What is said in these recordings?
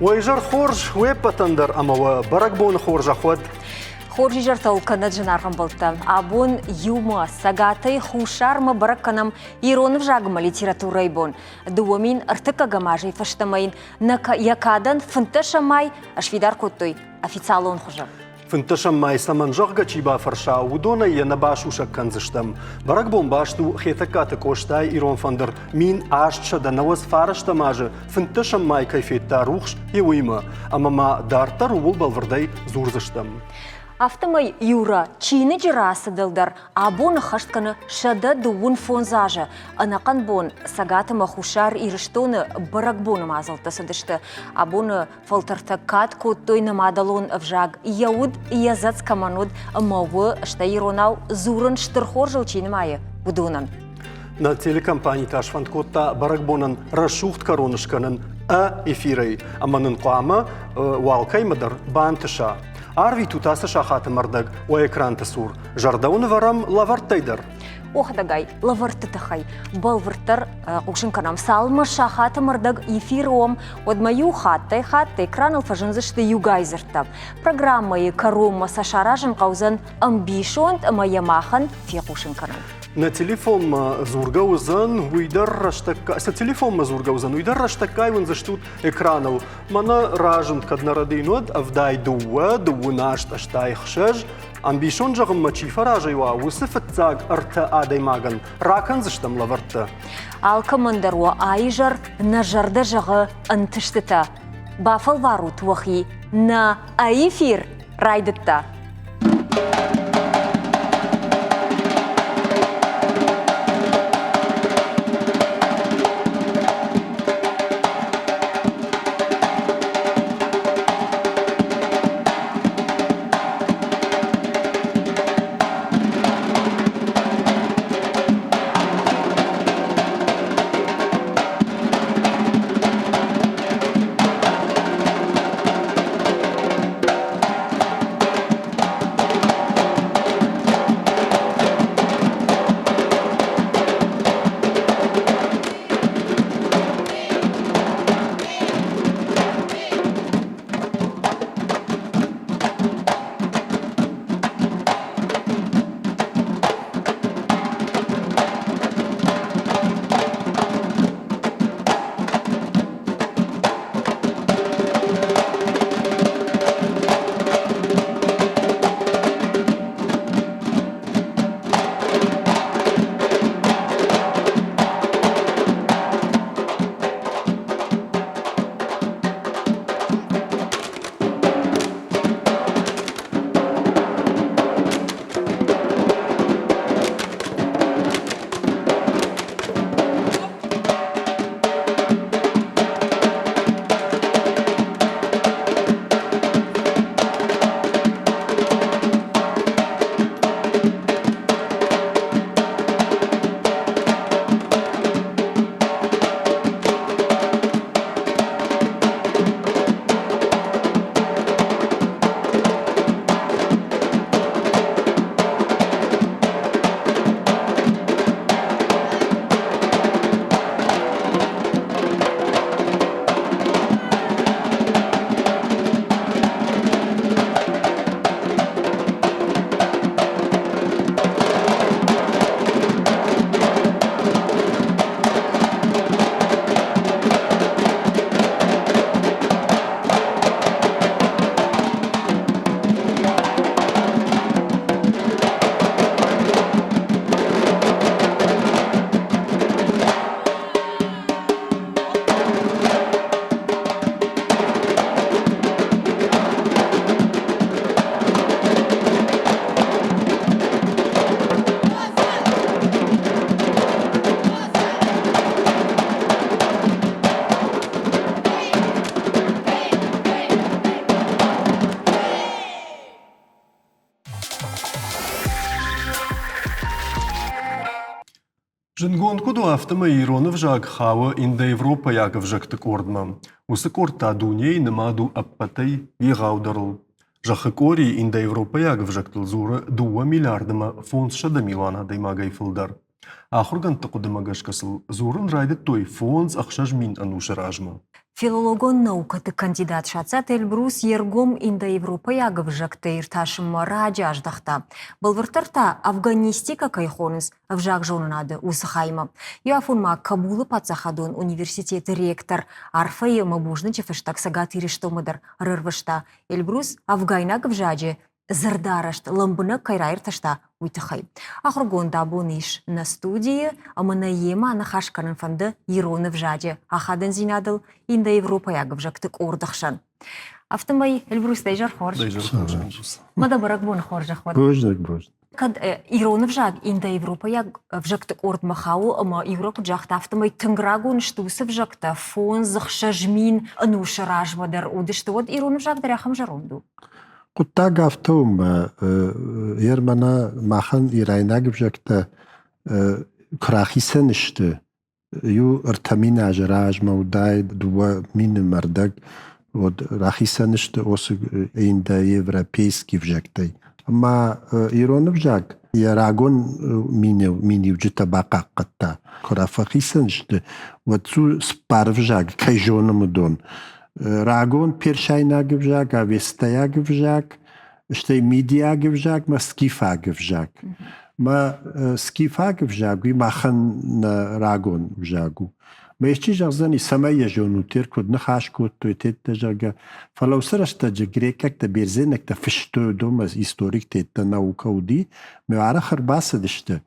Уӕ изӕр хорз уе ппӕтӕн дӕр ӕмӕ уӕ бӕрӕгбоны хорзӕх уӕд! Хорз изӕртӕ кӕнӕд зынаргъ ӕмбӕлттӕ! Абон иумӕ Цӕгатӕй Хуссармӕ бӕрӕг кӕнӕм ирон ӕвзагмӕ литературӕйы бон. 2003 азӕй фӕстӕмӕ йын йӕ кадӕн 15 май сфидар кодтой официалон хуызы. Фынддӕсӕм май цӕмӕн зӕгъгӕ чи бафӕрса, уыдонӕй йӕ нӕ басусӕг кӕндзыстӕм. Бӕрӕгбон баст у Хетӕгкаты Къостайы ирон фӕндыр 1899 азы фынддӕсӕм май кӕй федта рухс, йе уыимӕ. Ӕмӕ ма дарддӕр ууыл бӕлвырдӕй дзурдзыстӕм. Афтӕмӕй Юра чиныджы рацыдыл дӕр абон ӕххӕст кӕны 125 азы. Ӕнӕхъӕн бон Цӕгат ӕмӕ Хуссар Ирыстоны бӕрӕгбоны мадзӕлттӕ цыдысты. Абоны фӕлтӕртӕ кад кодтой нӕ мадӕлон ӕвзаг, йӕ уд, йӕ дзӕцц кӕмӕн уыд ӕмӕ у, стӕй иронау дзурын стыр хорзыл чи нымайы, уыдонӕн. Нӕ телекомпани та сфӕнд кодта бӕрӕгбонӕн рӕсугъд кӕрон скӕнын ӕ эфирӕй, ӕмӕ нын хъуамӕ уалкӕймӕ дӕр бантыса. Арвитут ацы сахаты мӕрдӕг уӕ экранты цур. Зӕрдӕ уын ӕвӕрӕм лӕвӕрттӕй дӕр. Охӕдӕгай лӕвӕртты тыххӕй бӕлвырддӕр хъусын кӕнӕм. Цалынмӕ сахаты мӕрдӕг эфиры уӕм, уӕдмӕ иу хаттӕй-хатт экраныл фӕзындзысты иугай дзырдтӕ. Программӕйы кӕронмӕ сӕ саразын хъӕудзӕн ӕмбисонд ӕмӕ йӕ махӕн фехъусын кӕнын. Нӕ телефонмӕ дзургӕ уыдзӕн, уый дӕр рӕстӕг цы телефонмӕ дзургӕ уыдзӕн, уый дӕр рӕстӕггай уындзыстут экраныл. Мӕнӕ разынд, кӕд нӕ рӕдийын, уӕд 72, 28, 86, Ӕмбисонд зӕгъынмӕ чи фӕразӕй уа, уыцы фыццаг ӕртӕ адӕймагӕн ракӕндзыстӕм лӕвӕрттӕ. Алкӕмӕн дӕр уӕ аизӕр нӕ зӕрдӕ зӕгъы ӕнтыстытӕ. Бафӕлварут уӕхи, нӕ эфир райдыдта. Зындгонд куыд у, афтӕмӕй ирон ӕвзаг хауы индоевропӕйаг ӕвзӕгты къордмӕ. Уыцы къорд та дунейы нымад у ӕппӕтӕй егъаудӕрыл. Зӕххы къорийы индоевропӕйаг ӕвзӕгтыл дзуры дыууӕ миллиард ӕмӕ 500 милуан адӕймагӕй фылдӕр. Ахуыргӕндты хъуыдымӕ гӕсгӕ сыл дзурын райдыдтой 5-6 мин ӕнусы размӕ. Филологон наукӕты кандидат Сацаты Эльбрус йе ргом индоевропӕйаг ӕвзӕгтӕ иртасынмӕ раджы аздӕхта. Бӕлвырддӕр та афганистикӕ кӕй хонынц, ӕвзагзонынады уыцы хаймӕ. Иу афон ма Кабулы паддзахадон университеты ректор арфӕйы ӕмӕ бузныджы фыстӕг Цӕгат Ирыстонмӕ дӕр ӕрӕрвыста. Эльбрус афгайнаг ӕвзаджы дзырдарӕзт лӕмбынӕг кӕй раиртӕста, уый тыххӕй. Ахуыргонд абон ис нӕ студийы ӕмӕ нӕ йемӕ аныхас кӕнын фӕнды ирон ӕвзаджы ахадындзинадыл индоевропӕйаг ӕвзӕгты къорды хсӕн. Афтӕмӕй Эльбрус, дӕ изӕр хорз. Дӕ изӕр хорз, Эльбрус. Мӕ дӕ бӕрӕгбоны хорзӕх уӕд. Бузныг, бузныг. Кӕд ирон ӕвзаг индоевропӕйаг ӕвзӕгты къордмӕ хауы ӕмӕ Юра куыд загъта, афтӕмӕй тынг рагон сты уыцы ӕвзӕгтӕ, 5-6 мин ӕнусы размӕ дӕр уыдысты, уӕд ирон ӕвзаг дӕр ахӕм зӕронд у? Хъуыддаг афтӕ у, мӕ ер мӕнӕ махӕн ирайнаг ӕвзӕгтӕ куы рахицӕн сты, иу 3000 азы размӕ уыдаид 2000 мӕрдӕг, уӕд рахицӕн сты уыцы индоевропейский ӕвзӕгтӕй. Ӕмӕ ирон ӕвзаг йӕ рагон миниуджытӕ бахъахъхъӕдта. Куы фӕхицӕн сты, уӕд цыппар ӕвзаг, кӕй зонӕм, уыдон. Рагон персайнаг ӕвзаг, авестӕйаг ӕвзаг, стӕй мидиаг ӕвзаг мӕ скифаг ӕвзаг. Мӕ скифаг ӕвзаг уый махӕн нӕ рагон ӕвзаг у. Мӕ исчи зӕгъдзӕни, цӕмӕй йӕ зонут, куыд ныхас кодтой, теттӕ, зӕгъгӕ. Фӕлӕ уыцы рӕстӕджы грекъӕгтӕ, бердзенӕгтӕ фыстой, уыдонмӕ историктӕ, наукӕ уыди, мӕ арӕх ӕрбацыдысты.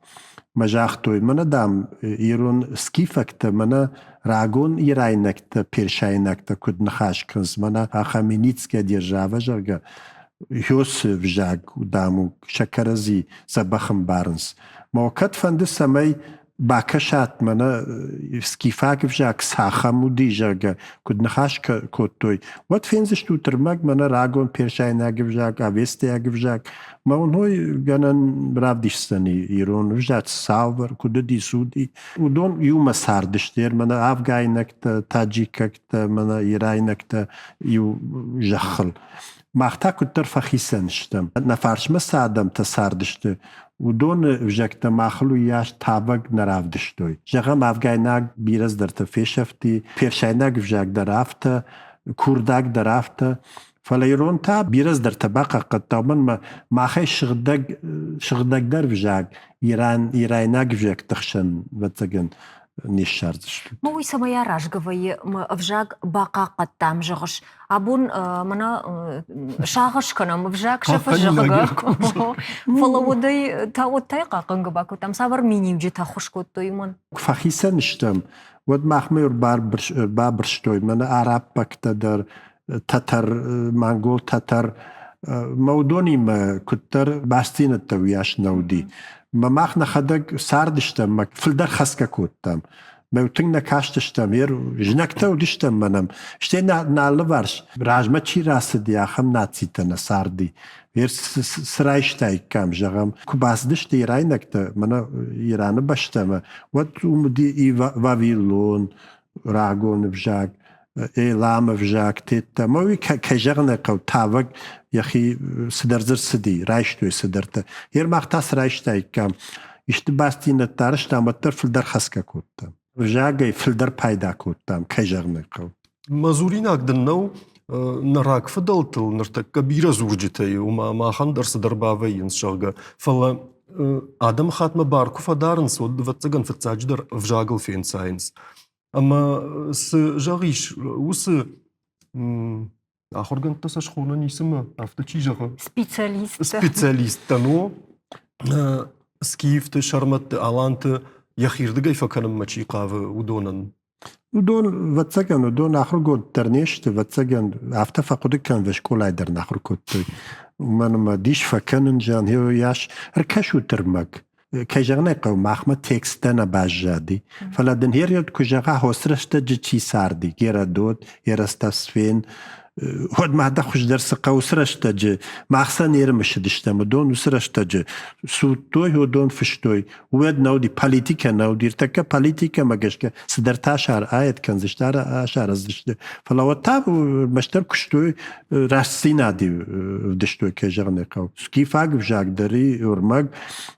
Мӕ загътой, мӕнӕ, дам, ирон скифӕгтӕ, мӕнӕ рагон ирайнӕгтӕ, персайнӕгтӕ куыд ныхас кӕнынц, мӕнӕ Ахаменидская держава, зӕгъгӕ, Хёсы взаг, дам, у, сӕ кӕрӕдзи дзӕбӕх ӕмбарынц. Мӕ кӕд фӕнды, цӕмӕй бакӕсат мӕнӕ скифаг ӕвзаг цахӕм уыди, зӕгъгӕ, куыд ныхас кодтой, уӕд фендзыстут ӕрмӕг мӕнӕ рагон персайнаг ӕвзаг, авестӕйаг ӕвзаг. Мӕ уын гӕнӕн равдисдзӕни ирон ӕвзаг цавӕр, куыд уыди, цы уыди. Уыдон иумӕ цардысты, мӕнӕ афгайнӕгтӕ, таджикӕгтӕ, мӕнӕ ирайнӕгтӕ иу зӕххыл. Мах та куыддӕр фӕхицӕн стӕм. Нӕ фарсмӕ цы адӕмтӕ цардысты, уыдоны ӕвзӕгтӕ махыл уыйас тавӕг нӕ равдыстой. Зӕгъӕм, афгайнаг бирӕ цыдӕртӕ фесӕфти, персайнаг ӕвзаг дӕр афтӕ, курдаг дӕр афтӕ. Фӕлӕ ирон та бирӕ цыдӕртӕ бахъахъхъӕдта, уымӕн ӕмӕ махӕй сыгъдӕг, сыгъдӕгдӕр ӕвзаг иран, ирайнаг ӕвзӕгты хсӕн, ӕвӕццӕгӕн, не ссардзысты. Мӕ уый цӕмӕй аразгӕ вӕййы, мӕ ӕвзаг бахъахъхъӕдтам, зӕгъыс. Абон мӕнӕ сагъӕс кӕнӕм, ӕвзаг сӕфы, зӕгъгӕ. Фӕлӕ уӕдӕй та уӕдтай хъахъхъӕнгӕ бакодтам, цавӕр миниуджытӕ ӕххуыс кодтой уымӕн? Куы фӕхицӕн стӕм, уӕд махмӕ ӕрбабырстой мӕнӕ араббӕгтӕ дӕр, тӕтӕр, монгол тӕтӕр. Мӕ уыдонимӕ куыддӕр бастдзинӕдтӕ уыйас нӕ уыди. Мӕ мах нӕхӕдӕг цардыстӕм, мӕ фылдӕр хӕцгӕ кодтам. Мӕ тынг нӕ кастыстӕм, знӕгтӕ уыдыстӕм мӕнӕм. Стӕй нӕ алыварс размӕ чи рацыди, ахӕм нацитӕ нӕ царди. Цы райстаиккам, зӕгъӕм, куы бацыдысты ирайнӕгтӕ мӕнӕ Ираны бӕстӕмӕ, уӕд уым уыди и Вавилон, рагон ӕвзаг, Эламы ӕвзаг тедта. Ӕмӕ уый, кӕй зӕгъын ӕй хъӕуы, тавӕг йӕхи цыдӕр дзы рцыди, райстой цыдӕртӕ. Йе мах та цы райстаиккам? Исты бастдзинӕдтӕ арӕзтам, уӕддӕр фылдӕр хӕцгӕ кодтам. Ӕвзагӕй фылдӕр пайда кодтам, кӕй зӕгъын ӕй хъӕуы. Мӕ дзуринаг дын нӕу, нӕ рагфыдӕлтыл ныртӕккӕ бирӕ дзурджытӕ и, ома махӕн дӕр цыдӕр бавӕййынц, зӕгъгӕ. Фӕлӕ адӕмыхатмӕ бар куы фӕдарынц, уӕд, ӕвӕццӕгӕн, фыццаджыдӕр ӕвзагыл фенцайынц. Ӕмӕ цы зӕгъис, уыцы ахуыргӕндтӕ сӕ схонӕн ницымӕ, афтӕ чи зӕгъы? Специалисттӕ. Специалисттӕ, ну, скифты, сӕрмӕтты, аланты йӕхирдыгӕй фӕкӕнынмӕ чи хъавы, уыдонӕн. Уыдон, ӕвӕццӕгӕн, уыдон ахуыргонд дӕр не сты, ӕвӕццӕгӕн, афтӕ фӕхъуыды кӕн, скъолайы дӕр нӕ ахуыр кодтой. Уымӕн ӕмӕ дис фӕкӕнын, зӕгъын, йас ӕркӕсут ӕрмӕг. Кӕй зӕгъын ӕй хъӕуы, махмӕ тексттӕ нӕ баззади. Фӕлӕ дын Герод куы зӕгъа, хосы рӕстӕджы чи царди, Геродот, Эрастосфен, Уӕд ма дӕ хуыздӕр цы хъӕуы уыцы рӕстӕджы? Мах сӕ не рымысыдыстӕм, уыдон уыцы рӕстӕджы судтой, уыдон фыстой. Уӕд нӕ уыди политикӕ, нӕ уыди. Ӕртӕккӕ политикӕмӕ гӕсгӕ цыдӕртӕ аед кӕндзысты, сараздзысты. Фӕлӕ уӕд та ӕрмӕстдӕр куыстой, рӕстдзинад ӕвдыстой, кӕй зӕгъын ӕй хъӕуы. Скифаг ӕвзаг дӕр и, ӕрмӕг,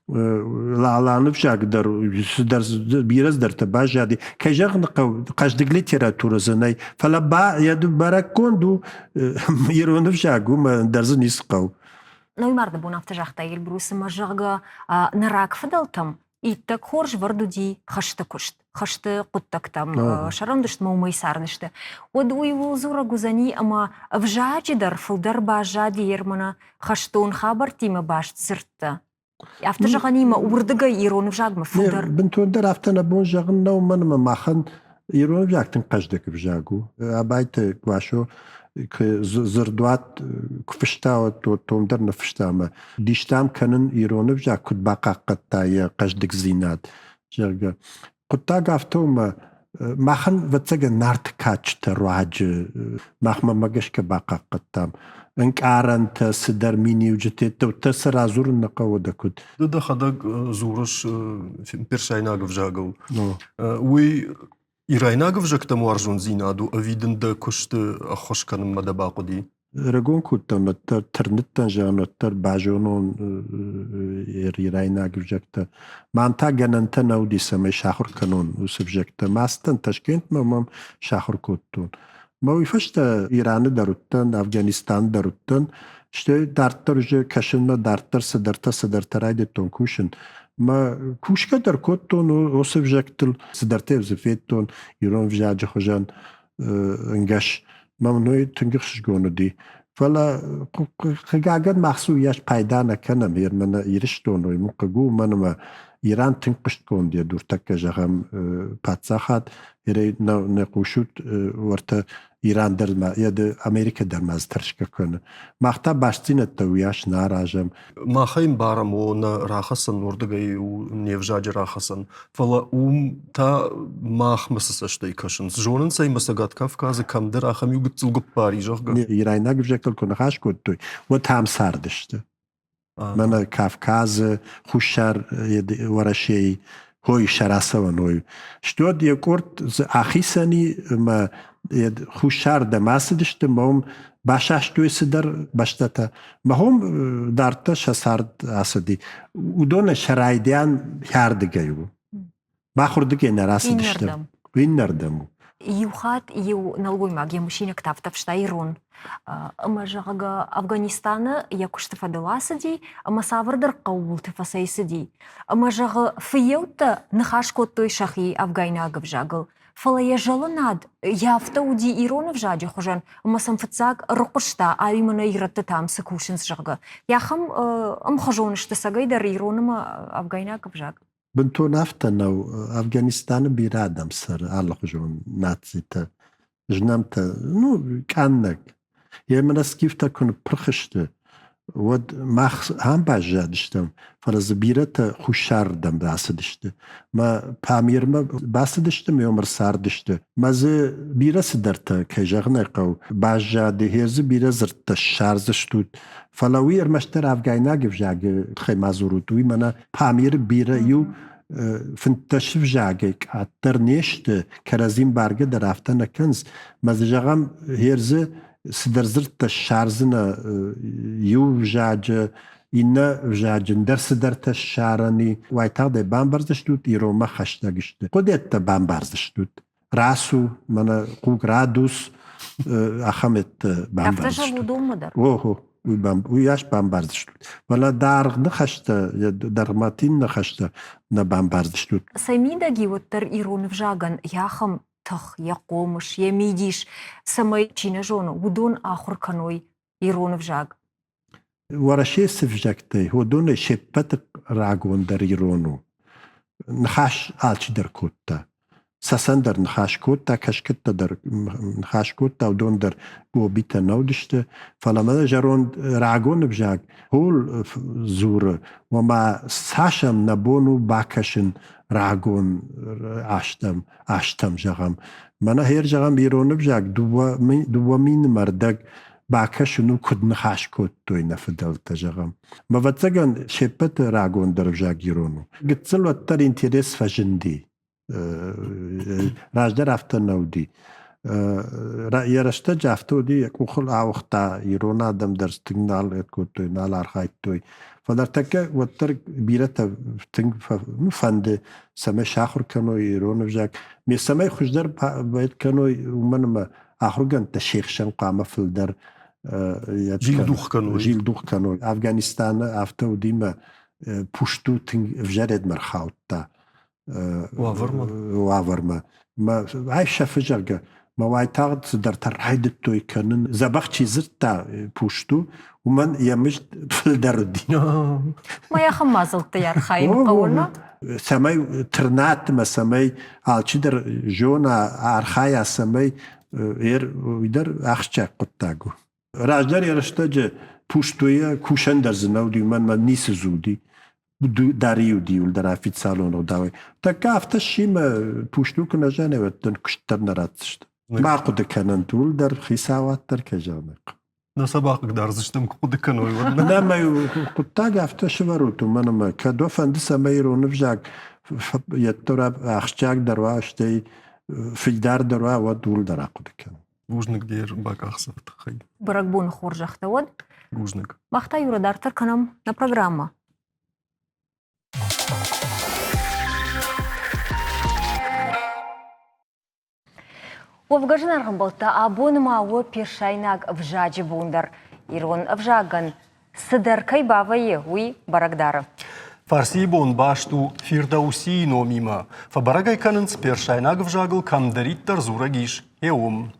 Лаланы ӕвзаг дӕр цыдӕр бирӕ цыдӕртӕ баззади. Кӕй зӕгъын хъӕуы, хъӕздыг литературӕ дзы нӕй, фӕлӕ ба йӕ бӕрӕггонд у ирон ӕвзаг, уымӕ ӕндӕр дзы ницы хъӕуы. Ной марды бон афтӕ загъта Эльбрус, ӕмӕ зӕгъгӕ, нӕ рагфыдӕлтӕм иттӕг хорз вӕрд уыди хӕсты куыст, хӕсты хъуыддӕгтӕм, сӕрӕндыстмӕ уымӕй цардысты. Уӕд уый ууыл дзурӕг уыдзӕни, ӕмӕ ӕвзаджы дӕр фылдӕр баззади Ермана хӕстон хабӕрттимӕ баст дзырдтӕ. Афтӕ зӕгъӕнимӕ уырдыгӕй ирон ӕвзагмӕ фылдӕр. Бынтондӕр афтӕ нӕ бон зӕгъын нӕу, мӕн ӕмӕ махӕн ирон ӕвзаг тынг хъӕздыг ӕвзаг у. Абайты Гуашо дзырдуат куы фыста, уӕд том дӕр ныффыста ӕмӕ дистам кӕнын ирон ӕвзаг куыд бахъахъхъӕдта йӕ хъӕздыгдзинад, зӕгъгӕ. Хъуыддаг афтӕ у, ӕмӕ махӕн, ӕвӕццӕгӕн, Нарты кадджытӕ руаджы махмӕ гӕсгӕ бахъахъхъӕдтам. Ӕнкъарӕнтӕ, цыдӕр миниуджытӕ, ӕддӕуттӕ сӕ радзурын нӕ хъӕуы дӕ куыд. Ды дӕхӕдӕг дзурыс персайнаг ӕвзагыл. Уый ирайнаг ӕвзӕгтӕм уарзондзинад у ӕви дын дӕ куысты ӕххуыс кӕнынмӕ дӕ бахъуыди? Ӕрыгон куы уыдтӕн, уӕддӕр тырныдтӕн, зӕгъын, уӕддӕр базонон ирайнаг ӕвзӕгтӕ. Мӕн та гӕнӕнтӕ нӕ уыди, цӕмӕй сахуыр кӕнон уыцы ӕвзӕгтӕ. Мӕ ацыдтӕн Ташкентмӕ, мӕм сахуыр кодтон. Мӕ уый фӕстӕ Ираны дӕр уыдтӕн, Афганистаны дӕр уыдтӕн. Стӕй дарддӕр уже кӕсынмӕ дарддӕр цыдӕртӕ-цыдӕртӕ райдыдтон кусын. Мӕ кусгӕ дӕр кодтон уыцы ӕвзӕгтыл, цыдӕртӕ дзы федтон ирон ӕвзаджы хуызӕн ӕнгӕс. Мӕм ной тынг ӕхсызгон уыди. Фӕлӕ хъыгагӕн мах цы уыйас пайда нӕ кӕнӕм, мӕнӕ Ирыстон уый мын хъыг у, уымӕн ӕмӕ Иран тынг хъуыстгонд йӕ дуртӕккӕ зӕгъӕм паддзахад, нӕ хъусут уӕртӕ Иран дӕр ма, Америкӕ дӕр ма дзы тӕрсгӕ кӕны. Мах та бастдзинӕдтӕ уыйас нӕ аразӕм. Махӕй ӕмбарӕм, о, нӕ рахӕцӕн уырдыгӕй у не взаджы рахӕцӕн, фӕлӕ уым та махмӕ цы цӕстӕй кӕсынц? Зонынц ӕй мӕ Цӕгат Кавказы кӕмдӕр ахӕм иу гыццыл гуыппар и, зӕгъгӕ. Ирайнаг ӕвзӕгтыл куы ныхас кодтой, уӕд ам цардысты. Мӕнӕ Кавказы, Хуссар Уӕрӕсейы хой сӕ рацӕуӕн ой. Стӕд йӕ къорд дзы ахицӕн и ӕмӕ хуссардӕм ацыдысты мӕ уым басастой цыдӕр бӕстӕтӕ. Мӕ хом дарддӕр сӕ цард ацыди. Уыдонӕн сӕ райдиан хӕрдыгӕй у. Махуырдыгӕй нӕ рацыдысты. Иннӕрдӕм у. Иу хатт иу нӕлгоймаг йӕ мысинӕгтӕ афтӕ фыста ирон. Ӕмӕ, зӕгъгӕ, Афганистаны йӕ куысты фӕдыл ацыди ӕмӕ цавӕрдӕр хъӕууылты фӕцӕйцыди. Ӕмӕ, зӕгъы, фыййӕуттӕ ныхас кодтой сӕхи афгайнаг ӕвзагыл, фӕлӕ йӕ зӕлынад йӕ афтӕ уыди ирон ӕвзаджы хуызӕн, ӕмӕ сӕм фыццаг ӕрыхъуыста, ай мӕнӕ ирӕттӕ там цы кусынц, зӕгъгӕ. Ахӕм ӕмхуызон сты цӕгӕйдӕр ирон ӕмӕ афгайнаг ӕвзаг. Бынтон афтӕ нӕу. Афганистаны бирӕ адӕм цӕры, алыхуызон нацитӕ, знӕмтӕ, ну, къаннӕг. Йе мӕнӕ скифтӕ куы ныппырх сты, уӕд мах ам баззадыстӕм, фӕлӕ дзы бирӕтӕ хуссарырдӕм рацыдысты. Мӕ Памирмӕ бацыдысты ӕмӕ уым ӕрцардысты. Мӕ дзы бирӕ цыдӕртӕ, кӕй зӕгъын ӕй хъӕуы, баззад, гъе дзы бирӕ дзырдтӕ ссардзыстут. Фӕлӕ уый ӕрмӕстдӕр афгайнаг ӕвзагы тыххӕй ма дзурут, уый мӕнӕ Памиры бирӕ иу 15 ӕвзагӕй къаддӕр не сты, кӕрӕдзи мбаргӕ дӕр афтӕ нӕ кӕнынц. Мӕ дзы зӕгъӕм, гъер дзы цыдӕр дзырдтӕ ссардзынӕ иу ӕвзаджы, иннӕ ӕвзаджы ӕндӕр цыдӕртӕ ссарӕн и. Уайтагъд ӕй бамбардзыстут, иронмӕ хӕстӕг сты. Хъуыдыйӕдтӕ бамбардзыстут. Рацу, мӕнӕ хъуг радуц, ахӕм бамбардзыстут. уыдонмӕ дӕр? Охо, уый ас бамбардзыстут. Фӕлӕ даргъ ныхӕстӕ, дӕргъмӕтин ныхӕстӕ нӕ бамбардзыстут. Сӕ мидӕги уӕддӕр ирон ӕвзагӕн йӕхӕм тых, йӕ хъомыс, йӕ мидис, цӕмӕй чи нӕ зоны, уыдон ахуыр кӕной ирон ӕвзаг. Уӕрӕсейы цы взӕгтӕй, уыдонӕй се ппӕты рагондӕр ирон у. Ныхас алчидӕр кодта. Цӕцӕн дӕр ныхас кодта, кӕсгӕттӕ дӕр ныхас кодта, уыдон дӕр гобитӕ нӕ уыдысты. Фӕлӕ мӕнӕ зӕронд рагон ӕвзаг хъул дзуры, ома цас ӕм нӕ бон у бакӕсын рагон азтӕм, азтӕм зӕгъӕм. Мӕнӕ хер зӕгъӕм, ирон ӕвзаг дыууӕ минмӕ рдӕг бакӕсын у, куыд ныхас кодтой нӕ фыдӕлтӕ, зӕгъӕм. Ӕвӕццӕгӕн, се ппӕты рагондӕр ӕвзаг ирон у. Гыццыл уӕддӕр интерес фӕзынди. Раздӕр афтӕ нӕ уыди. Йӕ рӕстӕджы афтӕ уыди, йӕ къухыл ауыгъта, ирон адӕм дӕр тынг нал кодтой, нал архайдтой. Фӕлӕ ӕртӕккӕ уӕддӕр бирӕтӕ тынг фӕнды, цӕмӕй сахуыр кӕной ирон ӕвзаг. Ме цӕмӕй хуыздӕр поэт кӕной, уымӕн ӕмӕ ахуыргӕндтӕ се хсӕн хъуамӕ фылдӕр зилдух кӕной. Зилдух кӕной. Афганистаны афтӕ уыди мӕ пушту тынг ӕвзӕрӕдмӕ рхаудта. Уавӕрмӕ? Уавӕрмӕ. Мӕ ай сӕфы, зӕгъгӕ, мӕ уайтагъд цыдӕртӕ райдыдтой кӕнын. Дзӕбӕх чи дзырдта пушту, уымӕн йӕ мызд фылдӕр уыди. Мӕ ахӕм мадзӕлттӕй архайын хъӕуы, нӕ? Цӕмӕй тырнат ӕмӕ цӕмӕй алчидӕр зона, архайа, цӕмӕй уый дӕр ахсджиаг хъуыддаг у. Раздӕр йӕ рӕстӕджы пустойӕ кусӕн дӕр дзы нӕ уыди, уымӕн мӕ ницы дзы уыди. Дӕр-иу дӕр официалон ӕгъдауӕй. Тӕккӕ афтӕ сси мӕ пусту куы нӕ зӕгъай, уӕд дын куыст дӕр нӕ ратдзысты. Ма хъуыды кӕнӕнт ууыл дӕр, хицауад дӕр, кӕй зӕгъын Нӕ сӕ бахъыгдардзыстӕм, куы хъуыды кӕной, уӕд. Нӕ, мӕ хъуыддаг афтӕ сӕвӕрут, уымӕн ӕмӕ кӕд уӕ фӕнды, цӕмӕй ирон ӕвзаг йеддӕр ахсджиагдӕр уа, стӕй фылдӕрдӕр уа, уӕд ууыл дӕр ахъуыды кӕнын. Бузныг де рбакъахдзӕфы тыххӕй. Бӕрӕгбоны хорзӕхтӕ уӕд. Бузныг. Мах та, Юра, дарддӕр кӕнӕм нӕ программӕ. Уӕвгӕ зынаргъ ӕмбӕлттӕ, абон ма у персайнаг ӕвзаджы бон дӕр. Ирон ӕвзагӕн цыдӕр кӕй бавӕййы, уый бӕрӕг дары. Фарсийы бон баст у Фирдоусийы номимӕ. Фӕбӕрӕг ӕй кӕнынц, персайнаг ӕвзагыл кӕмдӕриддӕр дзурӕг ис, йе уым.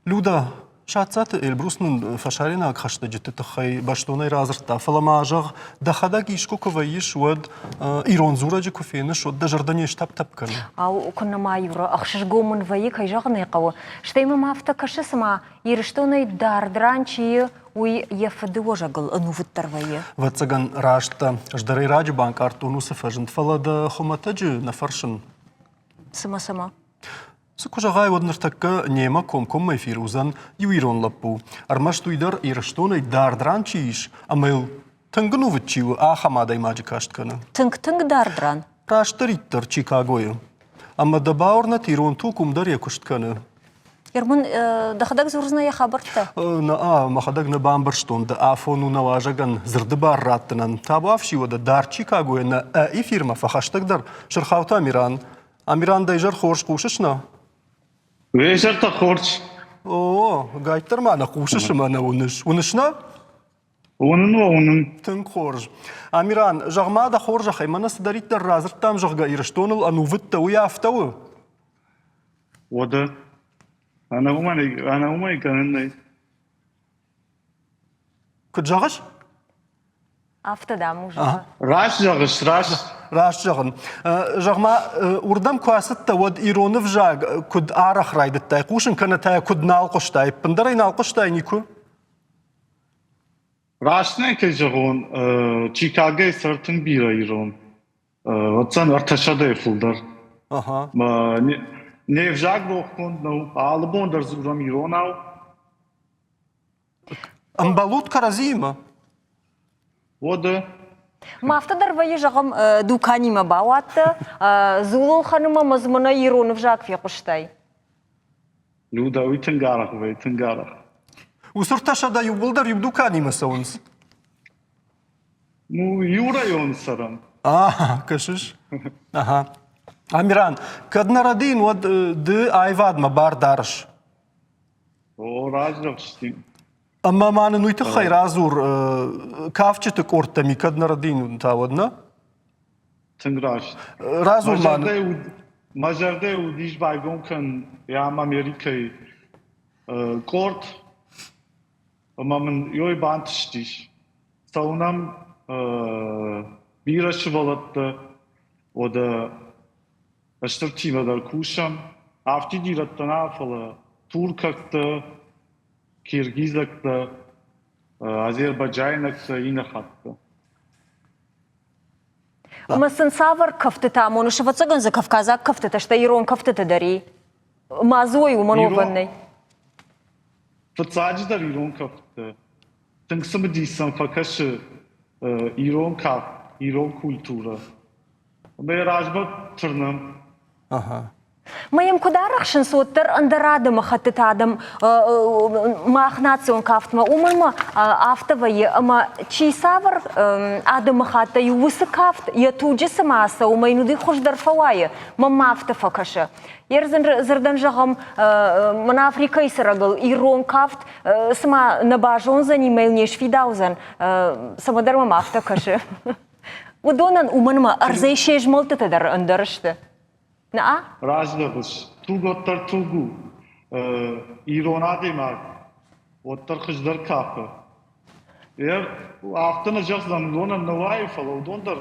Люда, Сатцаты Эльбрус нын фӕсарӕйнаг хӕстӕджыты тыххӕй бӕстонӕй радзырдта, фӕлӕ ма зӕгъ, дӕхӕдӕг искуы куы вӕййыс, уӕд ирон дзурӕджы куы феныс, уӕд дӕ зӕрдӕ не стӕпп-тӕпп кӕны? Ау, куыннӕ ма, Юра, ӕхсызгон мын вӕййы, кӕй зӕгъын ӕй хъӕуы. Стӕй мӕм афтӕ кӕсы, цыма Ирыстонӕй дард ран чи и, уый йӕ фыды уӕзӕгыл ӕнувыддӕр вӕййы. Ӕвӕццӕгӕн, раст дӕ. Ӕз дӕр ӕй раджы банкъардтон уыцы фӕзынд, фӕлӕ дӕ хуымӕтӕджы нӕ фӕрсын. Цымӕ цӕмӕ? Цы куы зӕгъай, уӕд ныртӕккӕ немӕ комкоммӕ эфир уыдзӕн иу ирон лӕппу. Ӕрмӕст уый дӕр Ирыстонӕй дард ран чи ис, ӕмӕ йыл тынг ӕнувыд чи у, ахӕм адӕймаджы каст кӕны. Тынг-тынг дард ран? Растдӕриддӕр Чикагойы. Ӕмӕ дӕ бауырнӕт, ирон туг уым дӕр йӕ куыст кӕны. Ермын, дӕхӕдӕг дзурдзынӕ йӕ хабӕрттӕ? Нӕ, мӕхӕдӕг нӕ бамбӕрстон, дӕ афон у нӕ уазӕгӕн дзырды бар раттынӕн. Табуафси уӕдӕ дард Чикагойӕ нӕ эфирмӕ фӕхӕстӕгдӕр Сырхауты Амиран. Амиран, дӕ изӕр хорз хъусыс нӕ? Изӕртӕ хорз. О, гайддӕр ма нӕ хъусыс ӕмӕ нӕ уыныс. Уыныс нӕ? Уынын уӕ, уынын. Тынг хорз. Амиран, зӕгъ-ма дӕ хорзӕхӕй, мӕнӕ цыдӕриддӕр радзырдтам, зӕгъгӕ, Ирыстоныл ӕнувыд дӕ, уый афтӕ у? Уӕдӕ, ӕнӕ уымӕй гӕнӕн нӕй. Куыд зӕгъыс? Афтӕ дам у, зӕгъы. Раст зӕгъыс, раст. Раст зӕгъын. Зӕгъ-ма, уырдӕм куы ацыдтӕ, уӕд ирон ӕвзаг куыд арӕх райдыдтай хъусын кӕнӕ та куыд нал хъуыстай? Ӕппындӕр ӕй нал хъуыстай никуы? Раст нӕ кӕй зӕгъон, Чикагойы цӕр тынг бирӕ ирон. Уыдзӕн ӕртӕсӕдӕй фылдӕр. Не взаг рохгонд нӕу, алы бон дӕр дзурӕм иронау. Ӕмбӕлут кӕрӕдзиимӕ? Уӕдӕ. Ма афтӕ дӕр вӕййы, зӕгъӕм, дуканимӕ бауадтӕ, дзулыл хӕнымӕ мӕ дзы мӕнӕ ирон ӕвзаг фехъуыстай. Люда, уый тынг арӕх вӕййы, тынг арӕх. Уыцы ӕртӕсӕдӕ иууылдӕр иу дуканимӕ цӕуынц? Ну, иу районы цӕрӕм. А, кӕсыс? Ага. Амиран, кӕд нӕ рӕдийын, уӕд ды аивадмӕ бар дарыс? О, раздӕхсти. Ӕмӕ ма нын уый тыххӕй радзур, кафджыты къордтӕ ми кӕд нӕ рӕдийын та, уӕд нӕ? Тынг раст. Радзур ма Мӕ зӕрдӕ уыдис байгом кӕн ам Америкӕйы къорд, ӕмӕ мын ёй бантыстис. Цӕуынӕм бирӕ сывӕллӕттӕ, уӕдӕ стыртимӕ дӕр кусӕм. Афтид ирӕттӕ нӕ, фӕлӕ туркӕгтӕ, киргизӕгтӕ, азербайджайнӕгтӕ, иннӕ хаттӕ. Ӕмӕ сын цавӕр кӕфтытӕ амоныс? Ӕвӕццӕгӕн дзы кавказаг кӕфтытӕ, стӕй ирон кӕфтытӕ дӕр и? Ма дзой уымӕн уӕвӕн нӕй. Фыццаджыдӕр ирон кӕфтытӕ. Тынг цымыдис сӕм фӕкӕсы ирон кафт, ирон культурӕ. Ӕмӕ йӕ размӕ тырнӕм. Ага. Мӕ йӕм куыд арӕхсынц, уӕддӕр ӕндӕр адӕмыхӕттыты адӕм мах национ кафтмӕ, уымӕн ма афтӕ вӕййы, ӕмӕ чи цавӕр адӕмыхаттӕй уыцы кафт йӕ туджы цыма цӕуы, ӕмӕ йын уый хуыздӕр фӕуайы, мӕнмӕ афтӕ фӕкӕсы. Йе рдзырдӕн зӕгъӕм, мӕн Африкӕйы цӕрӕгыл ирон кафт цыма нӕ базондзӕни мӕ йыл не сфидаудзӕн, цӕмӕдӕр мӕм афтӕ кӕсы. Уыдонӕн уымӕн ӕмӕ ӕрдзӕй се змӕлдтытӕ дӕр ӕндӕр сты. Наа? Раздӕр туг уӕддӕр туг у. Ирон адӕймаг уӕддӕр хуыздӕр кафы. Афтӕ нӕ зӕгъдзӕн, уыдонӕн нӕ уайы, фӕлӕ уыдон дӕр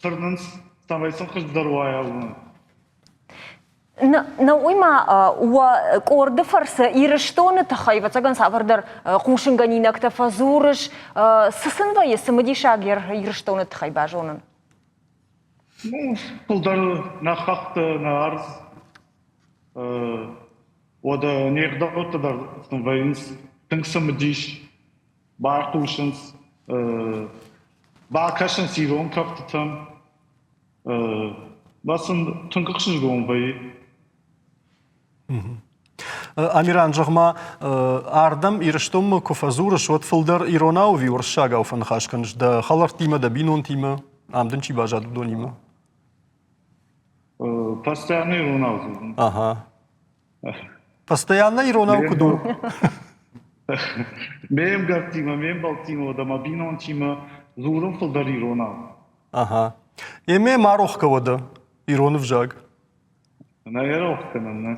тырнынц, цӕмӕй сын хуыздӕр уайа, уымӕн. Нӕ уый ма уӕ къорды фӕрцы Ирыстоны тыххӕй, ӕвӕццӕгӕн, цавӕрдӕр хъусынгӕнинӕгтӕ фӕдзурыс. Цы сын вӕййы цымыдисаг Ирыстоны тыххӕй базонын? Ну, фылдӕр нӕ хӕхты, нӕ ӕрдз, уӕдӕ не гъдӕуттӕ дӕр сын вӕййынц тынг цымыдис, байхъусынц, бакӕсынц ирон кӕфтытӕм. Ба сын тынг ӕхсызгон вӕййы. Амиран, зӕгъ-ма, ардӕм Ирыстонмӕ куы фӕдзурыс, уӕд фылдӕр иронау ӕви уырыссагау фӕныхас кӕныс дӕ хӕлӕрттимӕ, дӕ бинонтимӕ, ам дын чи баззад, уыдонимӕ? Постоянно иронау дзурын. Ага. Постоянно иронау куыд у? Ме мгӕрттимӕ, ме мбӕлттимӕ, уӕдӕ мӕ бинонтимӕ дзурын фылдӕр иронау. Ага. Еме ма рох кӕуӕдӕ ирон ӕвзаг? Нӕ рох кӕнӕм, нӕ.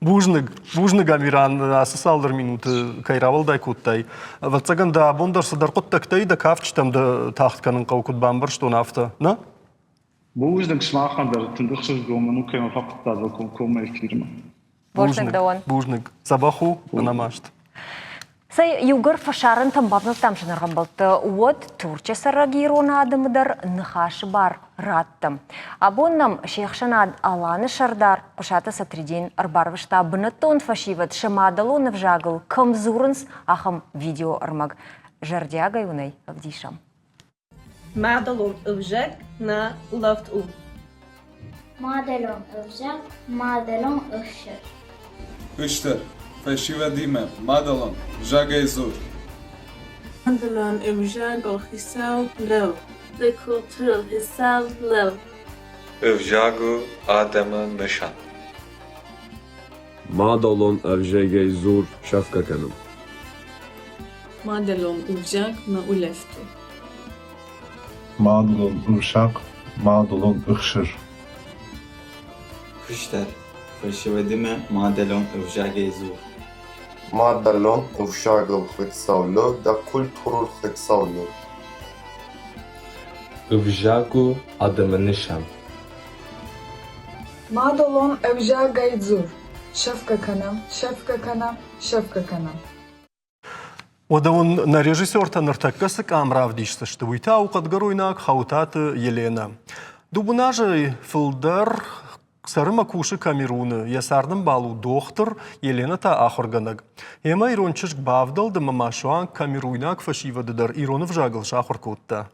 Бузныг, бузныг, Амиран, ацы цалдӕр минуты кӕй рауӕлдай кодтай. Ӕвӕццӕгӕн дӕ абон дӕр цыдӕр хъуыддӕгтӕй дӕ кафджытӕм дӕ тагъд кӕнын хъӕуы, куыд бамбӕрстон, афтӕ, нӕ? Бузныг сымахӕн дӕр, тынг ӕхсызгон мын у, кӕй мӕ фӕхъуыддаг комкоммӕ эфирмӕ. Бузныг дӕуӕн. Бузныг. Дзӕбӕх у, ӕнӕмаст. Цӕй, иугӕр фӕсарӕнтӕм бавнӕлдтам зынаргъ ӕмбӕлттӕ, уӕд Турчы цӕрӕг ирон адӕмы дӕр ныхасы бар раттӕм. Абон нӕм се хсӕнад Аланы сӕрдар Хъуысаты Сатридин ӕрбарвыста бынӕттон фӕсивӕд сӕ мадӕлон ӕвзагыл кӕм дзурынц, ахӕм видеоӕрмӕг. Зӕрдиагӕй уын ӕй ӕвдисӕм. Мадӕлон ӕвзаг нӕ улӕфт у. Мадӕлон ӕвзаг, мадӕлон ӕхсыр. Хистӕр фӕсивӕдимӕ мадӕлон ӕвзагӕй дзур. Мадӕлон ӕвзагыл хицау лӕу. The cultural хицау лӕу. Ӕвзаг у адӕмы нысан. Мадӕлон ӕвзагӕй дзур сӕфгӕ кӕнын. Мадӕлон ӕвзаг мӕ улӕфт у. Мадӕлон ӕвзаг, мадӕлон ӕхсыр. Хистӕр фӕсивӕдимӕ мадӕлон ӕвзагӕй дзур. Мадӕлон ӕвзагыл хицау лӕг дӕ культурыл хицау лӕг. Ӕвзаг у адӕмы нысан. Мадӕлон ӕвзагӕй дзур, сӕфгӕ кӕнӕм, сӕфгӕ кӕнӕм, сӕфгӕ кӕнӕм. Уӕдӕ уын нӕ режиссертӕ ныртӕккӕ цы къам равдисдзысты, уый та у хъӕдгӕройнаг Хӕуытаты Еленӕ. Дыууын азӕй фылдӕр цӕры мӕ кусы Камеруны. Йӕ цардӕмбал у дохтыр, Еленӕ та ахуыргӕнӕг. Йемӕ ирон чызг бавдӕлд ӕмӕ ма суанг камеруйнаг фӕсивӕды дӕр ирон ӕвзагыл сахуыр кодта.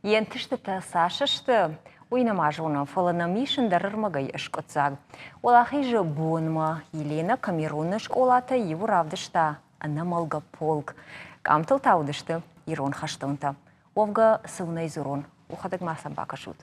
Йе нтыстытӕ цас сты, уый нӕма зонӕм, фӕлӕ нӕм ис ӕндӕр ӕрмӕгӕй скъуыддзаг. Уӕлахизы бонмӕ Еленӕ Камеруны скъолатӕй иуы равдыста ӕнӕмӕлгӕ полк. Къамтыл та уыдысты ирон хӕстонтӕ. Уӕвгӕ цы уынӕй дзурон, уӕхӕдӕг ма сӕм бакӕсут.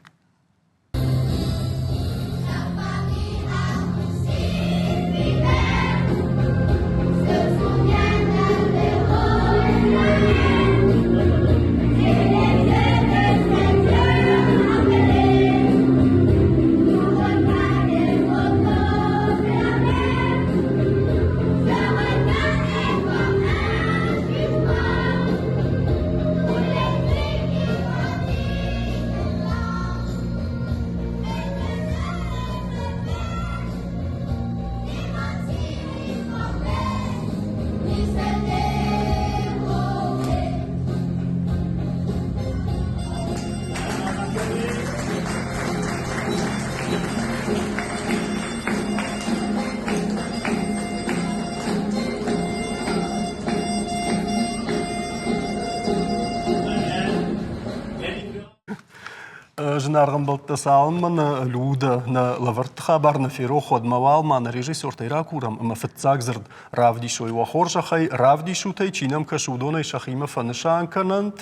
Зынаргъ ӕмбӕлттӕ, цалынмӕ нӕ Людӕ нӕ лӕвӕртты хабар нӕ ферох, уӕдмӕ уал ма нӕ режиссертӕй ракурӕм ӕмӕ фыццаг дзырд равдисой. Уӕ хорзӕхӕй, равдисут ӕй, чи нӕм кӕсы, уыдонӕй сӕхимӕ фӕнысан кӕнӕнт.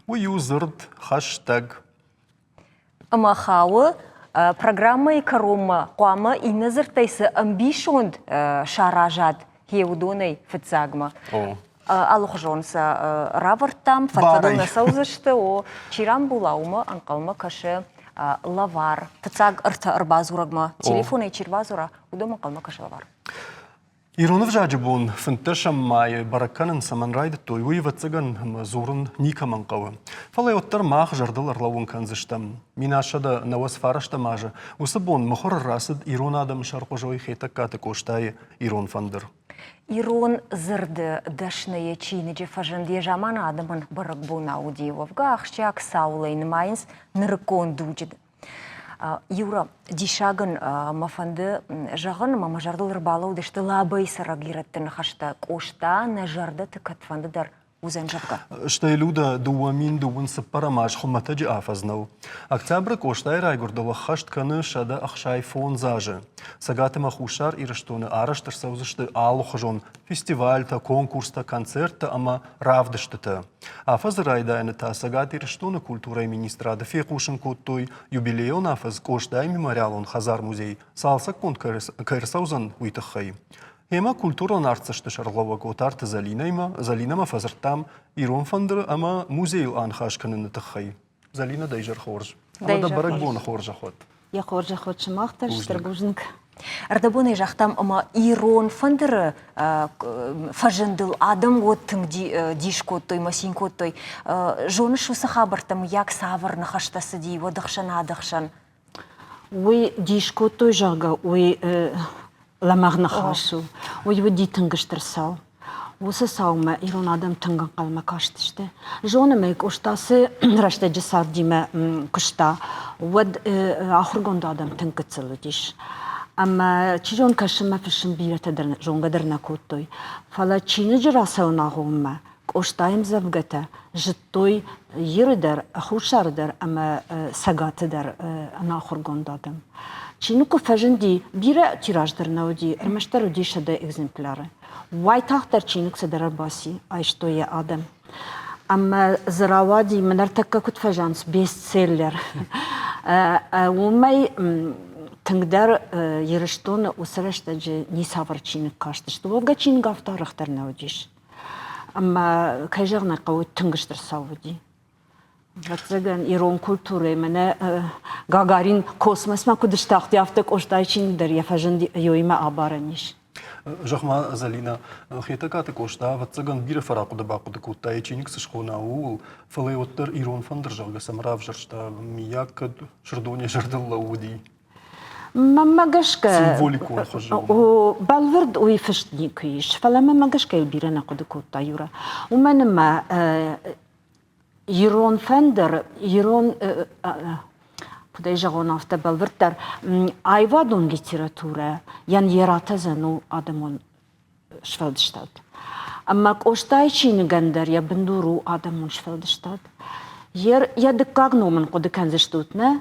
Уый у дзырд хӕстӕг. Ӕмӕ хауы программӕйы кӕронмӕ хъуамӕ иннӕ дзырдтӕй цы ӕмбисонд саразат, гъе уыдонӕй фыццагмӕ. Алыхуызон сӕ равӕрдтам, фӕд-фӕдыл нӕ цӕудзысты. О, чи рамбула, уымӕ ӕнхъӕлмӕ кӕсы лӕвар. Фыццаг ӕртӕ ӕрбадзурӕгмӕ телефонӕй чи рбадзура, уыдонмӕ ӕнхъӕлмӕ кӕсы лӕвар. Ирон ӕвзаджы бон фынддӕсӕм майы бӕрӕг кӕнын цӕмӕн райдыдтой, уый, ӕвӕццӕгӕн, ӕмӕ дзурын никӕмӕн хъӕуы. Фӕлӕ уӕддӕр мах зӕрдыл ӕрлӕууын кӕндзыстӕм. 1799 азы уыцы бон мыхуыры рацыд ирон адӕмы сӕрхъуызой Хетӕгкаты Къостайы Ирон фӕндыр. Ирон дзырды дӕсныйы чиныджы фӕзынд йӕ заманы адӕмӕн бӕрӕгбонау уыди. Уӕвгӕ ахсджиаг цауыл ӕй нымайынц нырыккон дуджы. Юра, диссагӕн мӕ фӕнды зӕгъын, ӕмӕ мӕ зӕрдыл ӕрбалӕудысты Лабӕйы цӕрӕг ирӕтты ныхӕстӕ Къоста нӕ зӕрдӕты кӕдфӕнды дӕр уыдзӕн, зӕгъгӕ. Стӕй Людӕ 2000 цыппӕрӕм аз хуымӕтӕджы афӕдз нӕу. Октябры Къостайы райгуырдыл ӕххӕст кӕны 165 азы. Цӕгат ӕмӕ Хуссар Ирыстоны арӕзт ӕрцӕудзысты алыхуызон фестивальтӕ, конкурстӕ, концерттӕ ӕмӕ равдыстытӕ. Афӕдзы райдайӕны та Цӕгат Ирыстоны культурӕйы министрады фехъусын кодтой, юбилейон афӕдз Къостайы мемориалон хӕдзар-музей цалцӕггонд кӕй ӕрцӕудзӕн, уый тыххӕй. Гъемӕ культурон артдзӕсты сӕргълӕууӕг Отарты Зӕлинӕимӕ Зӕлинӕмӕ фӕдзырдтам ирон фӕндыры ӕмӕ музейыл аныхас кӕныны тыххӕй. Зӕлинӕ, дӕ изӕр хорз. Ӕмӕ дӕ бӕрӕгбоны хорзӕх уӕд. Йӕ хорзӕх уӕд сымах дӕр, стыр бузныг. Ӕрдӕбонӕй загътам, ӕмӕ ирон фӕндыры фӕзындыл адӕм уӕд тынг дис кодтой мӕ цин кодтой. Зоныс уыцы хабӕрттӕ, мыййаг цавӕр ныхӕстӕ цыди уӕд ӕхсӕнады хсӕн? Уый дис кодтой, зӕгъгӕ, уый лӕмӕгъ ныхас у. Уый уыди тынг стыр цау. Уыцы цаумӕ ирон адӕм тынг ӕнхъӕлмӕ кастысты. Зонӕм ӕй, Къоста цы рӕстӕджы цардимӕ куыста, уӕд ахуыргонд адӕм тынг гыццыл уыдис. Ӕмӕ чи зоны, кӕсынмӕ фыссын бирӕтӕ дӕр зонгӕ дӕр нӕ кодтой. Фӕлӕ чиныджы рацӕуын агъоммӕ Къостайы ӕмдзӕвгӕтӕ зыдтой Иры дӕр, Хуссары дӕр ӕмӕ Цӕгаты дӕр ӕнахуыргонд адӕм. Чиныг куы фӕзынди, бирӕ тираж дӕр нӕ уыди, ӕрмӕстдӕр уыди 100 экземпляры. Уайтагъддӕр чиныг цыдӕр ӕрбаци, айстой йӕ адӕм. Ӕмӕ дзы рауади, мӕ ныртӕккӕ куыд фӕзӕгъынц, бестселлер. Уымӕй тынгдӕр Ирыстоны уыцы рӕстӕджы ницавӕр чиныг кастысты. Уӕвгӕ чиныг афтӕ арӕхдӕр нӕ уыдис. Ӕмӕ, кӕй зӕгъын ӕй хъӕуы, тынг стыр цау уыди. Ӕвӕццӕгӕн, ирон культурӕйы мӕнӕ Гагарин космосмӕ куыд стахти, афтӕ Къостайы чиныг дӕр йӕ фӕзынд ёимӕ абарӕн ис. Зӕгъ-ма, Зӕлинӕ, Хетӕгкаты Къоста, ӕвӕццӕгӕн, бирӕ фӕрахъуыды-бахъуыды кодта, йӕ чиныг цы схона, ууыл, фӕлӕ уӕддӕр ирон фӕндыр, зӕгъгӕ, цӕмӕ равзӕрста, миййаг, кӕд Сырдон йӕ зӕрдыл лӕууыди? Мӕнмӕ гӕсгӕ, Символикон хуызы. О, бӕлвырд уый фыст никуы ис, фӕлӕ мӕнмӕ гӕсгӕ йыл бирӕ нӕ хъуыды кодта Юра. Уымӕн ӕмӕ ирон фӕндыр, ирон, куыд ӕй зӕгъон афтӕ бӕлвырддӕр, аивадон литературӕ йӕн йӕ ратӕдзӕн у адӕмон сфӕлдыстад. Ӕмӕ Къостайы чиныгӕн дӕр йӕ бындур у адӕмон сфӕлдыстад. Йӕ дыккаг ном ын хъуыды кӕндзыстут, нӕ?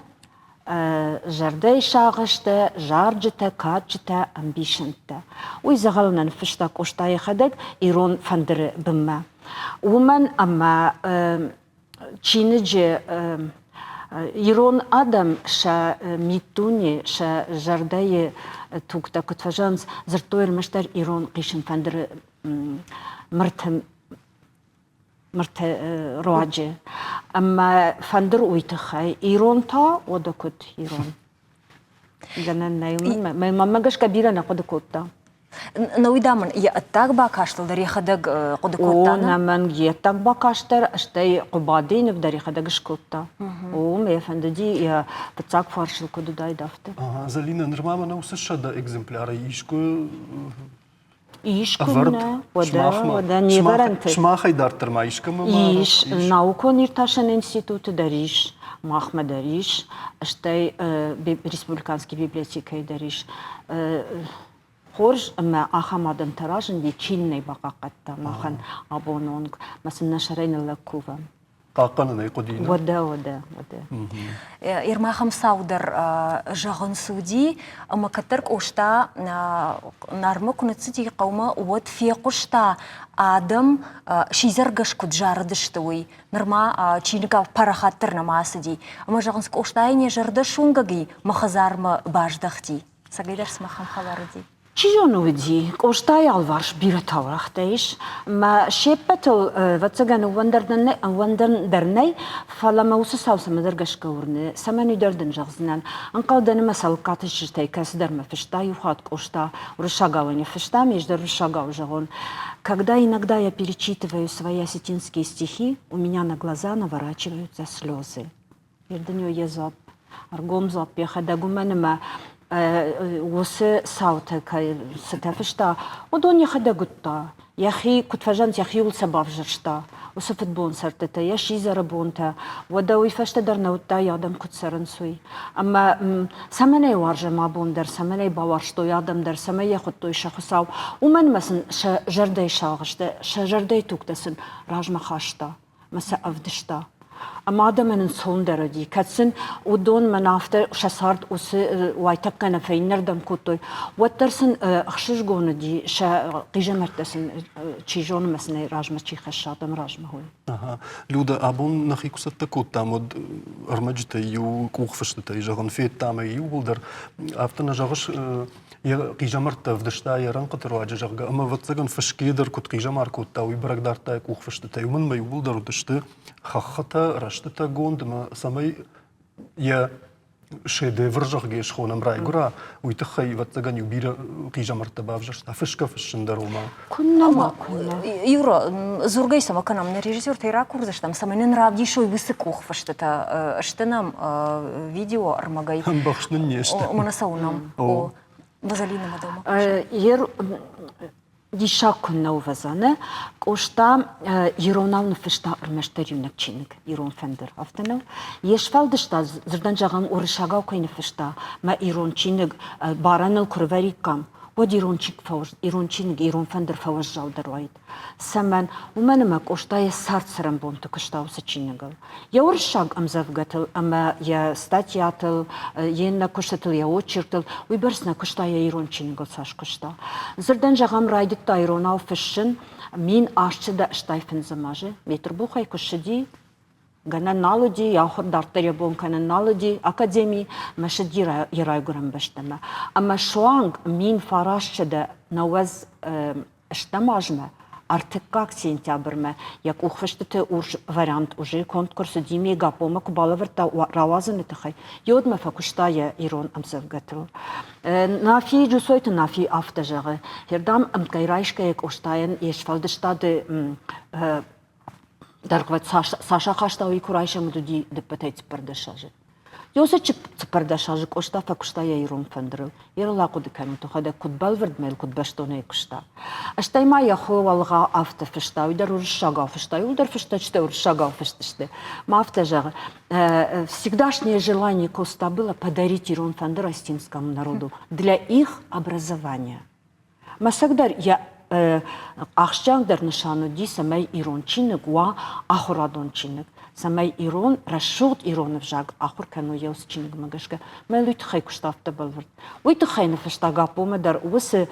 Зӕрдӕйы сагъӕстӕ, зарджытӕ, кадджытӕ, ӕмбисӕндтӕ. Уый дзӕгъӕлы нӕ ныффыста Къоста йӕхӕдӕг ирон фӕндыры бынмӕ. Уымӕн ӕмӕ чиныджы ирон адӕм сӕ миддуне, сӕ зӕрдӕйы тугтӕ куыд фӕзӕгъынц, дзырдтой ӕрмӕстдӕр ирон хъисын фӕндыры мырты мырты руаджы. Ӕмӕ фӕндыр уый тыххӕй. Ирон та, уӕдӕ куыд ирон? Гӕнӕн нӕй. Мӕнмӕ гӕсгӕ бирӕ нӕ хъуыды кодта. Науи дам ын йӕ ӕддаг бакастыл дӕр йӕхӕдӕг хъуыды кодта. О, нӕмӕнг йе ӕддаг бакаст дӕр, стӕй Хъуыбадыйы ныв дӕр йӕхӕдӕг скодта. О, мӕ фӕндыди йӕ фыццаг фарсыл куыд уыдаид, афтӕ. Зӕлинӕ, нырма мӕнӕ уыцы 100 экземплярӕй искуы Искуы нӕ, уӕдӕ, уӕдӕ не вӕрӕнты. Сымахӕй дарддӕр ма искӕмӕ Ис, наукон иртасӕн институты дӕр ис, махмӕ дӕр ис, стӕй республиканский библиотекӕйы дӕр ис. Хорз ӕмӕ ахӕм адӕмтӕ разынди, чи нын ӕй бахъахъхъӕдта махӕн абоны онг, мӕ сын нӕ сӕрӕй ныллӕг кувӕм. Хъахъхъӕнын ӕй хъуыди. Уӕдӕ, уӕдӕ, уӕдӕ. Ермахӕм цау дӕр зӕгъын цы уыди, ӕмӕ кӕддӕр Къоста Нармӕ куы ныццыди хъӕумӕ, уӕд фехъуыста адӕм сидзӕргӕс куыд зарыдысты, уый. Нырма чиныгау парахатдӕр нӕма ацыди. Ӕмӕ зӕгъынц, Къостайӕн йӕ зӕрдӕ суынгӕг и, мӕ хӕдзармӕ баздӕхти. Цӕгӕйдӕр сымахӕн хабар уыди. Чи зоны уыди, Къостайы алварс бирӕ таурӕгътӕ ис, мӕ се ппӕтыл, ӕвӕццӕгӕн, ӕууӕндӕн дӕр нӕй, фӕлӕ мӕ уыцы цау цӕмӕдӕр гӕсгӕ уырны, цӕмӕн уый дӕр дын зӕгъдзынӕн. Ӕнхъӕлдӕн ӕмӕ Цӕлыккаты чызджытӕй кӕцыдӕр мӕ фыста иу хатт Къоста, уырыссагау ын фыста, ме дӕр уырыссагау зӕгъон. Когда иногда я перечитываю свои осетинские стихи, у меня на глаза наворачиваются слезы. Ирдын йӕ дзуапп, ӕргом дзуапп йӕхӕдӕг, уымӕн ӕмӕ уыцы цаутӕ кӕй цытӕ фыста, уыдон йӕхӕдӕг уыдта. Йӕхи, куыд фӕзӕгъынц, йӕхиуыл сӕ бавзӕрста. Уыцы фыдбон цӕрдтытӕ, йӕ сидзӕры бонтӕ. Уӕдӕ уый фӕстӕ дӕр нӕ уыдта, йӕ адӕм куыд цӕрынц, уый. Ӕмӕ цӕмӕн ӕй уарзӕм абон дӕр, цӕмӕн ӕй бауарзтой адӕм дӕр, цӕмӕй йӕ хуыдтой сӕ Хуыцау, уымӕн ӕмӕ сын сӕ зӕрдӕйы сагъӕстӕ, сӕ зӕрдӕйы тугтӕ сын размӕ хаста. Мӕ сӕ ӕвдыста. Ӕмӕ адӕмӕн ӕнцондӕр уыди, кӕд сын уыдон мӕн афтӕ сӕ цард уыцы уайтӕккӕ нӕ фӕиннӕрдӕм кодтой, уӕддӕр сын ӕхсызгон уыди, сӕ хъизӕмӕрттӕ сын чи зоны мӕ сын ӕй размӕ чи хӕсса, адӕм размӕ уый. Ага. Люда, абон нӕхи куы цӕттӕ кодтам, уӕд ӕрмӕджытӕй иу къухфыстытӕй, зӕгъын, федтам ӕй иууылдӕр. Афтӕ нӕ зӕгъыс, йӕ хъизӕмӕрттӕ ӕвдыста йӕ рӕнхъыты руаджы, зӕгъгӕ, ӕмӕ ӕвӕццӕгӕн фысгӕ дӕр куыд хъизӕмар кодта, уый бӕрӕг дардта йӕ къухфыстытӕй. Уымӕн ӕмӕ иууылдӕр уыдысты хӕххытӕ, рӕстытӕгонд ӕмӕ цӕмӕй йӕ шедевр, зӕгъгӕ, схонӕм райгуыра, уый тыххӕй, ӕвӕццӕгӕн, иу бирӕ хъизӕмӕрттӕ бавзӕрста. Фысгӕ фыссын дӕр ома. Куыннӕ ма, куыннӕ. Юра, дзургӕ цӕмӕ кӕнӕм, нӕ режиссертӕй ракурдзыстӕм, цӕмӕй нын равдисой уыцы къухфыстытӕ. Сты нӕм видео ӕрмӕгӕй. Ӕмбӕхст нын не сты. Мӕнӕ цӕуынӕм. О, Вазалина ма дома. Ер диссаг куыннӕ у Вазаны. Къоста иронау ныффыста ӕрмӕстдӕр иунӕг чиныг Ирон фӕндыр. Афтӕ нӕу? Йе сфӕлдыста, дзырдӕн зӕгъӕм, уырыссагау кӕй ныффыста, мӕ ирон чиныг барӕныл куы рывӕриккам, уӕд ирон ирон чиныг, ирон фӕндыр фӕуӕззаудӕр уаид. Цӕмӕн? Уымӕн ӕмӕ Къоста йӕ цард-цӕрӕнбонты куыста уыцы чиныгыл. Йӕ уырыссаг ӕмдзӕвгӕтыл ӕмӕ йӕ статьятыл, йе ннӕ куыстытыл, йӕ очерктыл уыйбӕрц нӕ куыста, йӕ ирон чиныгыл цас куыста. Дзырдӕн зӕгъӕм, райдыдта иронау фыссын 1885 азы, Бетъырбухӕй куы ссыди, гӕнӕн нал уыди, йӕ ахуыр дарддӕр йӕ бон кӕнын нал уыди, академи мӕ сыди йӕ райгуырӕн бӕстӕмӕ. Ӕмӕ суанг 1990 стӕм азмӕ, ӕртыккаг сентябрмӕ йӕ къухфыстыты урс вариант уже конд куы рцыди Мегапомӕ куы балӕвӕрдта рауадзыны тыххӕй, йодмӕ фӕкуыста йӕ ирон ӕмдзӕвгӕтыл. Нафи, Джусойты Нафи афтӕ зӕгъы, Хердам ӕмткӕй райсгӕйӕ Къостайӕн йе сфӕлдыстады дӕргъвӕт цас ахаста, уый куы райсӕм, уыд уыди дыппӕтӕй 14 азы. Ёсы 14 азы Къоста фӕкуыста йӕ ирон фӕндырыл. Йӕ ахъуыды кӕнут, йӕхӕдӕг куыд бӕлвырд мӕ куыд бӕстонӕй куыста. Стӕй ма йӕ хо Уӕлгъа афтӕ фыста, уый дӕр уырыссагау фыста, иуылдӕр фыстӕджытӕ уырыссагау фыст сты. Ма афтӕ зӕгъы, всегдашнее желание Коста было подарить ирон фӕндыр осетинскому народу для их образования. Мӕсыг дӕр йӕ ахсджиагдӕр нысан уыди, цӕмӕй ирон чиныг уа ахуырадон чиныг, цӕмӕй ирон, рӕсугъд ирон ӕвзаг ахуыр кӕной йӕ уыцы чиныгмӕ гӕсгӕ. Мӕ уый тыххӕй куыста афтӕ бӕлвырд. Уый тыххӕй ныффыста Гаппомӕ дӕр уыцы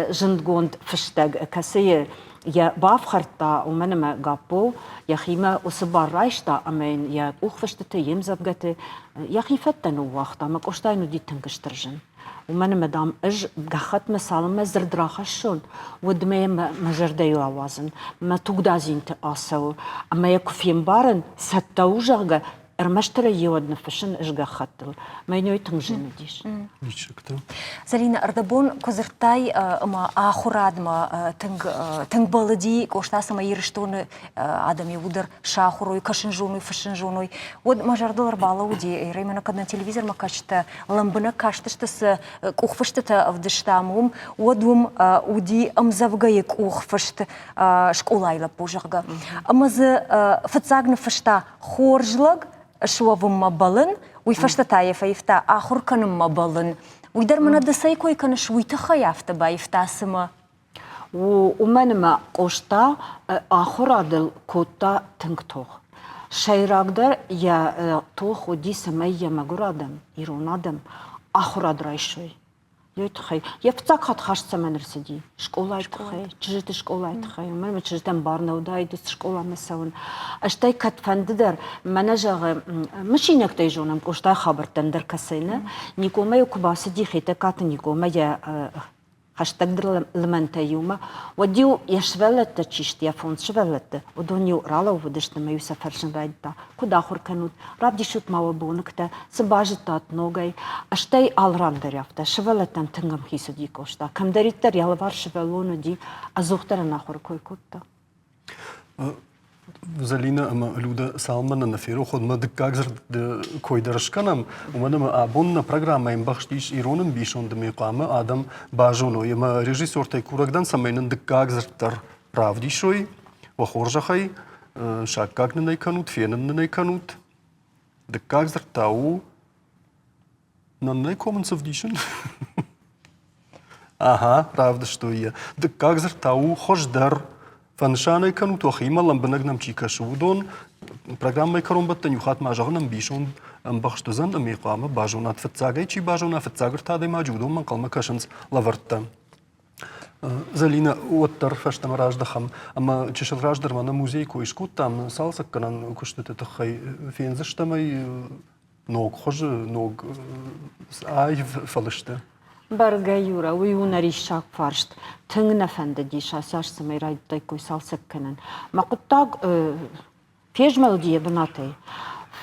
зындгонд фыстӕг, кӕцыйы йӕ бафхӕрдта, уымӕн ӕмӕ Гаппо йӕхимӕ уыцы бар райста ӕмӕ йын йӕ къухфыстыты, йе мдзӕвгӕты йӕхи фӕдтӕ ныууагъта ӕмӕ Къостайӕн уыди тынг стыр зын. Уымӕн ӕмӕ, дам, ӕз гӕххӕтмӕ цалынмӕ дзырд рахӕссон, уӕдмӕ йӕ мӕ зӕрдӕйыл ауадзын, мӕ тугдадзинты ацӕуы. Ӕмӕ йӕ куы фембарын, цӕттӕ у, зӕгъгӕ, ӕрмӕстдӕр ӕй йеуӕд ныффыссын ӕз гӕххӕттыл. Мӕнӕй тынг зын уыдис. Диссӕгтӕ. Зӕлинӕ, ӕрдӕбон куы дзырдтай ӕмӕ ахуырадмӕ тынг, тынг бӕллыди Къоста, цӕмӕй Ирыстоны адӕм иууылдӕр сахуыр уой, кӕсын зоной, фыссын зоной, уӕд мӕ зӕрдыл ӕрбалӕууыди, Реймӕ кӕд нӕ телевизормӕ кӕсджытӕ лӕмбынӕг кастысты, цы къухфыстытӕ ӕвдыстам уым, уӕд уым уыди ӕмдзӕвгӕйы къухфыст скъолайы лӕппу, зӕгъгӕ. Ӕмӕ дзы фыццаг ныффыста хорз лӕг суӕвынмӕ бӕллын, уый фӕстӕ та йӕ фӕивта ахуыр кӕнынмӕ бӕллын. Уый дӕр мӕнӕ ды цӕй кой кӕныс, уый тыххӕй афтӕ баивта цымӕ? Уымӕн ӕмӕ Къоста ахуырадыл кодта тынг тох. Сӕйрагдӕр йӕ тох уыди, цӕмӕй йӕ мӕгуыр адӕм, ирон адӕм ахуырад райсой. Йой тыххӕй. Йӕ фыццаг хатт хаст цӕмӕн ӕрцыди? Скъолайы тыххӕй, чызджыты скъолайы тыххӕй. Уымӕн ӕмӕ чызджытӕн бар нӕ уыдаид скъоламӕ цӕуын. Стӕй кӕдфӕнды дӕр, мӕнӕ зӕгъы, мысинӕгтӕй зонӕм Къостайы хабӕрттӕ ӕндӕр кӕцӕй нӕ. Никомӕ-иу куы бацыди Хетӕгкаты Никомӕ йӕ хӕстӕгдӕр лымӕнтӕ иумӕ, уӕд-иу йӕ сывӕллӕттӕ чи сты, йӕ фондз сывӕллӕтты, уыдон-иу ралӕууыдысты ӕмӕ-иу сӕ фӕрсын райдыдта, куыд ахуыр кӕнут, равдисут ма уӕ боныгтӕ, цы базыдтат ногӕй. Стӕй алыран дӕр афтӕ, сывӕллӕттӕн тынг ӕмхиц уыди Къоста. Кӕмдӕриддӕр йӕ алыварс сывӕллон уыди, ӕдзухдӕр ын ахуыры кой кодта. Зӕлинӕ ӕмӕ Людӕ, цалынмӕ нӕ нӕ ферох, уӕдмӕ дыккаг дзырды кой дӕр скӕнӕм, уымӕн ӕмӕ абон нӕ программӕйы ӕмбӕхст ис ирон ӕмбисонды ме хъуамӕ адӕм базоной ӕмӕ режиссертӕй курӕг дӕн, цӕмӕй нын дыккаг дзырд дӕр равдисой, уӕ хорзӕхӕй, саккаг нын ӕй кӕнут, фенын нын ӕй кӕнут. Дыккаг дзырд та у Наннӕй комын цы вдисын? Ага, равдыстой йӕ. Дыккаг дзырд та у хуыздӕр. Фӕнысан ӕй кӕнут, уӕхимӕ лӕмбынӕг нӕм чи кӕсы, уыдон. Программӕйы кӕронбӕттӕн иу хатт ма зӕгъын ӕмбисонд ӕмбӕхст уыдзӕн ӕмӕ хъуамӕ базонат, фыццагӕй чи базона, фыццаг ӕртӕ адӕймаджы, уыдонмӕ ӕнхъӕлмӕ кӕсынц лӕвӕрттӕ. Зӕлинӕ, уӕддӕр фӕстӕмӕ раздӕхӕм ӕмӕ чысыл раздӕр ма нӕ музейы кой скодтам цалцӕггӕнӕн куыстыты тыххӕй. Фендзыстӕм ӕй ног хуызы, ног аив фӕлысты? Бӕргӕ, Юра, уый у нӕ риссаг фарст. Тынг нӕ фӕндыдис ацы аз цӕмӕй райдыдтаиккой цалцӕг кӕнын. Мӕ хъуыддаг фезмӕлди йӕ бынатӕй.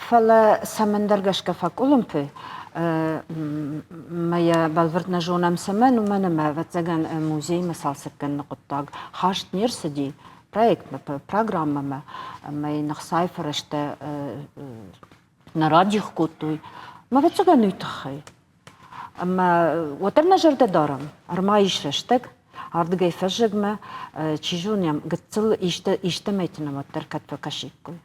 Фӕлӕ цӕмӕндӕр гӕсгӕ фӕкъуылымпы, мӕ йӕ бӕлвырд нӕ зонӕм цӕмӕн, уымӕн ӕмӕ, ӕвӕццӕгӕн, музеймӕ цалцӕг кӕныны хъуыддаг хаст не рцыди проектмӕ, программӕмӕ, ӕмӕ йын ӕхцайы фӕрӕзтӕ нӕ радих кодтой. Мӕ ӕвӕццӕгӕн уый тыххӕй. Ӕмӕ уӕддӕр нӕ зӕрдӕ дарӕм, ӕрма ис рӕстӕг, ардыгӕй фӕззӕгмӕ, чи зонӕм, гыццыл исты, истӕмӕйты нӕм уӕддӕр кӕд фӕкӕсиккой.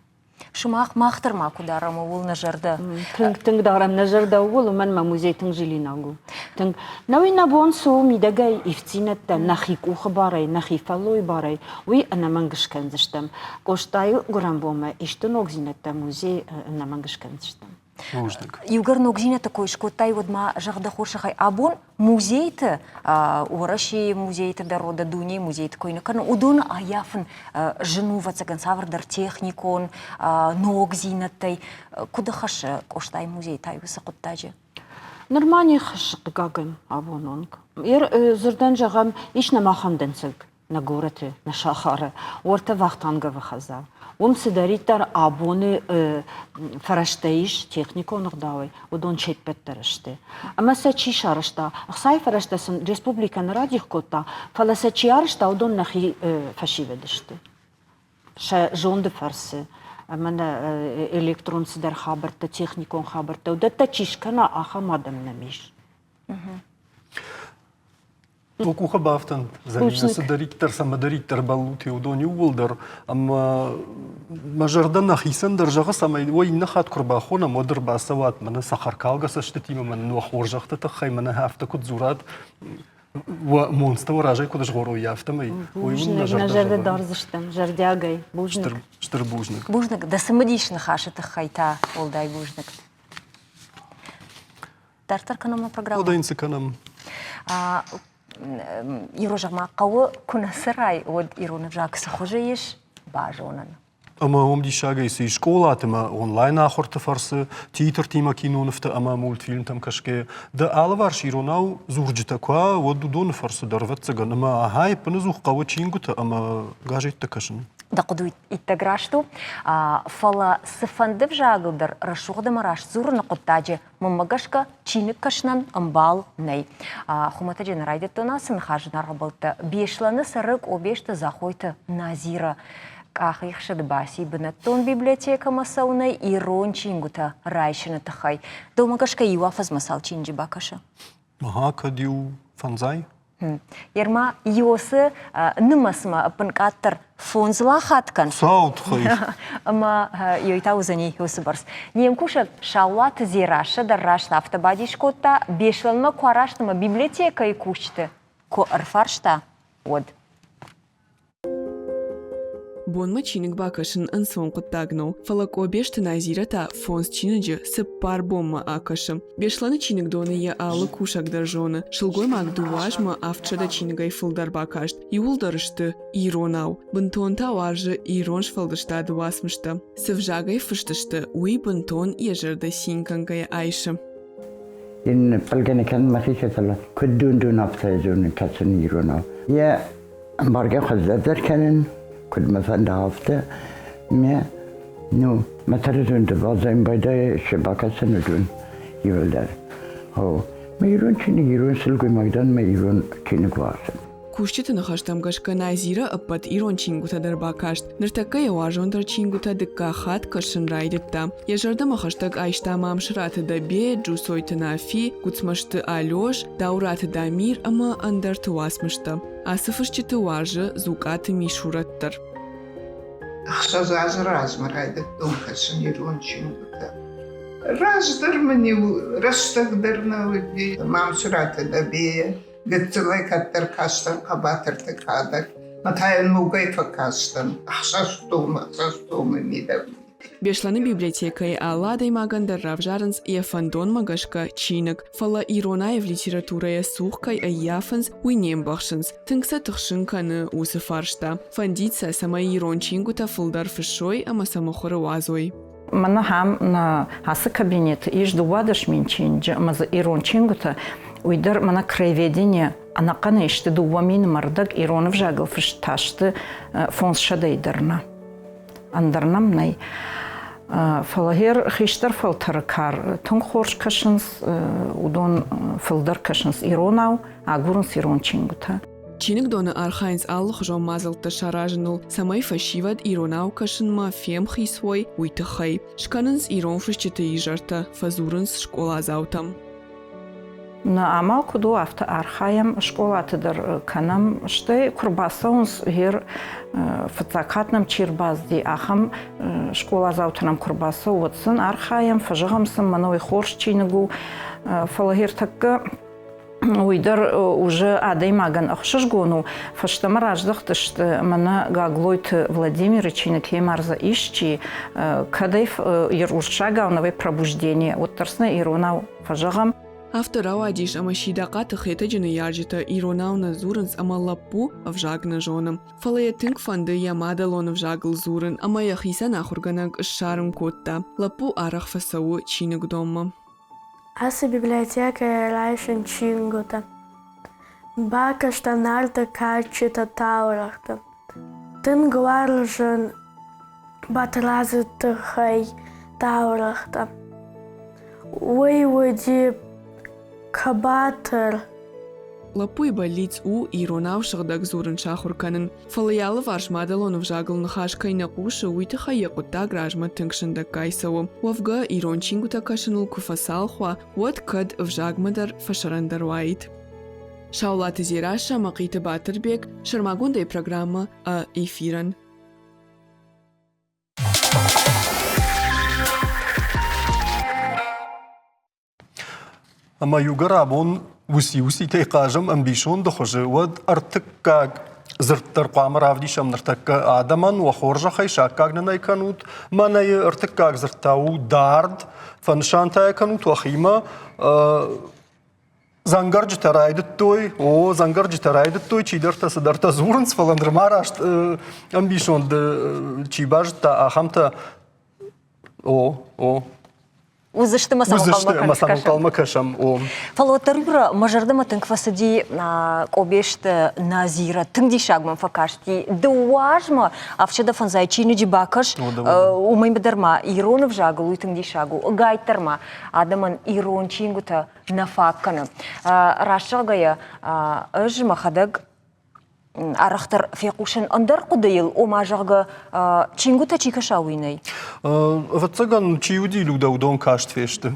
Сымах мах дӕр ма куы дарӕм ууыл нӕ зӕрдӕ. Тынг, тынг дарӕм нӕ зӕрдӕ ууыл, уымӕн мӕ музей тынг жилинаг у. Тынг. Нӕуый нӕ бон цы у мидӕгӕй ивддзинӕдтӕ нӕхи къухы барӕй, нӕхи фӕллойы барӕй, уый ӕнӕмӕнг скӕндзыстӕм. Къостайы гуырӕнбонмӕ исты ногдзинӕдтӕ музей ӕнӕмӕнг скӕндзыстӕм. Бузныг. Иугӕр ногдзинӕдты кой скодтай, уӕд ма зӕгъ дӕ хорзӕхӕй, абон музейты, Уӕрӕсейы музейты дӕр, уӕдӕ дунейы музейты кой нӕ кӕнын, уыдоны ӕййафын зын у, ӕвӕццӕгӕн, цавӕрдӕр техникон ногдзинӕдтӕй. Куыд ӕххӕссы Къостайы музей та уыцы хъуыддаджы? Нырма не ххӕссы, хъыгагӕн, абон онг. Дзырдӕн зӕгъӕм, ис нӕм ахӕм дӕнцӕг нӕ горӕты, нӕ сахары, уӕртӕ Вахтанговы хӕдзар. Уым цыдӕриддӕр абоны фӕрӕзтӕ ис техникон ӕгъдауӕй, уыдон се ппӕт дӕр сты. Ӕмӕ сӕ чи сарӕзта? Ӕхцайы фӕрӕзтӕ сын республикӕ нӕ радих кодта, фӕлӕ сӕ чи арӕзта, уыдон нӕхи фӕсивӕд сты. Сӕ зонды фӕрцы ӕмӕ нӕ электрон цыдӕр хабӕрттӕ, техникон хабӕрттӕ, уыдӕттӕ чи скӕна, ахӕм адӕм нӕм ис. Уӕ къухы бафтӕнт, Зӕлинӕ, цыдӕриддӕр, цӕмӕдӕриддӕр бӕллут, уыдон иууылдӕр. Ӕмӕ мӕ зӕрдӕ нӕхицӕн дӕр зӕгъы, цӕмӕй уӕ иннӕ хатт куы рбахонӕм, уӕд ӕрбацӕуат мӕнӕ цӕхӕркалгӕ цӕстытимӕ, мӕнӕ уӕ хорзӕхты тыххӕй, мӕнӕ афтӕ куыд дзурат, уӕ монцтӕ уӕ разӕй куыд згъорой, афтӕмӕй. Уый уын нӕ зӕрдӕ дардзыстӕм зӕрдиагӕй. Бузныг. Стыр бузныг. Бузныг. Дӕ цымыдис ныхасы тыххӕй та уӕлдай бузныг. Дарддӕр кӕнӕм нӕ программӕ. Уӕдӕ йын цы кӕнӕм? Ирон зӕгъ-ма хъӕуы куы нӕ цӕрай, уӕд ирон ӕвзаг цы хуызы ис, базонын. Ӕмӕ уым диссагӕй цы ис скъолаты ӕмӕ онлайн ахуырты фӕрцы, титртимӕ кинонывтӕ ӕмӕ мультфильмтӕм кӕсгӕйӕ, дӕ алыварс иронау дзурджытӕ куы уа, уӕд уыдоны фӕрцы дӕр, ӕвӕццӕгӕн, ӕмӕ ахӕ ӕппынӕдзух хъӕуы чингуытӕ ӕмӕ газеттӕ кӕсын. Дӕ хъуыды иттӕг раст у, фӕлӕ цыфӕнды взагыл дӕр рӕсугъд ӕмӕ раст дзурыны хъуыддаджы Мӕнмӕ гӕсгӕ, чиныг кӕсынӕн ӕмбал нӕй. Хуымӕтӕджы нӕ райдыдтон ацы ныхас зынаргъ ӕмбӕлттӕ. Беслӕны цӕры Къобесты Дзахойты Назира. Къахихсыд баци бынӕттон библиотекӕмӕ цӕуынӕй ирон чингуытӕ райсыны тыххӕй. Дӕумӕ гӕсгӕ иу афӕдзмӕ цал чиныджы бакӕсы? Ага, кӕд иу фӕндзай? Ерма Иосы нымӕцмӕ ӕппынкъаддӕр фондз лахат кӕн. Цаутхӕй. Ӕмӕ йой та уыдзӕни уыцы бӕрц. Не мкусӕг Саулаты Дзерассӕ дӕр раст афтӕ бадис кодта, Беслӕнмӕ куы араст ӕмӕ библиотекӕйы кусджыты куы ӕрфарста, уӕд. Бонмӕ чиныг бакӕсын ӕнцон хъуыддаг нӕу, фӕлӕ Къобесты Назирӕ та фондз чиныджы цыппар бонмӕ акӕсы. Беслӕны чиныгдоны йӕ алы кусӕг дӕр зоны, сылгоймаг дыууӕ азмӕ 700 чиныгӕй фылдӕр бакаст, иууылдӕр сты иронау. Бынтон та уарзы ирон сфӕлдыстады уацмыстӕ. Цы взагӕй фыст сты, уый бынтон йӕ зӕрдӕ цин кӕнгӕйӕ айсы. Ин пългӕнӕ мӕхи хӕцӕлӕ куыд дун-дун афтӕ зонын кӕсын иронау. Йӕ ӕмбаргӕ хуыздӕр кӕнын, куыд мӕ фӕнда, афтӕ. Ме, ну, мӕ тӕрзунты баззайын байдайы се бакӕсын уыдон иуылдӕр. О, мӕ ирон чиныг ирон сылгоймаг дӕн, мӕ ирон чиныг уарзын. Кусджыты ныхӕстӕм гӕсгӕ Назирӕ ӕппӕт ирон чингуытӕ дӕр бакаст. Ныртӕккӕ йӕ уарзондӕр чингуытӕ дыккаг хатт кӕсын райдыдта. Йӕ зӕрдӕмӕ хӕстӕг айста Мамсыраты Дӕбе, Джусойты Нафи, Гуыцмӕзты Алеш, Дауыраты Дамир ӕмӕ ӕндӕрты уацмыстӕ. Ацы фысджыты уарзы Дзукъаты Мисурӕт дӕр. Ӕхсӕз азы размӕ райдыдтон кӕсын ирон чингуытӕ. Раздӕр мын-иу рӕстӕг дӕр нӕ уыди Мамсыраты Дӕбейы Гыццылӕй кӕддӕр кастӕн хъӕбатырты кадӕг, мӕ та йын ногӕй фӕкастӕн ӕхсӕз томы, ӕхсӕз томы мидӕг. Беслӕны библиотекӕйы алы адӕймагӕн дӕр равзарынц йӕ фӕндонмӕ гӕсгӕ чиныг, фӕлӕ ирон аив литературӕйӕ цух кӕй ӕййафынц, уый не мбӕхсынц. Тынг сӕ тыхсын кӕны уыцы фарста. Фӕндид сӕ, цӕмӕй ирон чингуытӕ фылдӕр фыссой ӕмӕ сӕ мыхуыры уадзой. Мӕнӕ ахӕм нӕ ацы кабинеты ис 12 000 чиныджы ӕмӕ дзы ирон чингуытӕ, уый дӕр мӕнӕ краеведение ӕнӕхъӕнӕй сты 2000 ӕмӕ рдӕг ирон ӕвзагыл фыст та сты фондзсӕдӕй дӕр нӕ. Ӕндӕр нӕм нӕй. Фӕлӕ гъер хистӕр фӕлтӕры кар тынг хорз кӕсынц, уыдон фылдӕр кӕсынц иронау, агурынц ирон чингуытӕ. Чиныгдоны архайынц алыхуызон мадзӕлттӕ саразыныл, цӕмӕй фӕсивӕд иронау кӕсынмӕ фемхиц уой, уый тыххӕй. Скӕнынц ирон фысджыты изӕртӕ, фӕдзурынц скъоладзаутӕм. Нӕ амал куыд у, афтӕ архайӕм, скъолаты дӕр кӕнӕм. Стӕй куы рбацӕуынц, гъер фыццаг хатт нӕм чи рбацыди, ахӕм скъоладзаутӕ нӕм куы рбацӕуы, уӕд сын архайӕм, фӕзӕгъӕм сын, мӕнӕ уый хорз чиныг у. Фӕлӕ гъер тӕккӕ уый дӕр уже адӕймагӕн ӕхсызгон у. Фӕстӕмӕ раздӕхтысты мӕнӕ Гаглойты Владимиры чиныг «Хемарза исчи», кӕд ӕй уырыссагау новое пробуждение, уӕддӕр сын иронау фӕзӕгъӕм. Афтӕ рауадис, ӕмӕ Сидахъаты Хетӕджы ныййарджытӕ иронау нӕ дзурынц ӕмӕ лӕппу ӕвзаг нӕ зоны. Фӕлӕ йӕ тынг фӕнды йӕ мадӕлон ӕвзагыл дзурын ӕмӕ йӕхицӕн ахуыргӕнӕг ссарын кодта. Лӕппу арӕх фӕцӕуы чиныгдонмӕ. Ацы библиотекӕйы райсын чингуытӕ. Бакастӕн Нарты кадджытӕ таурӕгътӕ. Тынг уарзын Батрадзы тыххӕй таурӕгътӕ. Уый уыди хъӕбатыр. Лӕппуйы бӕллиц у иронау сыгъдӕг дзурын сахуыр кӕнын. Фӕлӕ йӕ алыварс мадӕлон ӕвзагыл ныхас кӕй нӕ хъусы, уый тыххӕй йӕ хъуыддаг размӕ тынг сындӕггай цӕуы. Уӕвгӕ, ирон чингуытӕ кӕсыныл куы фӕцалх уа, уӕд кӕд ӕвзагмӕ дӕр фӕсӕрӕндӕр уаид. Саулаты Дзерассӕ, Мӕхъиты Батырбег, сӕрмагондӕй программӕ «Ӕ эфирӕн». Ӕмӕ иугӕр абон уыци-уыцитӕй хъазӕм ӕмбисонды хуызы, уӕд ӕртыккаг дзырд дӕр хъуамӕ равдисӕм ныртӕккӕ адӕмӕн, уӕ хорзӕхӕй, саккаг нын ӕй кӕнут. Мӕнӕ ӕртыккаг дзырд та у дард, фӕнысан та йӕ кӕнут уӕхимӕ. Дзӕнгӕрджытӕ райдыдтой, о, дзӕнгӕрджытӕ райдыдтой, чидӕртӕ цыдӕртӕ дзурынц, фӕлӕ нырма раст ӕмбисонды чи базыдта, ахӕмтӕ о, о. Уыдзысты мӕ сӕм ӕнхъӕлмӕ кӕсӕм. О. Фӕлӕ уӕддӕр Юра, мӕ зӕрдӕмӕ тынг фӕцыди Къобесты Назира. Тынг диссаг мӕм фӕкасти. Дыууӕ азмӕ ӕфсӕдӕ фӕндзай чиныджы бакӕс, уымӕй дӕр ма ирон ӕвзагыл уый тынг диссаг у. Гайд дӕр ма адӕмӕн ирон чингуытӕ нӕ фаг кӕны. Раст зӕгъгӕйӕ, ӕз мӕхӕдӕг арӕхдӕр фехъусын ӕндӕр хъуыдыйыл, ома, зӕгъгӕ, чингуытӕ чи кӕса, уый нӕй. Ӕвӕццӕгӕн, чи уыди, Людӕ, уыдон каст фесты.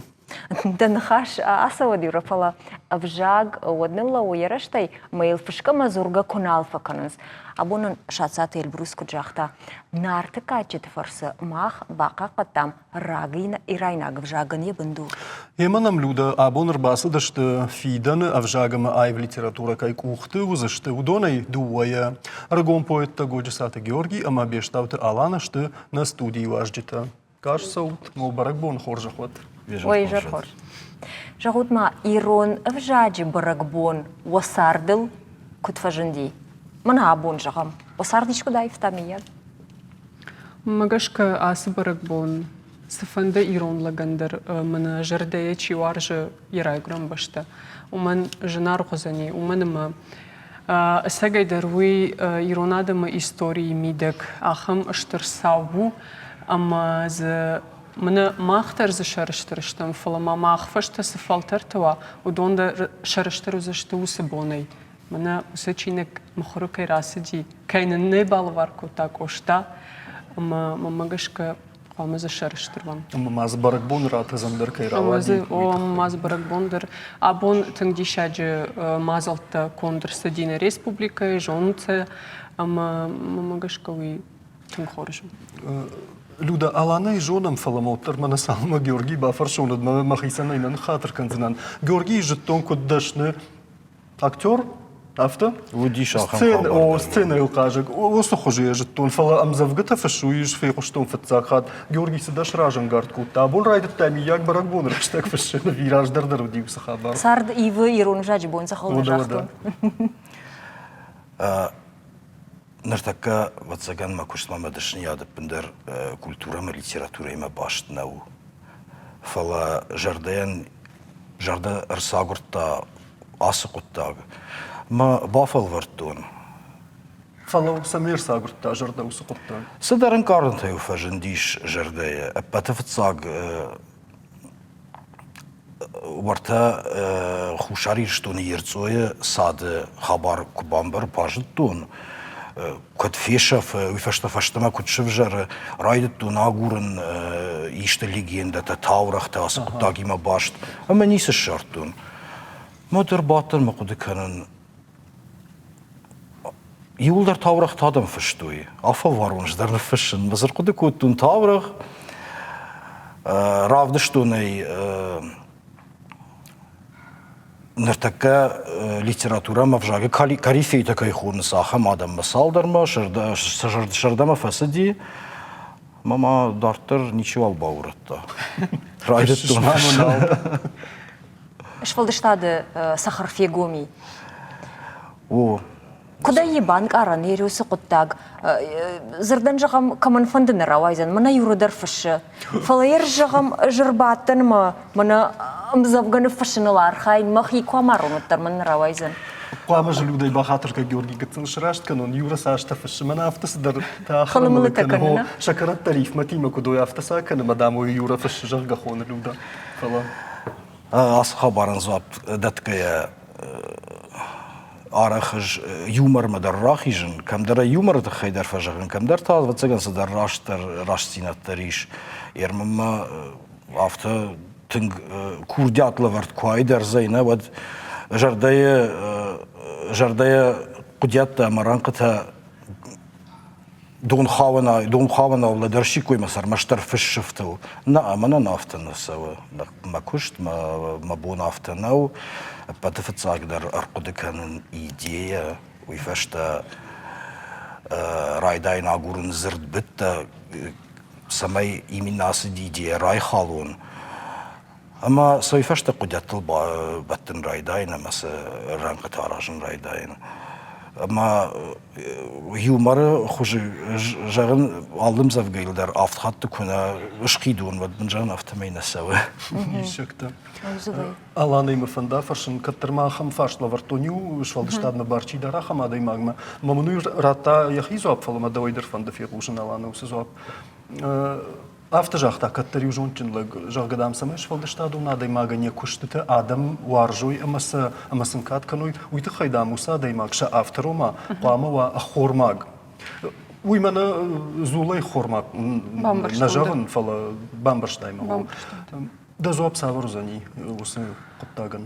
Дӕ ныхас ацӕуӕд, Юра, фӕлӕ ӕвзаг уӕд ныллӕууы йӕ рӕстӕй, ӕмӕ йыл фысгӕ ӕмӕ дзургӕ куы нал фӕкӕнынц. Абон нын Сацаты Эльбрус куыд загъта, Нарты кадджыты фӕрцы мах бахъахъхъӕдтам рагин ирайнаг ӕвзагӕн йӕ бындур. Емӕ нӕм Люда абон ӕрбацыдысты фидӕны ӕвзаг ӕмӕ аив литературӕ кӕй къухты уыдзысты, уыдонӕй дыууӕйӕ. Ӕрыгон поэттӕ Годжысаты Георгий ӕмӕ Бестауты Алана сты нӕ студийы уазджытӕ. Гас цӕут, мӕ бӕрӕгбон хорзӕх уӕд. Ой, изӕр хорз. Зӕгъут ма, ирон ӕвзаджы бӕрӕгбон уӕ цардыл куыд фӕзынди? Мӕнӕ абон зӕгъӕм, уӕ цард искуыд аивта, мыййаг? Мӕ гӕсгӕ ацы бӕрӕгбон цыфӕнды ирон лӕгӕн дӕр мӕнӕ зӕрдӕйӕ чи уарзы йӕ райгуырӕн бӕстӕ, уымӕн зынаргъ уыдзӕни, уымӕн ӕмӕ ӕцӕгӕйдӕр уый ирон адӕмы историйы мидӕг ахӕм стыр цау у, ӕмӕ дзы мӕнӕ мах дӕр дзы сӕрыстыр стӕм, фӕлӕ ма мах фӕстӕ цы фӕлтӕртӕ уа, уыдон дӕр сӕрыстыр уыдзысты уыцы бонӕй. Мӕнӕ уыцы чиныг мыхуыры кӕй рацыди, кӕй нын нӕ балӕвар кодта Къоста, ӕмӕ мӕнмӕ гӕсгӕ хъуамӕ дзы сӕрыстыр уӕм. Ӕмӕ ма дзы бӕрӕгбоны ратӕдзӕн дӕр кӕй рауади. О, ӕмӕ ма дзы бӕрӕгбон дӕр. Абон тынг диссаджы мадзӕлттӕ конд ӕрцыди нӕ республикӕйы, зонут сӕ, ӕмӕ мӕнмӕ гӕсгӕ уый тынг хорз у. Люда, Аланӕй зонӕм, фӕлӕ ма уӕддӕр мӕнӕ цалынмӕ Георгий бафӕрсон, уӕдмӕ мӕхицӕн ӕй нӕ ныххатыр кӕндзынӕн. Георгийы зыдтон куыд дӕсны актер, афтӕ? Уыдис ахӕм хабар. О, сценӕйыл хъазӕг. Уыцы хуызы йӕ зыдтон, фӕлӕ ӕмдзӕвгӕтӕ фыссы, ис фехъуыстон фыццаг хатт. Георгий цы дӕ сразӕнгард кодта? Абон райдыдта миййаг бӕрӕгбоны рӕстӕг фыссын, ӕви раздӕр дӕр уыди уыцы хабар? Цард ивы ирон ӕвзаджы бон цӕхыл нӕ загътон. Ныртӕккӕ, ӕвӕццӕгӕн, мӕ куыстмӕ мӕ дӕсныйад ӕппындӕр культурӕ ӕмӕ литературӕимӕ баст нӕу. Фӕлӕ зӕрдӕйӕн зӕрдӕ ӕрцагуырдта ацы хъуыддаг. Мӕ бафӕлвӕрдтон. Фӕлӕ цӕмӕй ӕрцагуырдта зӕрдӕ уыцы хъуыддаг? Цыдӕр ӕнкъарӕнтӕ-иу фӕзындис зӕрдӕйы. Ӕппӕты фыццаг уӕртӕ Хуссар Ирыстоны Ерцъойы цады хабар куы бамбар, базыдтон, куыд фесӕфы, уый фӕстӕ фӕстӕмӕ куыд сывзӕры, райдыдтон агурын исты легендӕтӕ, таурӕгътӕ ацы хъуыддагимӕ баст, ӕмӕ ницы ссардтон. Мӕ дӕр бадтӕн мӕ хъуыды кӕнын, Иуылдӕр таурӕгътӕ адӕм фыстой. Афӕлварон ӕз дӕр ныффыссын. Ӕз ӕрхъуыды кодтон таурӕгъ. Равдыстон ӕй ныртӕккӕ литературӕ ӕмӕ ӕвзагы корифейтӕ кӕй хонынц, ахӕм адӕммӕ цалдӕрмӕ сӕ зӕрдӕмӕ фӕцыди. Ӕмӕ ма дарддӕр ничиуал баурӕдта. Райдыдтон. Сфӕлдыстады цӕхӕр фегоми. О. Куыд ӕй банкъарӕн Ересы хъуыддаг? Дзырдӕн зӕгъӕм, кӕмӕнфӕнды нӕ рауайдзӕн, мӕнӕ Юры дӕр фыссы. Фӕлӕ йӕ зӕгъӕм, ӕз ӕрбадтӕн ӕмӕ мӕнӕ ӕмдзӕвгӕ ныффыссыныл архайын, мӕхи куы амарон, уӕддӕр мын нӕ рауайдзӕн. Хъуамӕ зылудӕй бахатыр кӕн, Георгий гыццыл сраст кӕнон, Юра цастӕ фыссы, мӕнӕ афтӕ цыдӕр хылымылы кӕны, сӕ кӕрӕттӕ рифмӕтимӕ куыд уой, афтӕ сӕ кӕны, мӕ дам, уый Юра фыссы, зӕгъгӕ, хоны Люда. Фӕлӕ Ацы хабарӕн дзуапп дӕтгӕйӕ арӕх ӕз юмормӕ дӕр рахизын, кӕмдӕр ӕй юморы тыххӕй дӕр фӕзӕгъын, кӕмдӕр та, ӕвӕццӕгӕн, цыдӕр растдӕр рӕстдзинад дӕр ис. Ермӕнмӕ афтӕ тынг курдиат лӕвӕрд куы уаид ӕрдзӕй, нӕ, уӕд зӕрдӕйы зӕрдӕйы хъуыдиӕдтӕ ӕмӕ рӕнхъытӕ донхауӕнау лӕдӕрсиккой мӕ сӕрмӕстдӕр фыссыфтыл. Нӕ, мӕнӕн афтӕ нӕ цӕуы. Мӕ куыст, мӕ бон афтӕ нӕу. Ӕппӕты фыццагдӕр ӕрхъуыды кӕнын идея, уый фӕстӕ райдайын агурын дзырдбыдтӕ, цӕмӕй именно ацы идея райхалон. Ӕмӕ сӕ уый фӕстӕ хъуыдиӕдтыл бӕттын райдайын ӕмӕ сӕ рӕнхъытӕ аразын райдайын. Ӕмӕ юморы хуызы зӕгъын алы ӕмдзӕвгӕйыл дӕр авд хатты куы нӕ схъидон, уӕд мын зӕгъын афтӕмӕй нӕ цӕуы. Диссӕгтӕ. Аланӕй мӕ фӕнда фӕрсын, кӕддӕр ма ахӕм фарст лӕвӕрдтон иу сфӕлдыстадмӕ бар чи дӕр ахӕм адӕймагмӕ. Мӕ мын уый радта йӕхи дзуапп, фӕлӕ мӕ дӕуӕй дӕр фӕнды фехъусын Аланы уыцы дзуапп. Афтӕ загъта кӕддӕр иу зондджын лӕг, зӕгъгӕ, дам, цӕмӕй сфӕлдыстадон адӕймагӕн йӕ куыстытӕ адӕм уарзой ӕмӕ сӕ ӕмӕ сын кад кӕной, уый тыххӕй, дам, уыцы адӕймаг сӕ автор ома хъуамӕ уа ӕххормаг. Уый мӕнӕ дзулӕй хормаг нӕ зӕгъын, фӕлӕ бамбӕрстай мӕ. Дӕ дзуапп цавӕр уыдзӕни уыцы хъуыддагӕн?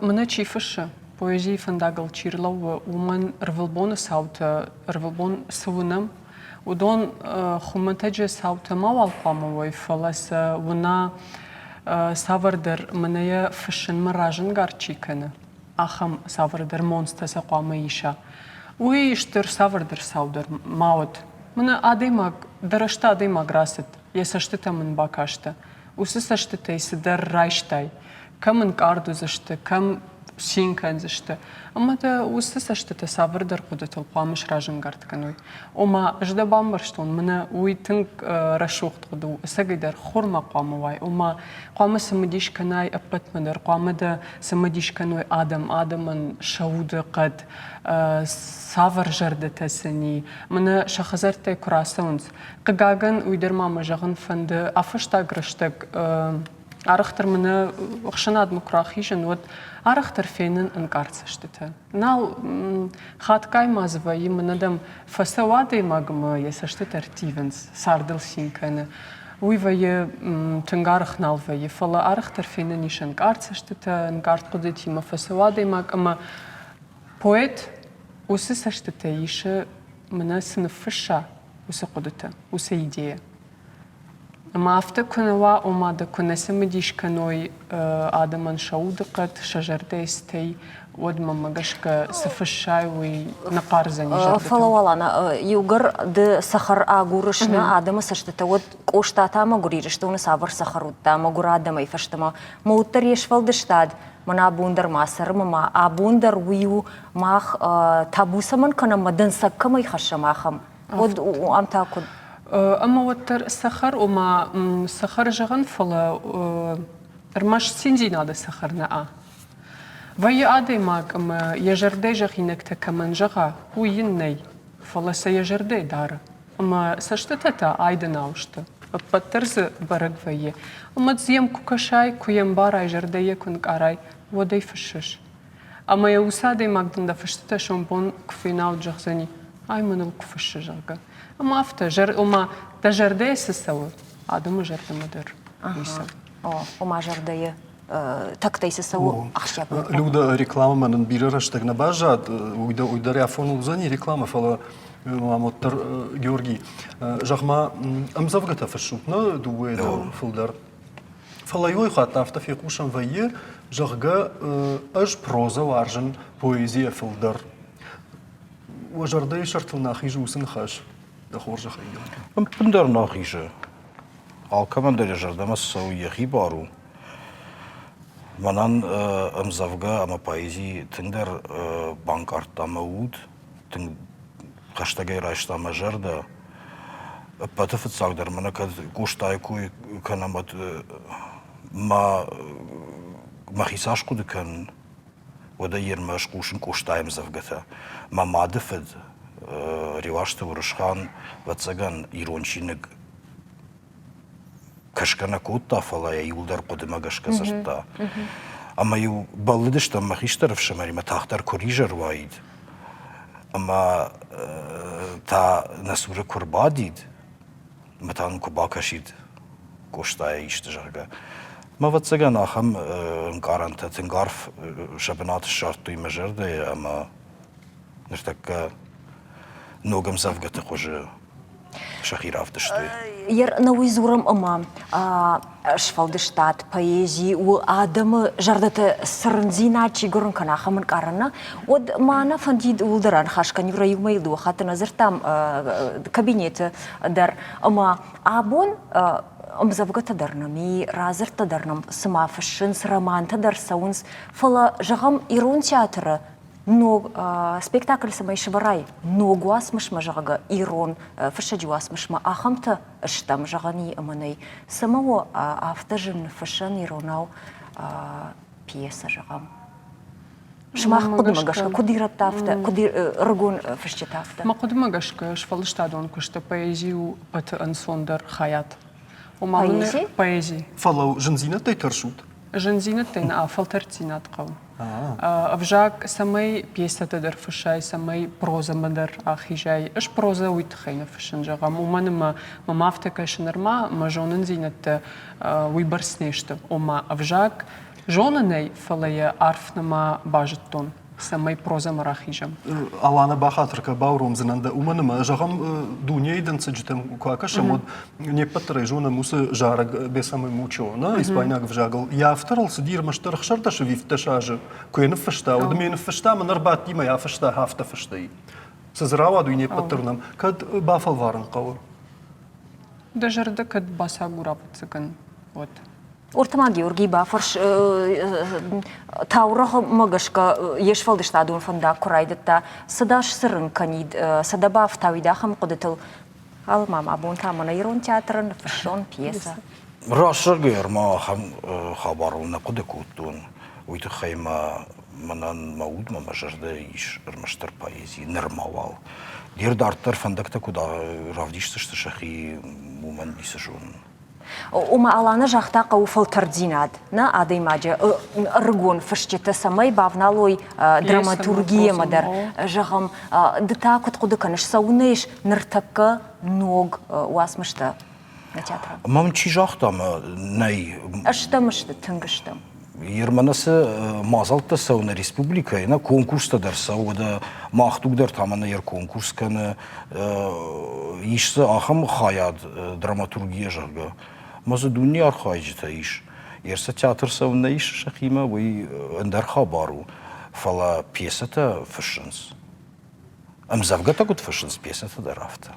Мӕнӕ чи фыссы, поэзийы фӕндагыл чи рлӕууы, уымӕн ӕрвылбоны цаутӕ, ӕрвылбон цы уынӕм, уыдон хуымӕтӕджы цаутӕ мауал хъуамӕ уой, фӕлӕ сӕ уына цавӕрдӕр мӕнӕ йӕ фыссынмӕ разӕнгард чи кӕны, ахӕм цавӕрдӕр монцтӕ сӕ хъуамӕ иса. Уый стыр цавӕрдӕр цау дӕр ма уӕд. Мӕнӕ адӕймаг, дӕ рӕзты адӕймаг рацыд, йӕ цӕстытӕм ын бакастӕ. Уыцы цӕстытӕй цыдӕр райстай. Кӕм ӕнкъард уыдзысты, кӕм цин кӕндзысты. Ӕмӕ дӕ уыцы цӕстытӕ цавӕрдӕр хъуыдытыл хъуамӕ сразӕнгард кӕной. Ома, ӕз дӕ бамбӕрстон, мӕнӕ уый тынг рӕсугъд хъуыды у, ӕцӕгӕйдӕр хурмӕ хъуамӕ уай. Ома, хъуамӕ цымыдис кӕнай ӕппӕтмӕ дӕр, хъуамӕ дӕ цымыдис кӕной адӕм, адӕмӕн сӕ уды хъӕд, цавӕр зӕрдӕтӕ сын и. Мӕнӕ сӕ хӕдзӕрттӕй куы рацӕуынц. Хъыгагӕн, уый дӕр ма мӕ зӕгъын фӕнды, а-фӕстаг рӕстӕг арӕхдӕр мӕнӕ ӕхсӕнадмӕ куы рахизын, уӕд арӕхдӕр фенын ӕнкъард цӕстытӕ. Нал хатгай ма дзы вӕййы, мӕнӕ дӕм фӕцӕуы адӕймаг ӕмӕ йӕ цӕстытӕ ӕрттивынц, цардыл цин кӕны. Уый вӕййы тынг арӕх нал вӕййы, фӕлӕ арӕхдӕр фенӕн ис ӕнкъард цӕстытӕ, ӕнкъард хъуыдытимӕ фӕцӕуы адӕймаг ӕмӕ поэт уыцы цӕстытӕ исы, мӕнӕ цы ныффысса, уыцы хъуыдытӕ, уыцы идея. Ӕмӕ афтӕ куы нӕ уа, ома дӕ куы нӕ цымыдис кӕной адӕмӕн сӕ удыхъӕд, сӕ зӕрдӕйы цытӕй, уӕд мӕнмӕ гӕсгӕ цы фыссай, уый нӕ хъардзӕни зӕрдӕтӕм. Фӕлӕ уал, иугӕр ды цӕхӕр агурыс нӕ адӕмы цӕстытӕ, уӕд Къоста та мӕгуыр Ирыстоны цавӕр цӕхӕр уыдта мӕгуыр адӕмӕй фӕстӕмӕ? Мӕ уӕддӕр йе сфӕлдыстад мӕн абон дӕр ма цӕры мӕ абон дӕр уый у, мах табу цӕмӕн кӕнӕм, мӕ дӕнцӕг кӕмӕй хӕссӕм, ахӕм. Уӕд ам та куыд? Ӕмӕ уӕддӕр цӕхӕр, ома цӕхӕр зӕгъын, фӕлӕ ӕрмӕст циндзинады цӕхӕр нӕ а. Вӕййы адӕймаг ӕмӕ йӕ зӕрдӕйы зӕгъинӕгтӕ кӕмӕн зӕгъа, уый йын нӕй, фӕлӕ сӕ йӕ зӕрдӕйы дары. Ӕмӕ цӕстытӕ та айдӕнау сты. Ӕппӕт дӕр дзы бӕрӕг вӕййы. Ӕмӕ дзы йӕм куы кӕсай, куы йӕм барай, зӕрдӕйӕ куы нкъарай, уӕд ӕй фыссыс. Ӕмӕ йӕ уыцы адӕймаг дын дӕ фыстытӕ сомбон куы фена, уӕд зӕгъдзӕни, ай мӕныл куы фыссы, зӕгъгӕ. Ӕмӕ афтӕ, ома дӕ зӕрдӕйы цы цӕуы, адӕмы зӕрдӕмӕ дӕр уый цӕуы. Ома зӕрдӕйы тӕгтӕй цы цӕуы ахсджиаг. Люда, рекламӕмӕ нын бирӕ рӕстӕг нӕ баззад, уый дӕр афон уыдзӕни рекламӕ, фӕлӕ мӕм уӕддӕр Георгий, зӕгъ-ма, ӕмдзӕвгӕтӕ фыссут нӕ дыууӕйы дӕр фылдӕр? Фӕлӕ иуӕй хатт афтӕ фехъусӕн вӕййы, зӕгъгӕ, ӕз прозӕ уарзын поэзийӕ фылдӕр. Уӕ зӕрдӕйы сӕртыл нӕ хизы уыцы ныхас, дӕ хорзӕхӕй? Ӕппындӕр нӕ хизы. Алкӕмӕн дӕр йӕ зӕрдӕмӕ цы цӕуы, йӕхи бар у. Мӕнӕн ӕмдзӕвгӕ ӕмӕ поэзи тынгдӕр банкъардта мӕ уд, тынг хӕстӕгӕй райста мӕ зӕрдӕ. Ӕппӕты фыццагдӕр мӕнӕ кӕд Къостайы кой кӕнӕм, уӕд мӕ мӕхи цас хъуыды кӕнын, уӕд ӕй ӕрмӕст хъусын Къостайы ӕмдзӕвгӕтӕ. Мӕ мады фыд Реуазты Уырысхан, ӕвӕццӕгӕн, ирон чиныг кӕсгӕ нӕ кодта, фӕлӕ йӕ иуылдӕр хъуыдымӕ гӕсгӕ дзырдта. Ӕмӕ-иу бӕллыдыстӕм мӕ хистӕр ӕфсымӕримӕ тагъддӕр куы ризӕр уаид, ӕмӕ та нӕ цуры куы рбадид, ӕмӕ та нын куы бакӕсид Къостайӕ исты, зӕгъгӕ. Мӕ ӕвӕццӕгӕн, ахӕм ӕнкъарӕнтӕ тынг арф сӕ бынат ссардтой мӕ зӕрдӕйы ӕмӕ ныртӕккӕ ног ӕмдзӕвгӕты хуызы сӕхи равдыстой. Нӕ уый дзурӕм ӕмӕ сфӕлдыстад, поэзи у адӕмы зӕрдӕты цырындзинад чи гуырын кӕна, ахӕм ӕнкъарӕн нӕ, уӕд ма нӕ фӕндид ууыл дӕр аныхас кӕнин. Иу мӕйыл дыууӕ хатты нӕ дзырдтам кабинеты дӕр ӕмӕ абон ӕмдзӕвгӕтӕ дӕр нӕм и, радзырдтӕ дӕр нӕм цыма фыссынц, романтӕ дӕр цӕуынц, фӕлӕ, зӕгъӕм, ирон театры ног спектакль цӕмӕй сӕвӕрай ног уацмысмӕ, зӕгъгӕ, ирон фыссӕджы уацмысмӕ ахӕмтӕ стӕм, зӕгъӕн и ӕмӕ нӕй. Цӕмӕ у афтӕ зын ныффыссӕн иронау пьесӕ, зӕгъӕм? Сымах хъуыдымӕ гӕсгӕ, куыд ирӕттӕ афтӕ, куыд ӕрыгон фысджытӕ афтӕ? Мӕ хъуыдымӕ гӕсгӕ, сфӕлдыстадон куысты поэзи у ӕппӕты ӕнцондӕр хайад. Поэзи? Поэзи. Фӕлӕ зындзинӕдтӕй тӕрсут? Зындзинӕдтӕй нӕ фӕлтӕрддзинад хъӕуы. Ӕвзаг цӕмӕй пьесӕтӕ дӕр фыссай, цӕмӕй прозӕмӕ дӕр ахизай. Ӕз прозӕ уый тыххӕй нӕ фыссын, зӕгъӕм, уымӕн ӕмӕ мӕм афтӕ кӕсы нырма, мӕ зонындзинӕдтӕ уыйбӕрц не сты. Ома ӕвзаг зонын ӕй, фӕлӕ йӕ арф нӕма базыдтон. цӕмӕй прозӕмӕ рахизӕм. Алана бахатыр кӕ, бауромдзынӕн дӕ, уымӕн ӕмӕ, зӕгъӕм, дунейы дӕнцӕджытӕм куы акӕсӕм, уӕд не ппӕт дӕр ӕй зонӕм уыцы зарӕг Бесаме мучо, нӕ, испайнаг ӕвзагыл. Йӕ авторыл цыди ӕрмӕстдӕр 16 ӕви 17 азы. Куы йӕ ныффыста, уӕд ӕм йӕ ныффыста, мӕн ӕрбадти мӕ йӕ афыста афтӕ фыстӕй. Цы дзы рауад, уый не ппӕт дӕр нӕм. Кӕд бафӕлварын хъӕуы? Дӕ зӕрдӕ кӕд бацагура, ӕвӕццӕгӕн, уӕд. Ортама Георгий бафӕрс таурӕгъмӕ гӕсгӕ йе сфӕлдыстадон фӕндаг куы райдыдта, цы дӕ сцырын кӕнид, цы дӕ бафтауид ахӕм хъуыдытыл? Алы мам абон та мӕнӕ ирон театры ныффыссон пьесӕ. Раст зӕгъгӕйӕ, ӕрмӕ ахӕм хабарыл нӕ хъуыды кодтон. Уый тыххӕй мӕ мӕнӕн мӕ удмӕ мӕ зӕрдӕ ис ӕрмӕстдӕр поэзи, нырма уал. Гер дарддӕр фӕндӕгтӕ куыд равдисдзысты сӕхи, уымӕн ницы зонын. Ома Алана загъта хъӕуы фӕлтӕрддзинад нӕ адӕймаджы ӕрыгон фысджытӕ, цӕмӕй бавналой драматургиямӕ дӕр. Зӕгъӕм, ды та куыд хъуыды кӕныс, цӕуылнӕ ис ныртӕккӕ ног уацмыстӕ нӕ театры? Мӕм чи загъта, мӕ нӕй. Стӕм сты, тынг стӕм. Ерманы цы мадзӕлттӕ цӕуы нӕ республикӕйы, нӕ конкурстӕ дӕр цӕуы, уӕдӕ мах дуг дӕр та мӕнӕ йӕ конкурс кӕны, ис дзы ахӕм хайад драматургия, зӕгъгӕ. Ӕмӕ дзы дуне архайджытӕ ис. Ерсӕ театр цӕуын нӕ ис сӕхимӕ, уый ӕндӕр хабар у. Фӕлӕ пьесӕтӕ фыссынц. Ӕмдзӕвгӕтӕ куыд фыссынц, пьесӕтӕ дӕр афтӕ.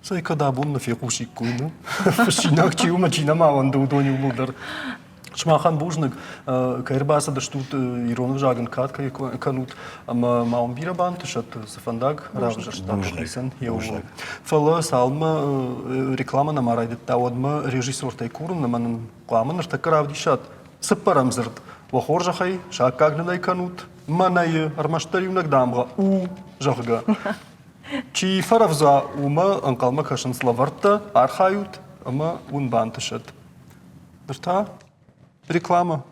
Цӕй, кӕд абон нӕ фехъусиккой, ну, фыссинаг чи у ӕмӕ чи нӕма уӕнды, уыдон иууылдӕр. Сымахӕн бузныг, кӕй ӕрбацыдыстут, ирон ӕвзагӕн кад кӕй кӕнут, ӕмӕ ма уын бирӕ бантысӕд, цы фӕндаг равзӕрстат хицӕн еууыл. Фӕлӕ цалынмӕ рекламӕ нӕма райдыдта, уӕдмӕ режиссертӕй курын ӕмӕ нын хъуамӕ ныртӕккӕ равдисат цыппӕрӕм дзырд. Уӕ хорзӕхӕй, саккаг нын ӕй кӕнут, мӕнӕйы ӕрмӕстдӕр иунӕг дамгъӕ У, зӕгъгӕ. Чи фӕрӕвдза, уымӕ ӕнхъӕлмӕ кӕсынц лӕвӕрттӕ, архайут ӕмӕ уын бантысӕд. Ныр та реклама.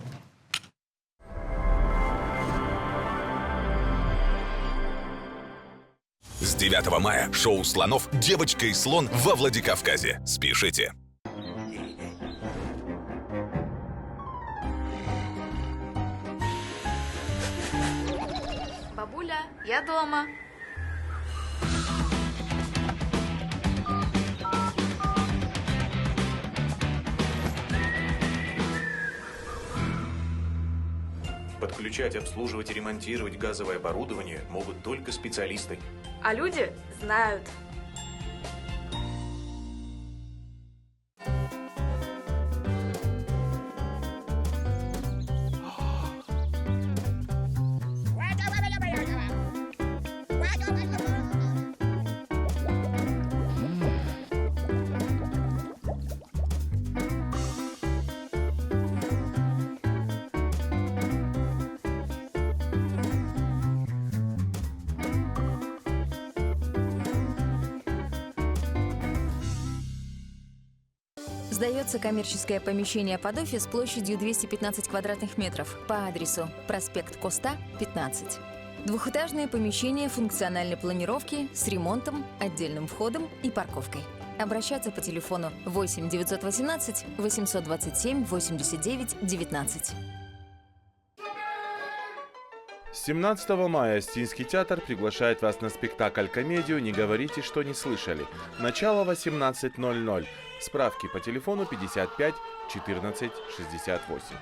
С 9 мая шоу «Слонов. Девочка и слон» во Владикавказе. Спешите! Бабуля, я дома. Подключать, обслуживать и ремонтировать газовое оборудование могут только специалисты. А люди знают. Сдается коммерческое помещение под офис площадью 215 квадратных метров по адресу проспект Коста, 15. Двухэтажное помещение функциональной планировки с ремонтом, отдельным входом и парковкой. Обращаться по телефону 8 918 827 89 19. 17 мая Астинский театр приглашает вас на спектакль-комедию «Не говорите, что не слышали». Начало 18.00. Справки по телефону 55 14 68.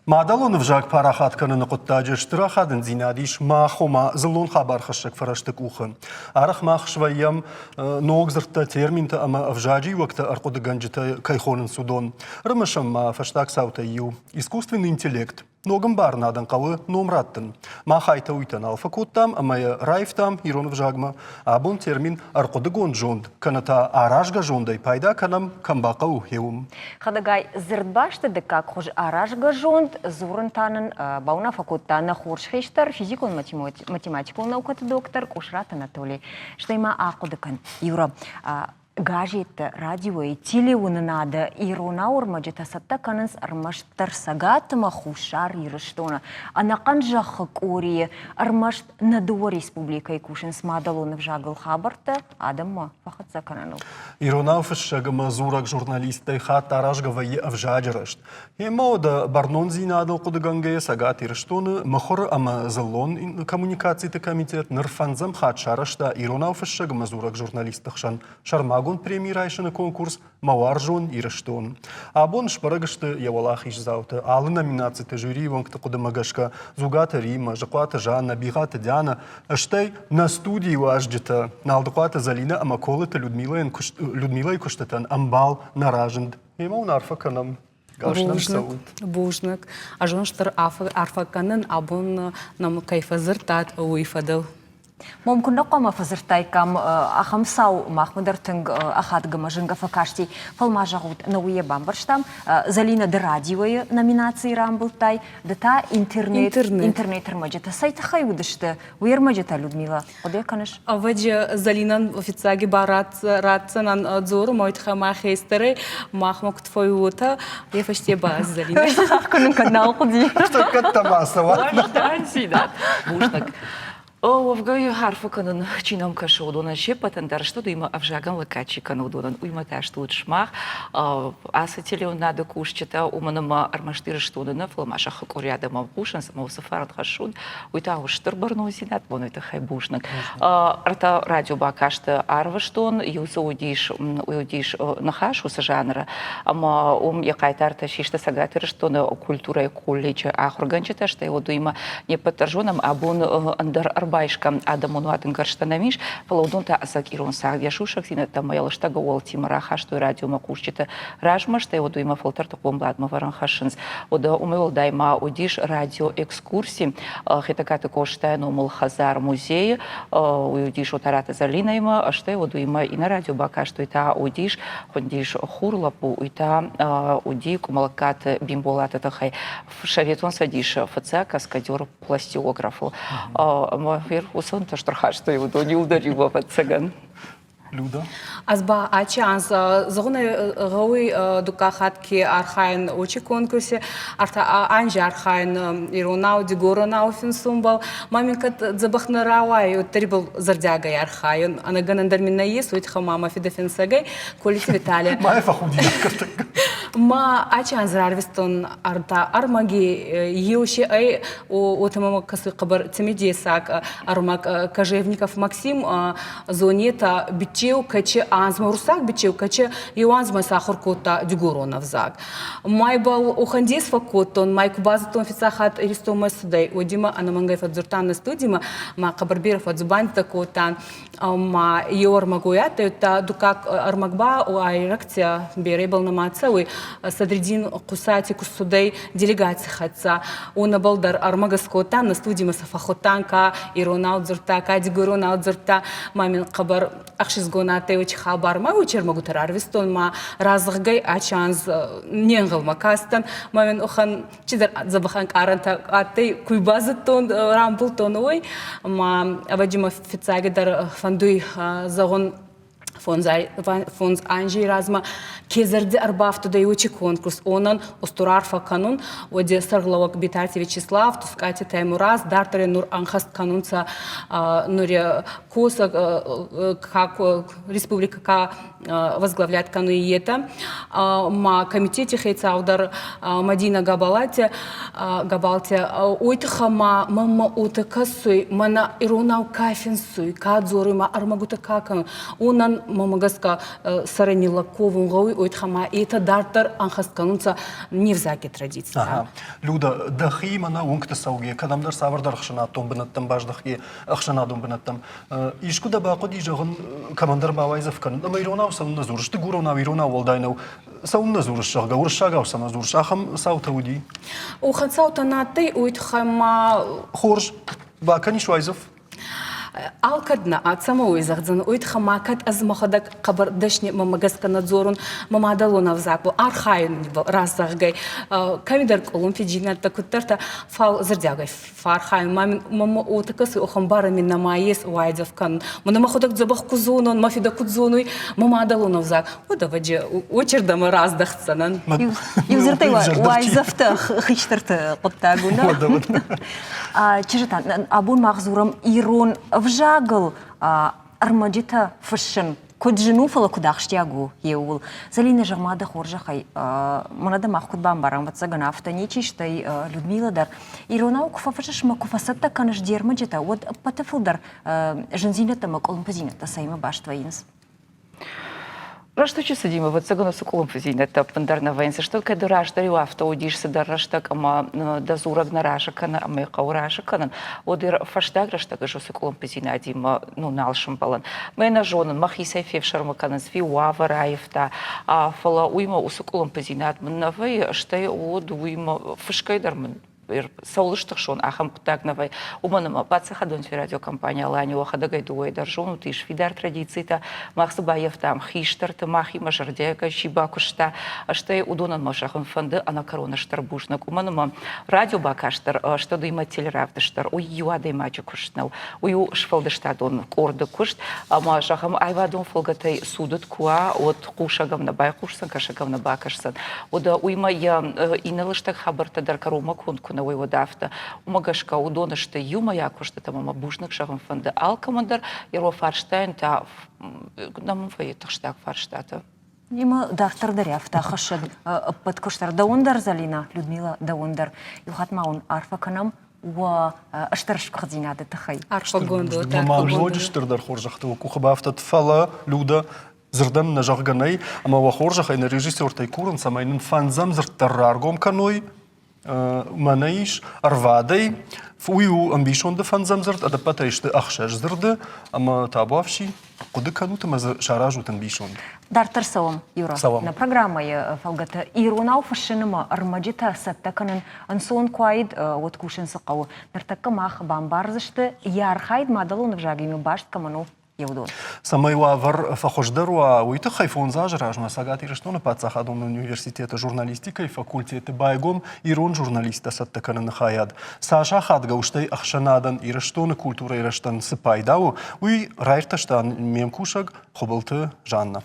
Мадӕлон ӕвзаг парахат кӕныны хъуыддаджы стыр ахадындзинад ис мах, ома дзыллон хабархӕссӕг фӕрӕзты къухы. Арӕх мах свӕййӕм ног дзырдтӕ, терминтӕ ӕмӕ ӕвзаджы иуӕгтӕ ӕрхъуыдыгӕнджытӕ кӕй хонынц, уыдон. Ӕрымысӕм ма фӕстаг цаутӕй иу – искусственный интеллект. Ног ӕмбарынадӕн хъӕуы ном раттын. Мах айтӕ-уыйтӕ нал фӕкодтам ӕмӕ йӕ раивтам ирон ӕвзагмӕ. Абон термин ӕрхъуыдыгонд зонд кӕнӕ та аразгӕ зондӕй пайда кӕнӕм, кӕм бахъӕуы, уым. Хӕдӕгай, дзырдбасты дыккаг хуыз аразгӕ зонд дзурын та нын бауынаффӕ кодта нӕ хорз хистӕр, физикон-математикон наукӕты доктор Къусраты Анатолий. Стӕй ма ахъуыды кӕн, Юра, газеттӕ, радиойы, телеуынынады иронау ӕрмӕджытӕ цӕттӕ кӕнынц ӕрмӕстдӕр Цӕгат ӕмӕ Хуссар Ирыстоны. Ӕнӕхъӕн зӕххы къорийы ӕрмӕст нӕ дыууӕ республикӕйы кусынц мадӕлон ӕвзагыл хабӕрттӕ адӕммӕ фӕхӕццӕ кӕныныл. Иронау фыссӕг ӕмӕ дзурӕг журналисттӕй хатт аразгӕ вӕййы ӕвзаджы рӕзт. Йемӕ уӕдӕ бӕрнондзинадыл хъуыдыгӕнгӕйӕ Цӕгат Ирыстоны мыхуыры ӕмӕ дзыллон коммуникациты комитет ныр фӕндзӕм хатт сарӕзта иронау фыссӕг ӕмӕ дзурӕг журналистты хсӕн сӕрмагонд преми райсыны конкурс «Мӕ уарзон Ирыстон». Абон сбӕрӕг сты йӕ уӕлахиздзаутӕ. Алы номинациты жюрийы уӕнгты хъуыдымӕ гӕсгӕ Дзугаты Риммӕ, Зыхъуаты Жаннӕ, Бигъаты Дианӕ, стӕй нӕ студийы уазджытӕ Налдыхъуаты Зӕлинӕ ӕмӕ Колыты Людмилӕйы куыстытӕн ӕмбал нӕ разынд. Мемӕ уын арфӕ кӕнӕм. Бузныг, бузныг. Ӕз уын стыр арфӕ кӕнын, абон нӕм кӕй фӕдзырдтат, уый фӕдыл. Мом куыннӕ хъуамӕ фӕдзырдтаиккам, ахӕм цау махмӕ дӕр тынг ахадгӕ ӕмӕ зынгӕ фӕкасти. Фӕлӕ ма зӕгъут, нӕ уый йӕ бамбӕрстам. Зӕлинӕ, ды радиойы номинацийы рамбылдтай, ды та интернет, интернет ӕрмӕджытӕ. Цӕй тыххӕй уыдысты уый ӕрмӕджытӕ, Людмила? Хъуыды кӕныс? Ӕвӕджы Зӕлинӕн фиццаги ба ратдзӕнӕн дзору, мой тыххӕй мӕ хестӕрӕй, махмӕ куд фӕууотӕ, е фӕсте ба Зӕлинӕ. Кӕнын кӕд нал хъуыди. Кӕдтӕ ма цӕуа. Уӕздандзинад. Бузныг. Уӕвгӕ арфӕ кӕнын, чи нӕм кӕсы, уыдонӕн се ппӕтӕн дӕр стут, уыимӕ ӕвзагӕн лӕггад чи кӕны, уыдонӕн, уыимӕ та стут сымах. Ацы телеуынынады кусджытӕ, уымӕн ӕмӕ ӕрмӕст Ирыстоны нӕ, фӕлӕ ма зӕххы къуыри адӕмӕн хъусынц ӕмӕ уыцы фарн хӕссут. Уый та у стыр бӕрнондзинад, уый тыххӕй бузныг. Ӕртӕ радиобакасты арвыстон, иу дзы уыдис, уый уыдис ныхас уыцы жанры, ӕмӕ уым йӕ хъайтартӕ систы Цӕгат Ирыстоны культурӕйы колледжы ахуыргӕнджытӕ, стӕй уыд уыимӕ не ппӕт дӕр зонӕм, абон ӕндӕр ӕрбайсгӕ адӕмон уадынгӕрзтӕ нӕм ис, фӕлӕ уыдон та ӕцӕг ирон цагъд йӕ сусӕгдзинӕдтӕ ӕмӕ йӕ лыстӕг ӕууӕлтимӕ рахастой радиомӕ хъусджыты размӕ, стӕй уыд уыимӕ фӕлтӕрты хъомыладмӕ вӕрӕн хӕссынц. Уыд уымӕй уӕлдай ма уыдис радиоэкскурси Хетӕгкаты Къостайы номыл хӕдзар-музейы. Уый уыдис Отараты Зӕлинӕимӕ, стӕй уыд уыимӕ иннӕ радиобакаст, уый та уыдис, хуындис Хур лӕппу, уый та уыди Къуымӕллӕгкаты Бимболаты тыххӕй Советон Цӕдисы фыццаг каскадер-пластиографыл. Ӕмӕ уыцы ӕнтыст ӕрхастой уыдон иуылдӕр иумӕ, ӕвӕццӕгӕн. Люда? Ӕз ба ачи анз зӕгъун гъӕуй дуккаг хатт ке архайун очи конкурси, ӕртӕ анзи архайун иронау, дигоронау финсунбӕл. Ма мин кӕд дзӕбӕх нӕ рауайуй, уӕддӕр ибӕл зӕрдиагӕй архайун. Ӕнӕгӕнӕн дӕр мин нӕййес, уой туххӕй ма мӕ фидӕ финсӕгӕй Колити Виталий. Ма фӕхудинаг кӕртӕккӕ. Ма ачи анз рарвистон ӕртӕ ӕрмӕги еу си ӕй уотемӕ кӕсуй хъӕбӕр цимидесаг ӕрмӕг Кожевников Максим зонетӕ бичеу кӕчи анзмӕ уруссаг бичеу кӕчи еу анзмӕ сахур кодта дигорон ӕвзаг. Майбӕл охӕндес фӕккодтон, май ку базудтон фиццаг хатт Иристонмӕ цудӕй, уӕдимӕ ӕнӕмӕнгӕй фӕдздзурдтан нӕ студимӕ, ма хъӕбӕр берӕ фӕдздзубандитӕ кодтан. Ма еу ӕрмӕгой адтӕй, удта дуккаг ӕрмӕг ба айрӕгтӕ беребӕл нӕма цӕуй. Садриддин Хъусати ку цудӕй делегаций хӕццӕ, уонӕбӕл дӕр ӕрмӕг скодтан, нӕ студимӕ сӕ фӕххудтан, ка иронау дзурдта, ка дигоронау дзурдта. Ма мин хъӕбӕр ӕхсизгон адтӕй уочи хабар. Ма уочи ӕрмӕгутӕ рарвистон, ма разӕгъгӕй ачи анз не нгъӕлмӕ кастӕн. Ма мин уӕхӕн чидӕр дзӕбӕх ӕнкъарӕнтӕ адтӕй, куй базудтон, рамбулдтон, уой. Ма ӕвӕджи мӕ фиццагидӕр фӕндуй зӕгъун фондз анзей размӕ ке зӕрди ӕрбафтудӕй уочи конкурс, онӕн устур арфӕ кӕнун. Уӕди сӕргълӕууӕг Битарти Вячеслав, Тускъати Таймураз дарддӕр нур ӕнхӕст кӕнунцӕ нури косӕг как республика ка возглавляет кӕнуй етӕ. Ма комитети хецау дӕр Мадина Габалати Габалти уой туххӕй ма мӕнмӕ уотӕ кӕсуй, мӕнӕ иронау ка финсуй, ка дзоруй, ма ӕрмӕгутӕ ка кӕнуй, уонӕн мӕмӕ гӕсгӕ сӕрӕй ниллӕг ковун гъӕуй, уой туххӕй ма етӕ дарддӕр ӕнхӕст кӕнунцӕ не взаги традицитӕ. Люда, дӕхи мӕнӕ уынгты цӕугӕ, кӕдӕмдӕр цавӕрдӕр ӕхсӕнадон бынӕттӕм баздӕхгӕ, ӕхсӕнадон бынӕттӕм. Искуы дӕ бахъуыди, зӕгъын, кӕмӕндӕр бауайдзӕф кӕнын, ӕмӕ иронау цӕуылнӕ дзурыс? Дыгуронау, иронау уӕлдай нӕу. Цӕуылнӕ дзурыс, зӕгъгӕ, уырыссагау цӕмӕ дзурыс? Ахӕм цаутӕ уыди? Уӕхӕн цаутӕ нӕ адтӕй, уой туххӕй ма... Хорз, бакӕнис уайдзӕф? Алкӕд нӕ ацӕмӕ уой зӕгъдзӕн, уой туххӕй ма кӕд ӕз мӕхуӕдӕг хъӕбӕр дӕсни мӕмӕ гӕсгӕ нӕ дзорун, мӕ мадӕлон ӕвзагбӕл архайун раззӕгъгӕй, кӕмидӕр къулумпидзийнӕдтӕ куддӕртӕ, фал зӕрдиагӕй фӕархайун. Ма мин мӕмӕ уотӕ кӕсуй, охӕмбарӕ мин нӕма ес уайдзӕф кӕнун. Мӕнӕ мӕхуӕдӕг дзӕбӕх ку зонон, мӕ фидӕ куд зонуй мӕ мадӕлон ӕвзаг, уӕд ӕвӕджи уочердӕмӕ раздӕхдзӕнӕн. Иу дзырдӕй уайдзӕфтӕ хистӕрты хъуыддаг у, нӕ? Чызджытӕ, абон мах дзурӕм ирон ӕвзагыл ӕрмӕджытӕ фыссын. Куыд зын у, фӕлӕ куыд ахсджиаг у еууыл. Зӕлинӕ, зӕгъ-ма дӕ хорзӕхӕй, мӕнӕ дӕ мах куыд бамбарӕм, ӕвӕццӕгӕн, афтӕ ничи, стӕй Людмила дӕр. Иронау куы фӕфыссыс ӕмӕ куы фӕцӕттӕ кӕныс де рмӕджытӕ, уӕд ӕппӕты фылдӕр зындзинӕдтӕ ӕмӕ къуылымпыдзинӕдтӕ цӕимӕ баст вӕййынц? Рӕстӕджы цыдимӕ, ӕвӕццӕгӕн, уыцы къуылымпыдзинӕдтӕ ӕппындӕр нӕ вӕййынц. Стӕй кӕд раздӕр-иу афтӕ уыдис цыдӕр рӕстӕг ӕмӕ дӕ дзурӕг нӕ разы кӕны ӕмӕ йӕ хъӕуы разы кӕнын, уӕд фӕстаг рӕстӕг ӕз уыцы къуылымпыдзинадимӕ ну, нал сӕмбӕлын. Мӕ нӕ зонын, мӕхицӕй фефсӕрмы кӕнынц, фи уавӕр аивта, фӕлӕ уыимӕ уыцы къуылымпыдзинад мын нӕ вӕййы, стӕй уӕд уыимӕ фысгӕй дӕр мын цӕуыл стыхсон, ахӕм хъуыддаг нӕ вӕййы. Уымӕн ӕмӕ паддзахадон телерадиокомпани Алани уӕхӕдӕгӕй дыууӕйы дӕр зонут, ис фидар традицитӕ. Мах дзы баййӕфтам хистӕрты, махимӕ зӕрдиагӕй чи бакуыста, стӕй уыдонӕн мӕ зӕгъын фӕнды ӕнӕкӕрон стыр бузныг, уымӕн ӕмӕ радиобакаст дӕр, стӕй уыимӕ телеравдыст дӕр, уый иу адӕймаджы куыст нӕу. Уый у сфӕлдыстадон къорды куыст ӕмӕ, зӕгъӕм, аивадон фӕлгӕтӕй цудыд куы уа, уӕд хъусӕг ӕм нӕ байхъусдзӕн, кӕсӕг ӕм нӕ бакӕсдзӕн. Уӕдӕ уыимӕ йӕ иннӕ лыстӕг хабӕрттӕ дӕр кӕронмӕ конд куы нӕ уой, уӕд афтӕ. Уымӕ гӕсгӕ уыдон сты иумӕйаг куыстытӕ ӕмӕ мӕ бузныг зӕгъын фӕнды алкӕмӕн дӕр. Йӕ фарстайӕн та нӕм вӕййы тыхстаг фарстатӕ. Нимӕ дарддӕр дӕр афтӕ хӕссӕд ӕппӕт куыст дӕр. Дӕуӕн дӕр, Зӕлинӕ, Людмила, дӕуӕн дӕр. Иу хатт ма уын арфӕ кӕнӕм уӕ стыр сгуыхтдзинады тыххӕй. Арфӕгонд у. Ма ноджы стырдӕр хорзӕхты уӕ къухы бафтӕд, фӕлӕ, Люда, дзырдӕн нӕ зӕгъгӕ нӕй, ӕмӕ уӕ хорзӕхӕй нӕ режиссертӕй курын, цӕмӕй нын фӕндзӕм дзырд дӕр раргом кӕной, мӕнӕ ис ӕрвадӕй. Уый у ӕмбисонды фӕндзӕм дзырд, ӕдӕппӕтӕй сты ӕхсӕз дзырды, ӕмӕ табуафси, хъуыды кӕнут ӕмӕ дзы саразут ӕмбисонд. Дарддӕр цӕуӕм, Юра. Цӕуӕм. Нӕ программӕйы фӕлгӕты иронау фыссынымӕ ӕрмӕджытӕ цӕттӕ кӕнын ӕнцон куы уаид, уӕд кусын цы хъӕуы. Ныртӕккӕ мах бамбардзысты, йӕ архайд мадӕлон ӕвзагимӕ баст кӕмӕн у, уыдон. Цӕмӕй уавӕр фӕхуыздӕр уа, уый тыххӕй фондз азы размӕ Цӕгат Ирыстоны паддзахадон университеты журналистикӕйы факультеты байгом ирон журналисттӕ цӕттӕ кӕныны хайад. Цас ахадгӕ у, стӕй ӕхсӕнадӕн Ирыстоны культурӕйы рӕзтӕн цы пайда у, уый раиртӕста ме мкусӕг Хуыбылты Жаннӕ.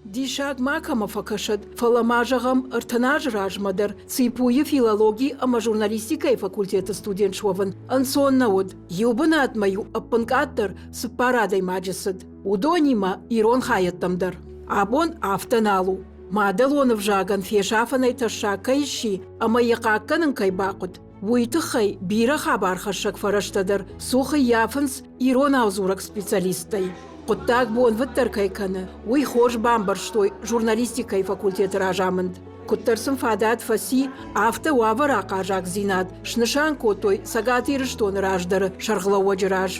Диссаг макӕмӕ фӕкӕсӕд, фӕлӕ ма зӕгъӕм, 30 азы размӕ дӕр ЦИПУ-йы филологи ӕмӕ журналистикӕйы факультеты студент суӕвын ӕнцон нӕ уыд. Иу бынатмӕ-иу ӕппынкъаддӕр цыппар адӕймаджы цыд. Уыдонимӕ ирон хайӕдтӕм дӕр. Абон афтӕ нал у. Мадӕлон ӕвзагӕн фесафынӕй тӕссаг кӕй сси ӕмӕ йӕ хъахъхъӕнын кӕй бахъуыд, уый тыххӕй бирӕ хабархӕссӕг фӕрӕзтӕ дӕр цух ӕййафынц иронау дзурӕг специалисттӕй. Хъуыддаг бонвыддӕр кӕй кӕны, уый хорз бамбӕрстой журналистикӕйы факультеты разамынд. Куыддӕр сын фадат фӕци, афтӕ уавӕр ахъазагдзинад снысан кодтой Цӕгат Ирыстоны раздӕры сӕргълӕууӕджы раз.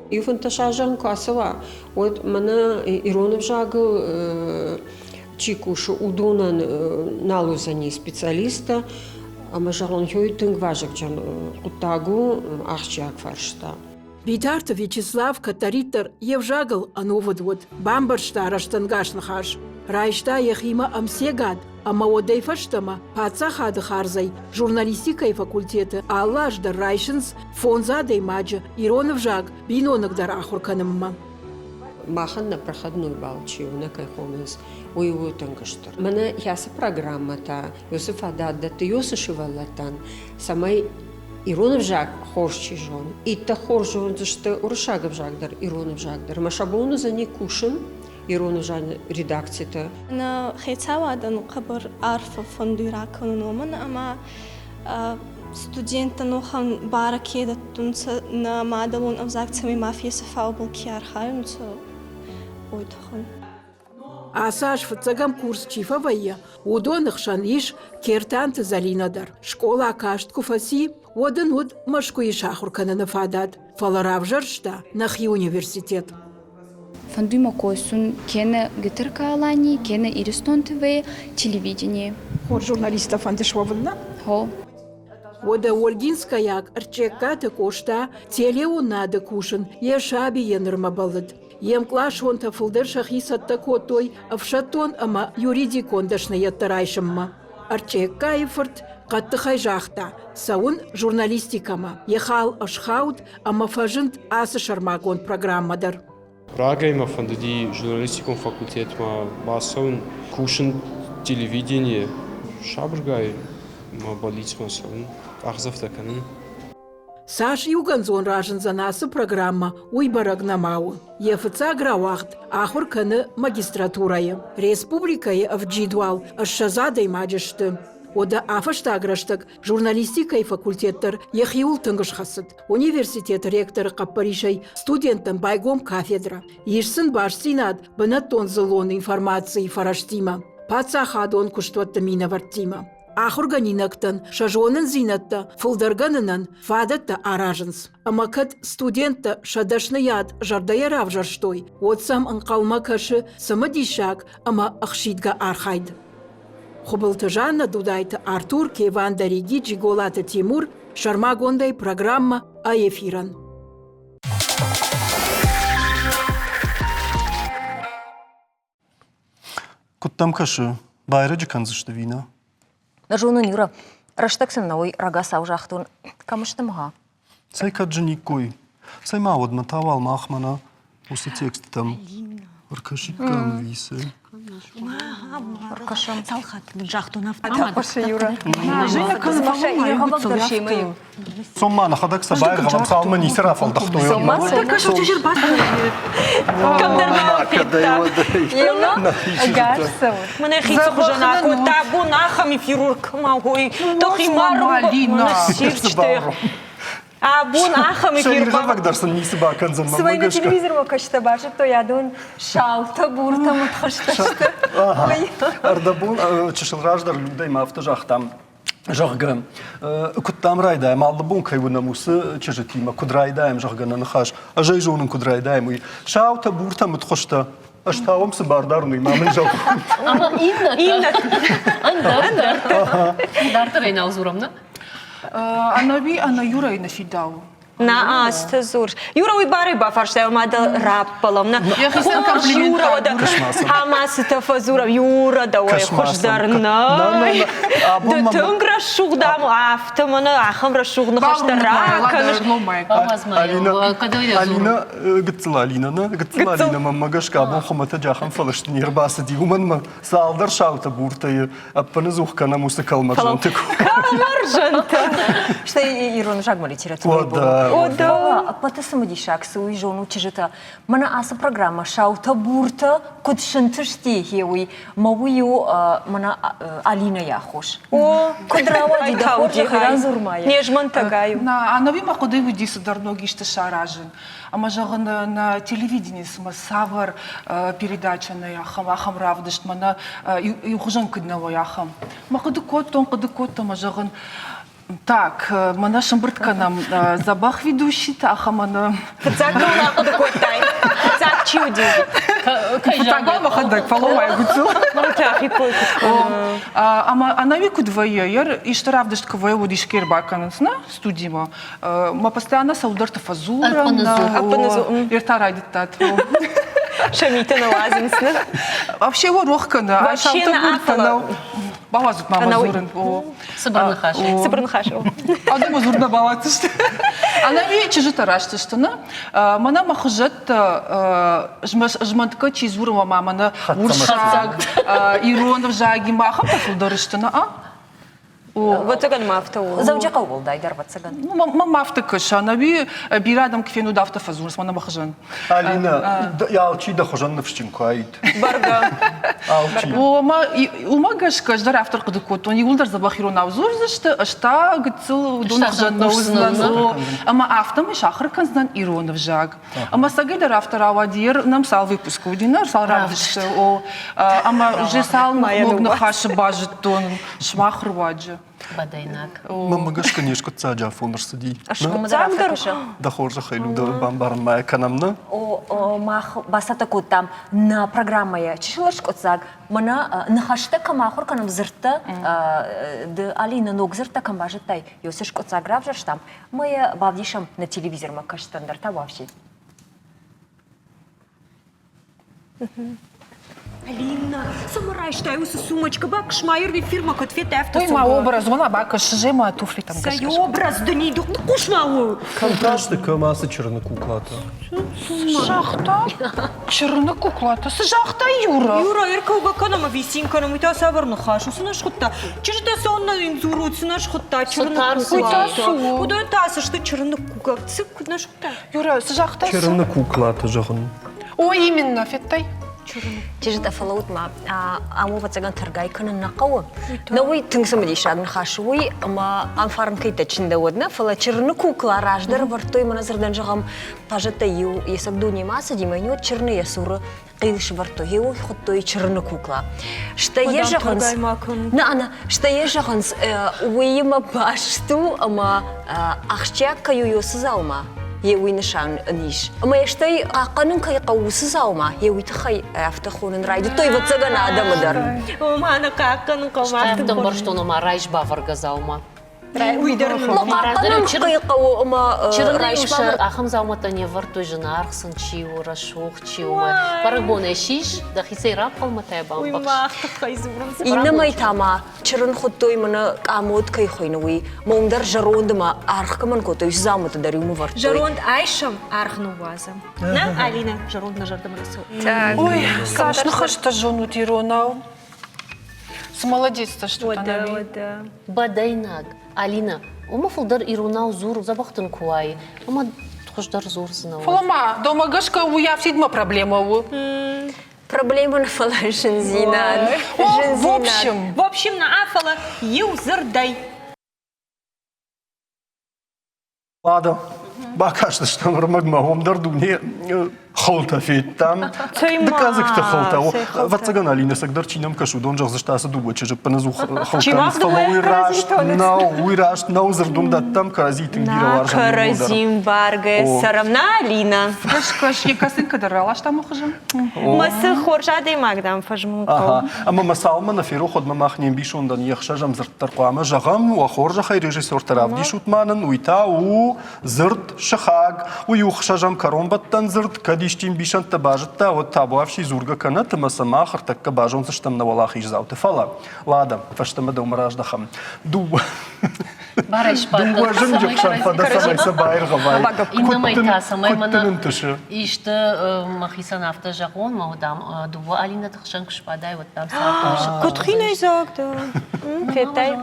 Иу фынддӕс азӕн куы ацӕуа, уӕд мӕнӕ ирон ӕвзагыл чи кусы, уыдонӕн нал уыдзӕни специалисттӕ ӕмӕ зӕгъон, уый тынг вазыгджын хъуыддаг у, ахсджиаг фарста. Битарты Вячеслав кӕддӕриддӕр йе взагыл ӕнувыд уыд, бамбӕрста рӕстӕнгас ныхас, райста йӕхимӕ ӕмцегад ӕмӕ уӕдӕй фӕстӕмӕ паддзахады хардзӕй журналистикӕйы факультеты алы аз дӕр райсынц фондз адӕймаджы ирон ӕвзаг биноныгдӕр ахуыр кӕнынмӕ. Махӕн нӕ проходной бал чи у, нӕ кӕй хонынц, уый у тынг стыр. Мӕнӕ кӕцы программӕтӕ, уыцы фадат дӕтты уыцы сывӕллӕттӕн, цӕмӕй ирон ӕвзаг хорз чи зоны, иттӕг хорз зондзысты уырыссаг ӕвзаг дӕр, ирон ӕвзаг дӕр. Ӕмӕ сӕ бон уыдзӕни кусын ирон ӕвзаджы редакциты. Нӕ хецауадӕн хъӕбӕр арфӕ фӕндуй ракӕнун, уомӕн ӕма студенттӕн уӕхӕн барӕ ке дӕттунцӕ, нӕ мадӕлон ӕвзаг цӕмӕй ма фесӕфа, уобӕл ке архайунцӕ. уый тыххӕй. Ацы аз фыццӕгӕм курс чи фӕвӕййы, уыдоны хсӕн ис Кертанты Зӕлинӕ дӕр. Скъола каст куы фӕци, уӕд ын уыд Мӕскуыйы сахуыр кӕныны фадат, фӕлӕ равзӕрста нӕхи университет. Фӕндуй мӕ косун кенӕ ГТРК Алании, кенӕ Иристон ТВ телевидении. Хорз журналисттӕ фӕнды суӕвын, нӕ? Хо. Уӕдӕ Ольгинскӕйаг Ӕрчъегкаты Къоста телеуынады кусын йӕ сабийӕ нырмӕ бӕллыд. Йе мкъласонтӕ фылдӕр сӕхи цӕттӕ кодтой ӕфсӕддон ӕмӕ юридикон дӕсныйӕдтӕ райсынмӕ. Ӕрчъегкайы фырт хъӕддыхӕй загъта, цӕуын журналистикӕмӕ. Йӕ хал ӕсхауд ӕмӕ фӕзынд ацы сӕрмагонд программӕ дӕр. Рагӕй мӕ фӕндыди журналистикон факультетмӕ бацӕуын, кусын телевиденийы, сабыргай мӕ бӕллицмӕ цӕуын, къахдзӕфтӕ кӕнын. Цас иугӕндзон разындзӕн ацы программӕ, уый бӕрӕг нӕма у. Йӕ фыццаг рауагъд ахуыр кӕны магистратурӕйы. Республикӕйы ӕвджид уал 20 адӕймаджы сты. Уӕдӕ афӕстаг рӕстӕг журналистикӕйы факультет дӕр йӕхиуыл тынг схӕцыд. Университеты ректоры хъӕппӕрисӕй студенттӕн байгом кафедрӕ. Ис сын бастдзинад бынӕттон дзыллон информацийы фӕрӕзтимӕ, паддзахадон куыстуӕтты минӕвӕрттимӕ. Ахуыргӕнинӕгтӕн сӕ зонындзинӕдтӕ фылдӕргӕнынӕн фадӕттӕ аразынц. Ӕмӕ кӕд студенттӕ сӕ дӕсныйад зӕрдӕйӕ равзӕрстой, уӕд сӕм ӕнхъӕлмӕ кӕсы цымыдисаг ӕмӕ ӕхсидгӕ архайд. Хуыбылты Жанна, Дудайты Артур, Кеван Дариги, Джиголаты Тимур, сӕрмагондӕй программӕ «Эфирӕн». Куыд дӕм кӕсы, байрӕджы кӕндзысты ӕви нӕ? Нӕ зонын, Юра. Рӕстӕг сын нӕ уый рагацау загътон. Кӕм сты мгъа? Цӕй кӕд зыниккой? Цӕй ма уӕдмӕ та уал мах мӕнӕ уыцы тексттӕм ӕркӕсиккам ӕви цы? Ӕркӕсӕм. Цал хатты дын загътон афтӕ? Юра. Цом ма нӕхӕдӕг сӕ байргъӕвӕм, цалынмӕ ницы рафӕлдӕхтой. Мӕнӕ хици хуызӕн акодта, абон ахӕм хирург ма уой, тохи Абон ахӕм эфир Сӕ дӕр сын ницы бакӕндзӕн мӕнмӕ Цымӕ гӕсгӕ. телевизормӕ кӕстӕ базыдтой адон саутӕ, буртӕ, мыдхуызтӕ сты. Ӕрдӕбон чысыл раздӕр Людӕй ма афтӕ загътам, зӕгъгӕ, куыд дам райдайӕм, алы бон кӕй уынӕм, уыцы чызджытимӕ, куыд райдайӕм, зӕгъгӕ, нӕ ныхас, ӕз ӕй зонын, куыд райдайӕм, уый. Саутӕ, буртӕ, мыдхуызтӕ, ӕз та уӕм цы бар дарын, уый ма мын зӕгъ. Ӕмӕ иннӕтӕ. Ӕндӕртӕ. Дарддӕр ӕй нал дзурӕм, нӕ? Ӕнӕуи ӕнӕ Юрӕйы нӕ фидауы. На, азты дзур. Юра уый барӕй бафарста, ма дӕ раппӕлӕм. На, хорз Юра, уӕдӕ ӕмӕ цытӕ фӕдзурӕм. Юра, дӕуӕй хуыздӕр нӕй. Ды тынг рӕсугъд ам, афтӕ мӕнӕ ахӕм рӕсугъд ныхӕстӕ ракӕныс. Алина, гыццыл Алина, нӕ? Гыццыл Алина, мӕнмӕ гӕсгӕ абон хуымӕтӕджы ахӕм фӕлыст не рбацыди, уымӕн мӕ цалдӕр саутӕ буртӕйы ӕппыныдзух кӕнӕм уыцы кӕлмӕрзӕнты Кӕлмӕрзӕнтӕ! Стӕй ирон ӕвзагмӕ литературӕйы бон. Фӕлӕ ӕппӕты цымыдисаг цы уый зонут чызджытӕ, мӕнӕ ацы программӕ саутӕ-буртӕ куыд сынтысти, гъе уый, мӕ уый у мӕнӕ Алинӕйы аххос. О, куыд рауади дӕ хорзӕхӕй радзур-ма йӕ. Не змӕнтӕгай. На, ӕнӕуи мӕ хъуыды уыди цыдӕр ног исты саразын. Ӕмӕ зӕгъын, нӕ телевиденийы цымӕ цавӕр передачӕ нӕй ахӕм, ахӕм равдыст, мӕнӕ иухуызӕн куыд нӕ уой, ахӕм. Мӕ хъуыды кодтон, хъуыды кодтон ӕмӕ зӕгъын, так, мӕнӕ сымбырд кӕнӕм дзӕбӕх ведущийтӕ, ахӕм ӕнӕ... Фыццаг кӕуыл ахъуыды кодтай? Фыццаг чи уыди? Фыццаг уал мӕхӕдӕг, фӕлӕ гуыцыл. Ӕмӕ ӕнӕуи куыд вӕййы, исты равдыст куы вӕййы, уӕд искӕй ӕрбакӕнынц, нӕ, студимӕ. Мӕ постоянно цӕуылдӕрты фӕдзурӕм. Ӕртӕ райдыдтат. Сӕ митӕ нӕ уадзынц, нӕ? Вообще его рох кӕны. Вообще нӕ фӕлӕ. Бауадзут ма мӕ дзурын. Цыбыр ныхас. Цыбыр ныхас. Адӕмы дзур нӕ бауадздзысты. Ӕнӕуи чызджытӕ растысты, нӕ? Мӕнӕ мӕ хуызӕттӕ змӕнтгӕ чи дзуры, ма мӕнӕ урсаг, ирон ӕвзагимӕ ахӕмтӕ фылдӕр сты, нӕ? Ӕвӕццӕгӕн ма афтӕ у. Дзӕуджыхъӕуы уӕлдайдӕр, ӕвӕццӕгӕн. Мӕм афтӕ кӕсы, ӕнӕуи бирӕ адӕм куы фенуд, афтӕ фӕдзурынц мӕнӕ мӕ хуызӕн. Алинӕ, алчи дӕ хуызӕн ныфсджын куы аид. Бӕргӕ. Алчи. Омӕ уымӕ гӕсгӕ ӕз дӕр афтӕ рхъуыды кодтон, иууылдӕр дзӕбӕх иронау дзурдзысты, ӕз та гыццыл уыдоны хуызӕн нӕ уыдзынӕн. Ӕмӕ афтӕмӕй сахуыр кӕндзынӕн ирон ӕвзаг. Ӕмӕ цӕгӕй дӕр афтӕ рауади, ер нӕм цал выпуск уыди, нӕ цал равдысты, о, ӕмӕ уже цал ног ныхасы базыдтон сымах руаджы. Бӕдӕйнаг. Мӕнмӕ гӕсгӕ не скъуыддзаджы афон ӕрцыди. Скъуыддзаг дӕр? Дӕ хорзӕхӕй, Люда, бамбарын ма йӕ кӕнӕм, нӕ? О, мах бацӕттӕ кодтам нӕ программӕйӕ чысыл скъуыддзаг. Мӕнӕ ныхӕстӕ кӕм ахуыр кӕнӕм дзырдтӕ, ды, Алина, ног дзырдтӕ кӕм базыдтай, уыцы скъуыддзаг равзӕрстам, Ма йӕ бавдисӕм нӕ телевизормӕ кӕсджытӕн дӕр та уафси. Алина, цӕмӕ райстай уыцы сумочкӕ? Бакӕс ма йӕ фирма куыд федтай, афтӕ Ой, ма образ, уымӕ бакӕс, же ма туфлитӕм гӕсгӕ. Цӕй образ дын и, хъус ма у! Кӕм та сты, кӕм ацы чырыны куклатӕ? Загъта? Чырыны куклатӕ? Цы загъта Юра? Юра, ӕркӕугӕ кӕнӕм ӕви цин кӕнӕм, уый та цавӕр ныхас у? Цы нӕ схуыдта? Чызджытӕ цӕуылнӕ йын дзурут, цы нӕ схуыдта чырыны куклатӕ? Уыдон та цы сты чырыны куклатӕ? Цы, куыд нӕ схуыдта? Юра, цы загътай? Чырыны куклатӕ зӕгъын. О, именно, федтай? Чызджытӕ, фӕлӕуут ма, ам ӕвӕццӕгӕн тӕргай кӕнын нӕ хъӕуы. Нӕ уый тынг цымыдисаг ныхас у уый, ӕмӕ ам фарн кӕйттӕ чындӕуӕд нӕ, фӕлӕ чырыны кукла раздӕр ӕвӕрдтой, мӕнӕ дзырдӕн зӕгъӕм, хъазӕттӕй иу йе цӕг дунемӕ ацыди, мӕ йын уӕд чырыны йӕ цуры хъил сывӕрдтой, йе уый хуыдтой чырыны кукла. Стӕй йӕ зӕгъынц, нӕ, нӕ, стӕй йӕ зӕгъынц, уыимӕ баст у ӕмӕ ахсджиаг кӕй у уыцы дзаума, йе уый нысан ын ис. Ӕмӕ йӕ стӕй хъахъхъӕнын кӕй хъӕуы уыцы дзаума, йе уый тыххӕй афтӕ хонын райдыдтой, ӕвӕццӕгӕн, адӕмы дӕр. Ома нӕ хъахъхъӕнын хъӕуы. Афтӕ ӕмбӕрстон, ома райс бавӕргӕ дзаума. Уый дӕр хъахъхъӕнын кӕй хъӕуы ӕмӕ Чырыны ахӕм дзаумӕттӕ не вӕрдтой, зынаргъ сын чи у, рӕсугъд чи у. Бӕрӕгбонӕй сис, дӕхицӕй раппӕлмӕтӕй бамбӕхс. Мах тыххӕй дзурынц. Иннӕмӕй та ма чырын хуыдтой мӕнӕ къамод кӕй хуыйны, уый. Мӕ уым дӕр зӕронд ӕмӕ аргъ кӕмӕн кодтой, уыцы дзаумӕттӕ дӕр иумӕ вӕрдтой. Зӕронд айсӕм, аргъ ныууадзӕм. Нӕ, Алинӕ, зӕронд нӕ зӕрдӕмӕ нӕ цӕуы. Ой, цас ныхӕстӕ зонут иронау. Цы молодецтӕ стут, ӕнӕуи. Бӕдӕйнаг, Алинӕ, уымӕ фылдӕр иронау дзур, дзӕбӕх дын куы уай, ӕмӕ хуыздӕр дзурдзынӕ. Фӕлӕ ма, домӕ гӕсгӕ уый афтидмӕ проблемӕ у. Проблемӕ нӕ, фӕлӕ зындзинад. В общем. В общем, нӕ, фӕлӕ иу дзырдӕй. Ладно, бакастыстӕм ӕрмӕгмӕ, уым дӕр дуне хылтӕ федтам. Дыкъӕдзыгты хылтӕ. Ӕвӕццӕгӕн, Алинӕ, цӕгдӕр чи нӕм кӕсы, уыдон зӕгъдзысты ацы дыууӕ чызджы ӕппынӕдзух хыл кӕнынц, фӕлӕ уый раст нӕу, уый раст нӕу, дзырд уым дӕттӕм, кӕрӕдзи тынг бирӕ уарзӕм. Кӕрӕдзи мбаргӕ цӕрӕм на, Алинӕ? Кӕс, кӕс, йӕ косынкӕ дӕр раласта мӕ хуызӕн. Мӕ цы хорз адӕймаг дӕм фӕзмын хъӕуы. Ӕмӕ мӕ цалынмӕ нӕ ферох, уӕдмӕ мах не мбисондӕн йе хсӕзӕм дзырд дӕр хъуамӕ зӕгъӕм, уӕ хорзӕхӕй режиссертӕ равдисут ма нын, уый та у дзырд сыхаг. Уый у хсӕзӕм кӕронбӕттӕн дзырд, кӕд исчи ӕмбисӕндтӕ базыдта, уӕд табуафси дзургӕ кӕнӕт ӕмӕ сӕ мах ӕртӕккӕ базондзыстӕм нӕ уӕлахиздзауты. Фӕлӕ, Лада, фӕстӕмӕ дӕумӕ раздӕхӕм. Дыууӕ Дыууӕ зынджы хсӕн фӕдӕ, цӕмӕй сӕ баиргъӕвай. Иннӕмӕй та, цӕмӕй Куыд дын ӕнтысы? Исты мӕхицӕн афтӕ зӕгъон, мӕ дам, дыууӕ Алинӕты хсӕн куы сбадай, уӕд дам цард Куыд хинӕйдзаг дӕ? Федтай?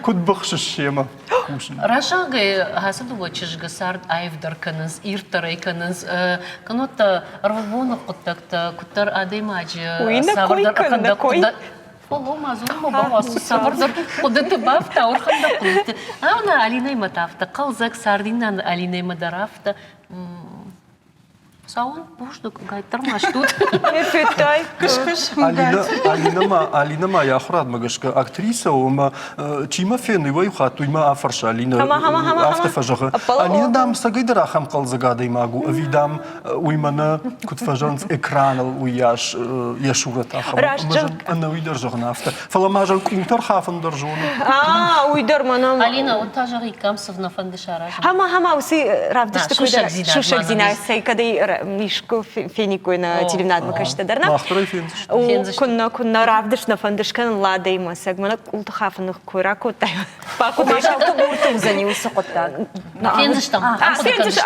Куыд быхсыс семӕ кусын? Разагъгӕй ацы дыууӕ чызгы цард аивдӕр кӕнынц, ирддӕрӕй кӕнынц. Кӕннод та ӕрвылбоны хъуыддӕгтӕ куыддӕр адӕймаджы цавӕрдӕр ӕрхӕндӕг Фӕллоу ма дзурынмӕ бауадз, цавӕрдӕр хъуыдыты бафтау, ӕрхӕндӕг хъуыдыты. Ӕмӕ Алинӕимӕ та афтӕ хъӕлдзӕг цард, иннӕ Алинӕимӕ дӕр афтӕ. Цӕуын, бузныг, гайддӕр ма стут. Федтай? Алинӕ ма, Алинӕ ма йӕ ахуырадмӕ гӕсгӕ актрисӕ у ӕмӕ чи мӕ фены, иуӕй хатт уый мӕ афӕрсы Алинӕ афтӕ фӕзӕгъы. Алинӕ, дам, цӕгӕйдӕр ахӕм хъӕлдзӕг адӕймаг у, ӕви, дам, уый мӕнӕ куыд фӕзӕгъынц экраныл уыйас йӕ сурӕт ахӕм. Раст зӕгъ. Ӕнӕуи дӕр зӕгъын афтӕ. Фӕлӕ ма зӕгъ къултӕ рхафын дӕр зоны. А, уый дӕр мӕнӕ. Алина, уӕд та зӕгъиккам, цы нӕ фӕнды саразын. Хама, хама, уыцы равдысты куы дӕр сусӕгдзинад цӕй кӕдӕй. искуы фениккой нӕ телевинадмӕ кӕсджытӕ дӕр. Куыннӕ, куыннӕ равдыст нӕ фӕнды скӕнын Ладӕимӕ, цӕг мӕнӕ къулты хафыны кой ракодтай. Бахъуыды бурты уыдзӕни уыцы хъуыддаг. Фендзыстӕм.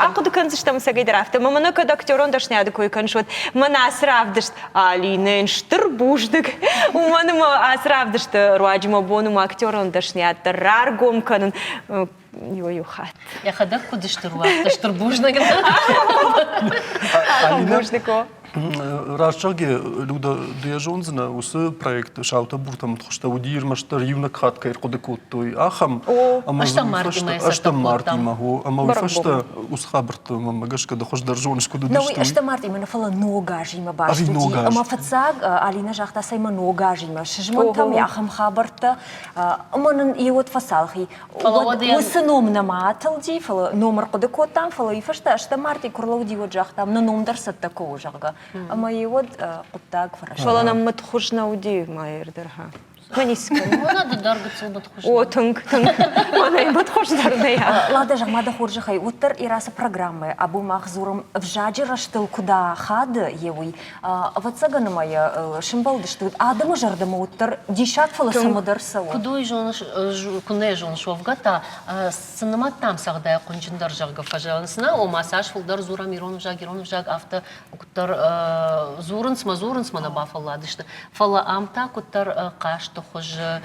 Ахъуыды кӕндзыстӕм цӕгӕйдӕр афтӕ. Мӕ мӕнӕ кӕд актерон дӕсныйады кой кӕныс, уӕд мӕн ацы равдыст Алинӕйӕн стыр бузныг. Уымӕн ӕмӕ ацы равдысты руаджы мӕ бон у мӕ актерон дӕсныйад дӕр раргом кӕнын иуӕй-иу хатт. Йӕхӕдӕг куыд стыр у, афтӕ стыр бузныг. Бузныг о. Раст зӕгъгӕ, Люда, ды йӕ зондзынӕ, уыцы проект Саутӕ буртӕ мыдхуызтӕ уыди ӕрмӕстдӕр иунӕг хатт кӕй ӕрхъуыды кодтой, ахӕм. Ӕстӕм мартимӕ Ӕстӕм мартимӕ, о. Ӕмӕ уый фӕстӕ уыцы хабӕртты, мӕнмӕ гӕсгӕ, ды хуыздӕр зоныс, куыд уыдысты. Нӕ, уый ӕстӕм мартимӕ нӕ, фӕлӕ ног азимӕ баст уыди. Ӕмӕ фыццаг Алинӕ загъта, цӕй мӕ ног азимӕ сызмӕнтӕм ахӕм хабӕрттӕ. Ӕмӕ нын иуӕд фӕцалхи. Уӕд уыцы ном нӕма атылди, фӕлӕ ном ӕрхъуыды кодтам, фӕлӕ уый фӕстӕ ӕстӕм мартъи куы рлӕуди, уӕд загътам, нӕ ном дӕр цӕттӕ куы у, зӕгъгӕ. Ӕмӕ йе уӕд хъуыддаг фӕрӕстмӕ. Фӕлӕ нӕм мыдхуыз нӕ уыди майыр дӕр. Мӕнӕ ды дӕр гыццыл мыдхуыз. О, тынг, тынг. Мӕнӕй мыдхуыз дӕр нӕй. Лада, зӕгъ ма дӕ хорзӕхӕй, уӕддӕр Ирасы программӕ абон мах дзурӕм ӕвзаджы рӕзтыл куыд ахады, е уый. Ӕвӕццӕгӕн ӕмӕ йӕ сымбӕлдысты адӕмы зӕрдӕмӕ уӕддӕр диссаг, фӕлӕ цӕмӕдӕр цӕуы. Куыд уый зоныс, куы нӕ зоныс, уӕвгӕ та цы нымадтам цӕгъдӕй хъуынджындӕр, зӕгъгӕ, фӕзӕгъынц, нӕ, ома цас фылдӕр дзурӕм ирон ӕвзаг, ирон ӕвзаг, афтӕ куыддӕр дзурынц мӕ дзурынц, мӕ нӕ бафӕлладысты. Фӕлӕ ам та куыддӕр хъазты хуызы,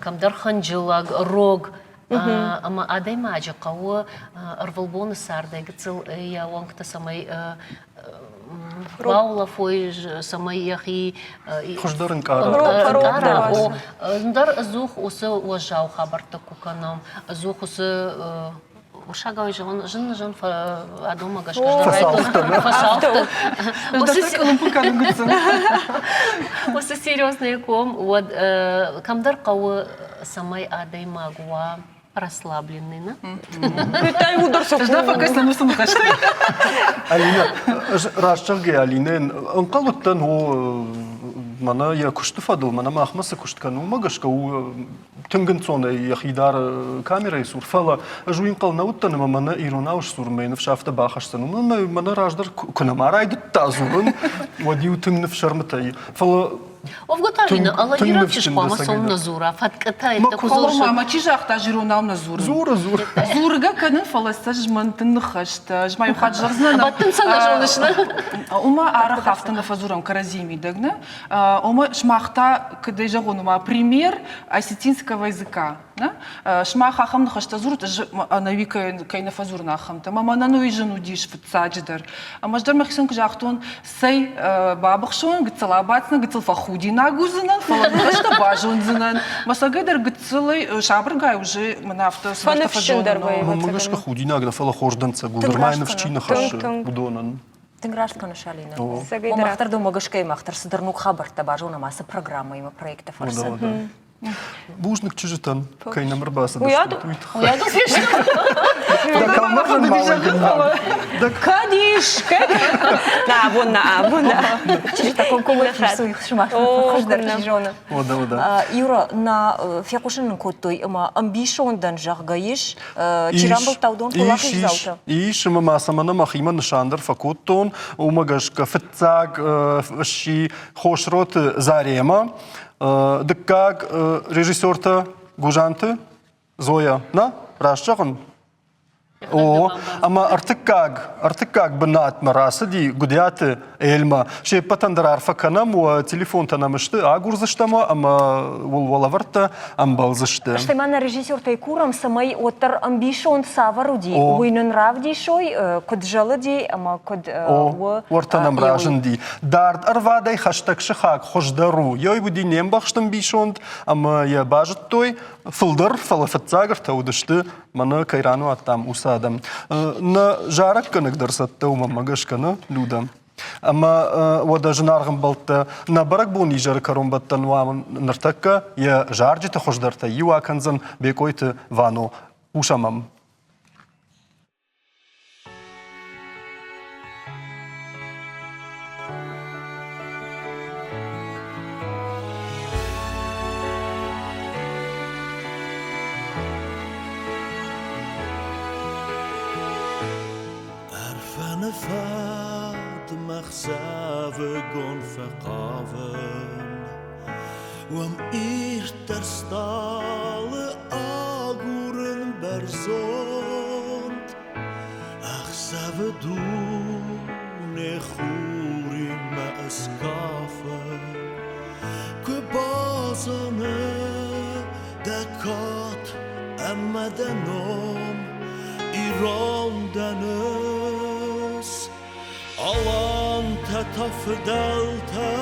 кӕмдӕр хынджылӕг, рог ӕмӕ адӕймаджы хъӕуы ӕрвылбоны цардӕй гыццыл йӕ уӕнгтӕ цӕмӕй баулӕфой, цӕмӕй йӕхи хуыздӕр ӕнкъара. О, ӕндӕр ӕдзух уыцы уӕззау хабӕрттӕ куы кӕнӕм, ӕдзух уыцы уырыссагау зӕгъын зын зын адонмӕ гӕсгӕ фӕсалхтӕ. Уыцы серьезный ком, уӕд кӕмдӕр хъӕуы, цӕмӕй адӕймаг уа расслабленный, на? Китай удар Жда фӕкӕсдзӕн уыцы ныхӕстӕ. Алина, раст зӕгъгӕ, Алинӕйӕн ӕнхъӕл уыдтӕн, о, мӕнӕ йӕ куысты фӕдыл, мӕнӕ махмӕ цы куыст кӕны, уымӕ гӕсгӕ у тынг ӕнцонӕй йӕхи дары камерӕйы цур, фӕлӕ ӕз уый ӕнхъӕл нӕ уыдтӕн ӕмӕ мӕнӕ иронау сдзурынмӕ йӕ ныфс афтӕ бахӕсдзӕн. Уымӕн ӕмӕ мӕнӕ раздӕр куы нӕма райдыдта дзурын, уӕд-иу тынг ныфсӕрмытӕ и. Фӕлӕ Уӕвгӕ та Алина, алагираг чызг хъуамӕ цӕуыл нӕ дзура, фӕткъытӕ йедтӕ куы дзуры. Мама, чи загъта, иронау нӕ дзурын? Дзуры, дзуры. Дзургӕ кӕнын, фӕлӕ сӕ змӕнтын ныхӕстӕ. Ӕз ма иу хатт зӕгъдзынӕн. Бӕттын сӕ нӕ зоныс, нӕ? Уымӕ арӕх афтӕ нӕ фӕдзурӕм кӕрӕдзийы мидӕг, нӕ? Ома, сымах та, куыдӕй зӕгъон, ома, пример осетинского языка. Сымах ахӕм ныхӕстӕ дзурут, ӕз ӕнӕуи кӕй нӕ фӕдзурын ахӕмтӕ. Ӕмӕ мӕнӕн уый зын уыдис фыццаджыдӕр. Ӕмӕ ӕз дӕр мӕхицӕн куы загътон, цӕй, бабыхсон, гыццыл абаддзынӕн, гыццыл фӕхудинаг уыдзынӕн, фӕлӕ ныхӕстӕ базондзынӕн. Мӕ цӕгӕй дӕр гыццылӕй сабыргай уже мӕн афтӕ цыдӕртӕ фӕзонын. Мӕнмӕ гӕсгӕ худинаг нӕ, фӕлӕ хорз дӕнцӕг у. Нырма ныфс чи нӕ хӕссы, уыдонӕн. Тынг раст кӕныс, Алинӕ. Мах дӕр дӕумӕ гӕсгӕ мах дӕр цыдӕр ног хабӕрттӕ базонӕм ацы программӕимӕ проекты фӕрцы. Бузныг чызджытӕн, кӕй нӕм ӕрбацыдыстут, уый тыххӕй. Кӕд ис, кӕд? На, абон на, абон на. Чызджытӕ комкоммӕ фӕрсуй сымах хуыздӕр чи зоны. Юра, на фехъусын нын кодтой ӕмӕ ӕмбисондӕн, зӕгъгӕ, ис Чи рамбылдта, уыдон уӕлахиздзаутӕ? Ис, ӕмӕ ма сӕ мӕнӕ мӕхимӕ нысан дӕр фӕкодтон. Уымӕ гӕсгӕ фыццаг сси Хосроты Заремӕ, дыккаг режиссертӕ Гужанты Зоя. На, раст зӕгъын? О, ӕмӕ ӕртыккаг, ӕртыккаг бынатмӕ рацыди Гуыдиаты Эльмӕ. Се ппӕтӕн дӕр арфӕ кӕнӕм, уӕ телефонтӕ нӕм сты, агурдзыстӕм уӕ ӕмӕ уыл уӕ лӕвӕрттӕ ӕмбӕлдзысты. Стӕй ма нӕ режиссертӕй курӕм, цӕмӕй уӕддӕр ӕмбисонд цавӕр уыди, уый нын равдисой, куыд зӕлыди ӕмӕ куыд у. Уӕртӕ нӕм разынди. Дард ӕрвадӕй хӕстӕг сыхаг хуыздӕр у. Ёй уыди не мбӕхст ӕмбисонд, ӕмӕ йӕ базыдтой фылдӕр, фӕлӕ фыццаг ӕртӕ уыдысты мӕнӕ кӕй рануадтам, уыцы адӕм. Нӕ зарӕггӕнӕг дӕр цӕттӕ у, мӕнмӕ гӕсгӕ, нӕ, Люда? Ӕмӕ уӕдӕ зынаргъ ӕмбӕлттӕ, нӕ бӕрӕгбон изӕры кӕронбӕттӕн уа ныртӕккӕ йӕ зарджыты хуыздӕртӕй иу акӕндзӕн Бекъойты Вано. Хъусӕм ӕм. Ӕрфӕны фӕд. Ӕхсӕвыгон фӕхъавын, Уым ирддӕр стъалы агурын бӕрзонд. Ӕхсӕвы дуне хуримӕ ыскафы, Куы базоны дӕ кад ӕмӕ дӕ ном, Ирон дӕн ӕз. Алантӕ та фыдӕлтӕ,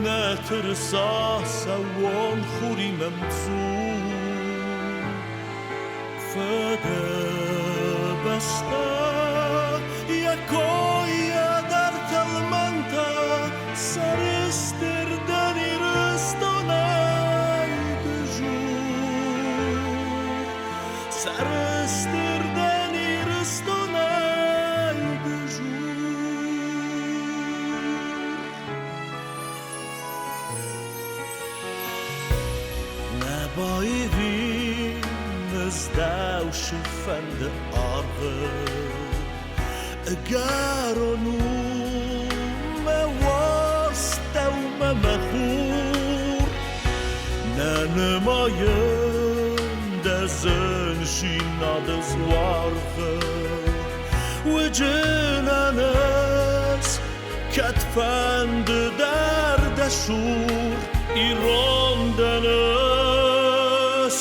нӕ тырыса сӕууон хуримӕ мдзу. Фыдыбӕстӕ йӕ койӕ дӕр тӕлмӕнтӕ сӕрыстыр дӕн Ирыстонӕй дызур. Сӕрыстыр дӕн Ирыстонӕй Нӕ баивин ыздӕу фӕнды арвы Ӕгӕрон у мӕ уарзтау мӕ мӕ хур Нӕ нымайын дӕ зынзинады дзуаргъы Уыджынӕн ӕз кӕдфӕнды дӕр дӕ сур Ирон дӕн ӕз.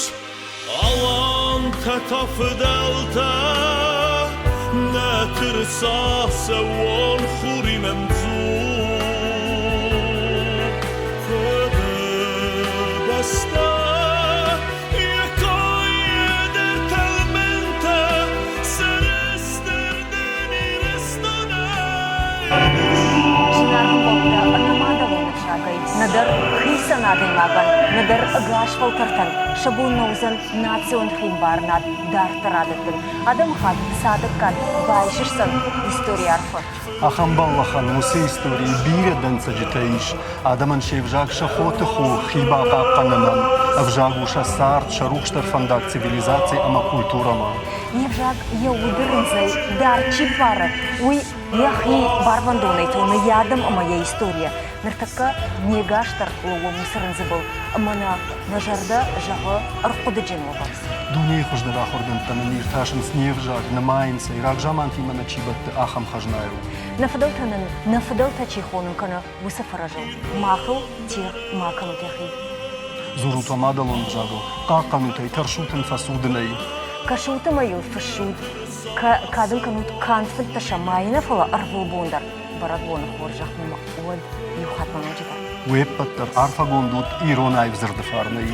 Алантӕ та фыдӕлтӕ нӕ тырыса сӕууон хуримӕ мдзу. Фыдыбӕстӕ йӕ койы тӕлмӕнтӕ сӕрыстыр дӕн Ирыстонӕй. Зынаргъ хъӕутӕ ӕнӕ мадӕлон ӕвзагӕй нӕдӕр хицӕн адӕймагӕн, нӕдӕр ӕгас фӕлтӕртӕн сӕ бон нӕ уыдзӕн национ химбарынад дарддӕр адӕттын. Адӕмыхатт цадӕггай байсысдзӕн историйы арфы. Ахӕм бӕллӕхӕн уыцы историйы бирӕ дӕнцӕджытӕ ис. Адӕмӕн се взаг сӕ хотых у хи бахъахъхъӕнынӕн. Ӕвзаг у сӕ цард, сӕ рухсдӕр фӕндаг цивилизаци ӕмӕ культурӕмӕ. Не взаг йӕ уды рындзӕй дӕр чи бары, уый йӕхи барвӕндонӕй тоны йӕ адӕм ӕмӕ йӕ историйӕ. Ныртӕккӕ не гас дӕр лӕууӕм уыцы рындзы был ӕмӕ нӕ нӕ зӕрдӕ зӕгъы ӕрхъуыдыджын уӕвӕг. Дунейы хуыздӕр ахуыргӕндтӕ нын иртасынц не взаг, нымайынц ӕй, рагзамантимӕ нӕ чи бӕтты, ахӕм хӕзнайыл. Нӕ фыдӕлтӕ нын нӕ фыдӕлтӕ чи хонын кӕны, уыцы фӕрӕзыл махыл тигъ ма кӕнут йӕхи. Дзурут уӕ мадӕлон ӕвзагыл, хъахъхъӕнут ӕй, тӕрсут ын фӕцудынӕй. Кӕсут ӕмӕ йыл фыссут, кад ын кӕнут канд фынддӕсӕм майы нӕ, фӕлӕ ӕрвылбон дӕр бӕрӕгбоны хорзӕх уымӕ уӕд иу хатт ма ноджыдӕр. Уе ппӕт дӕр арфӕгонд ут ирон аив дзырды фарнӕй.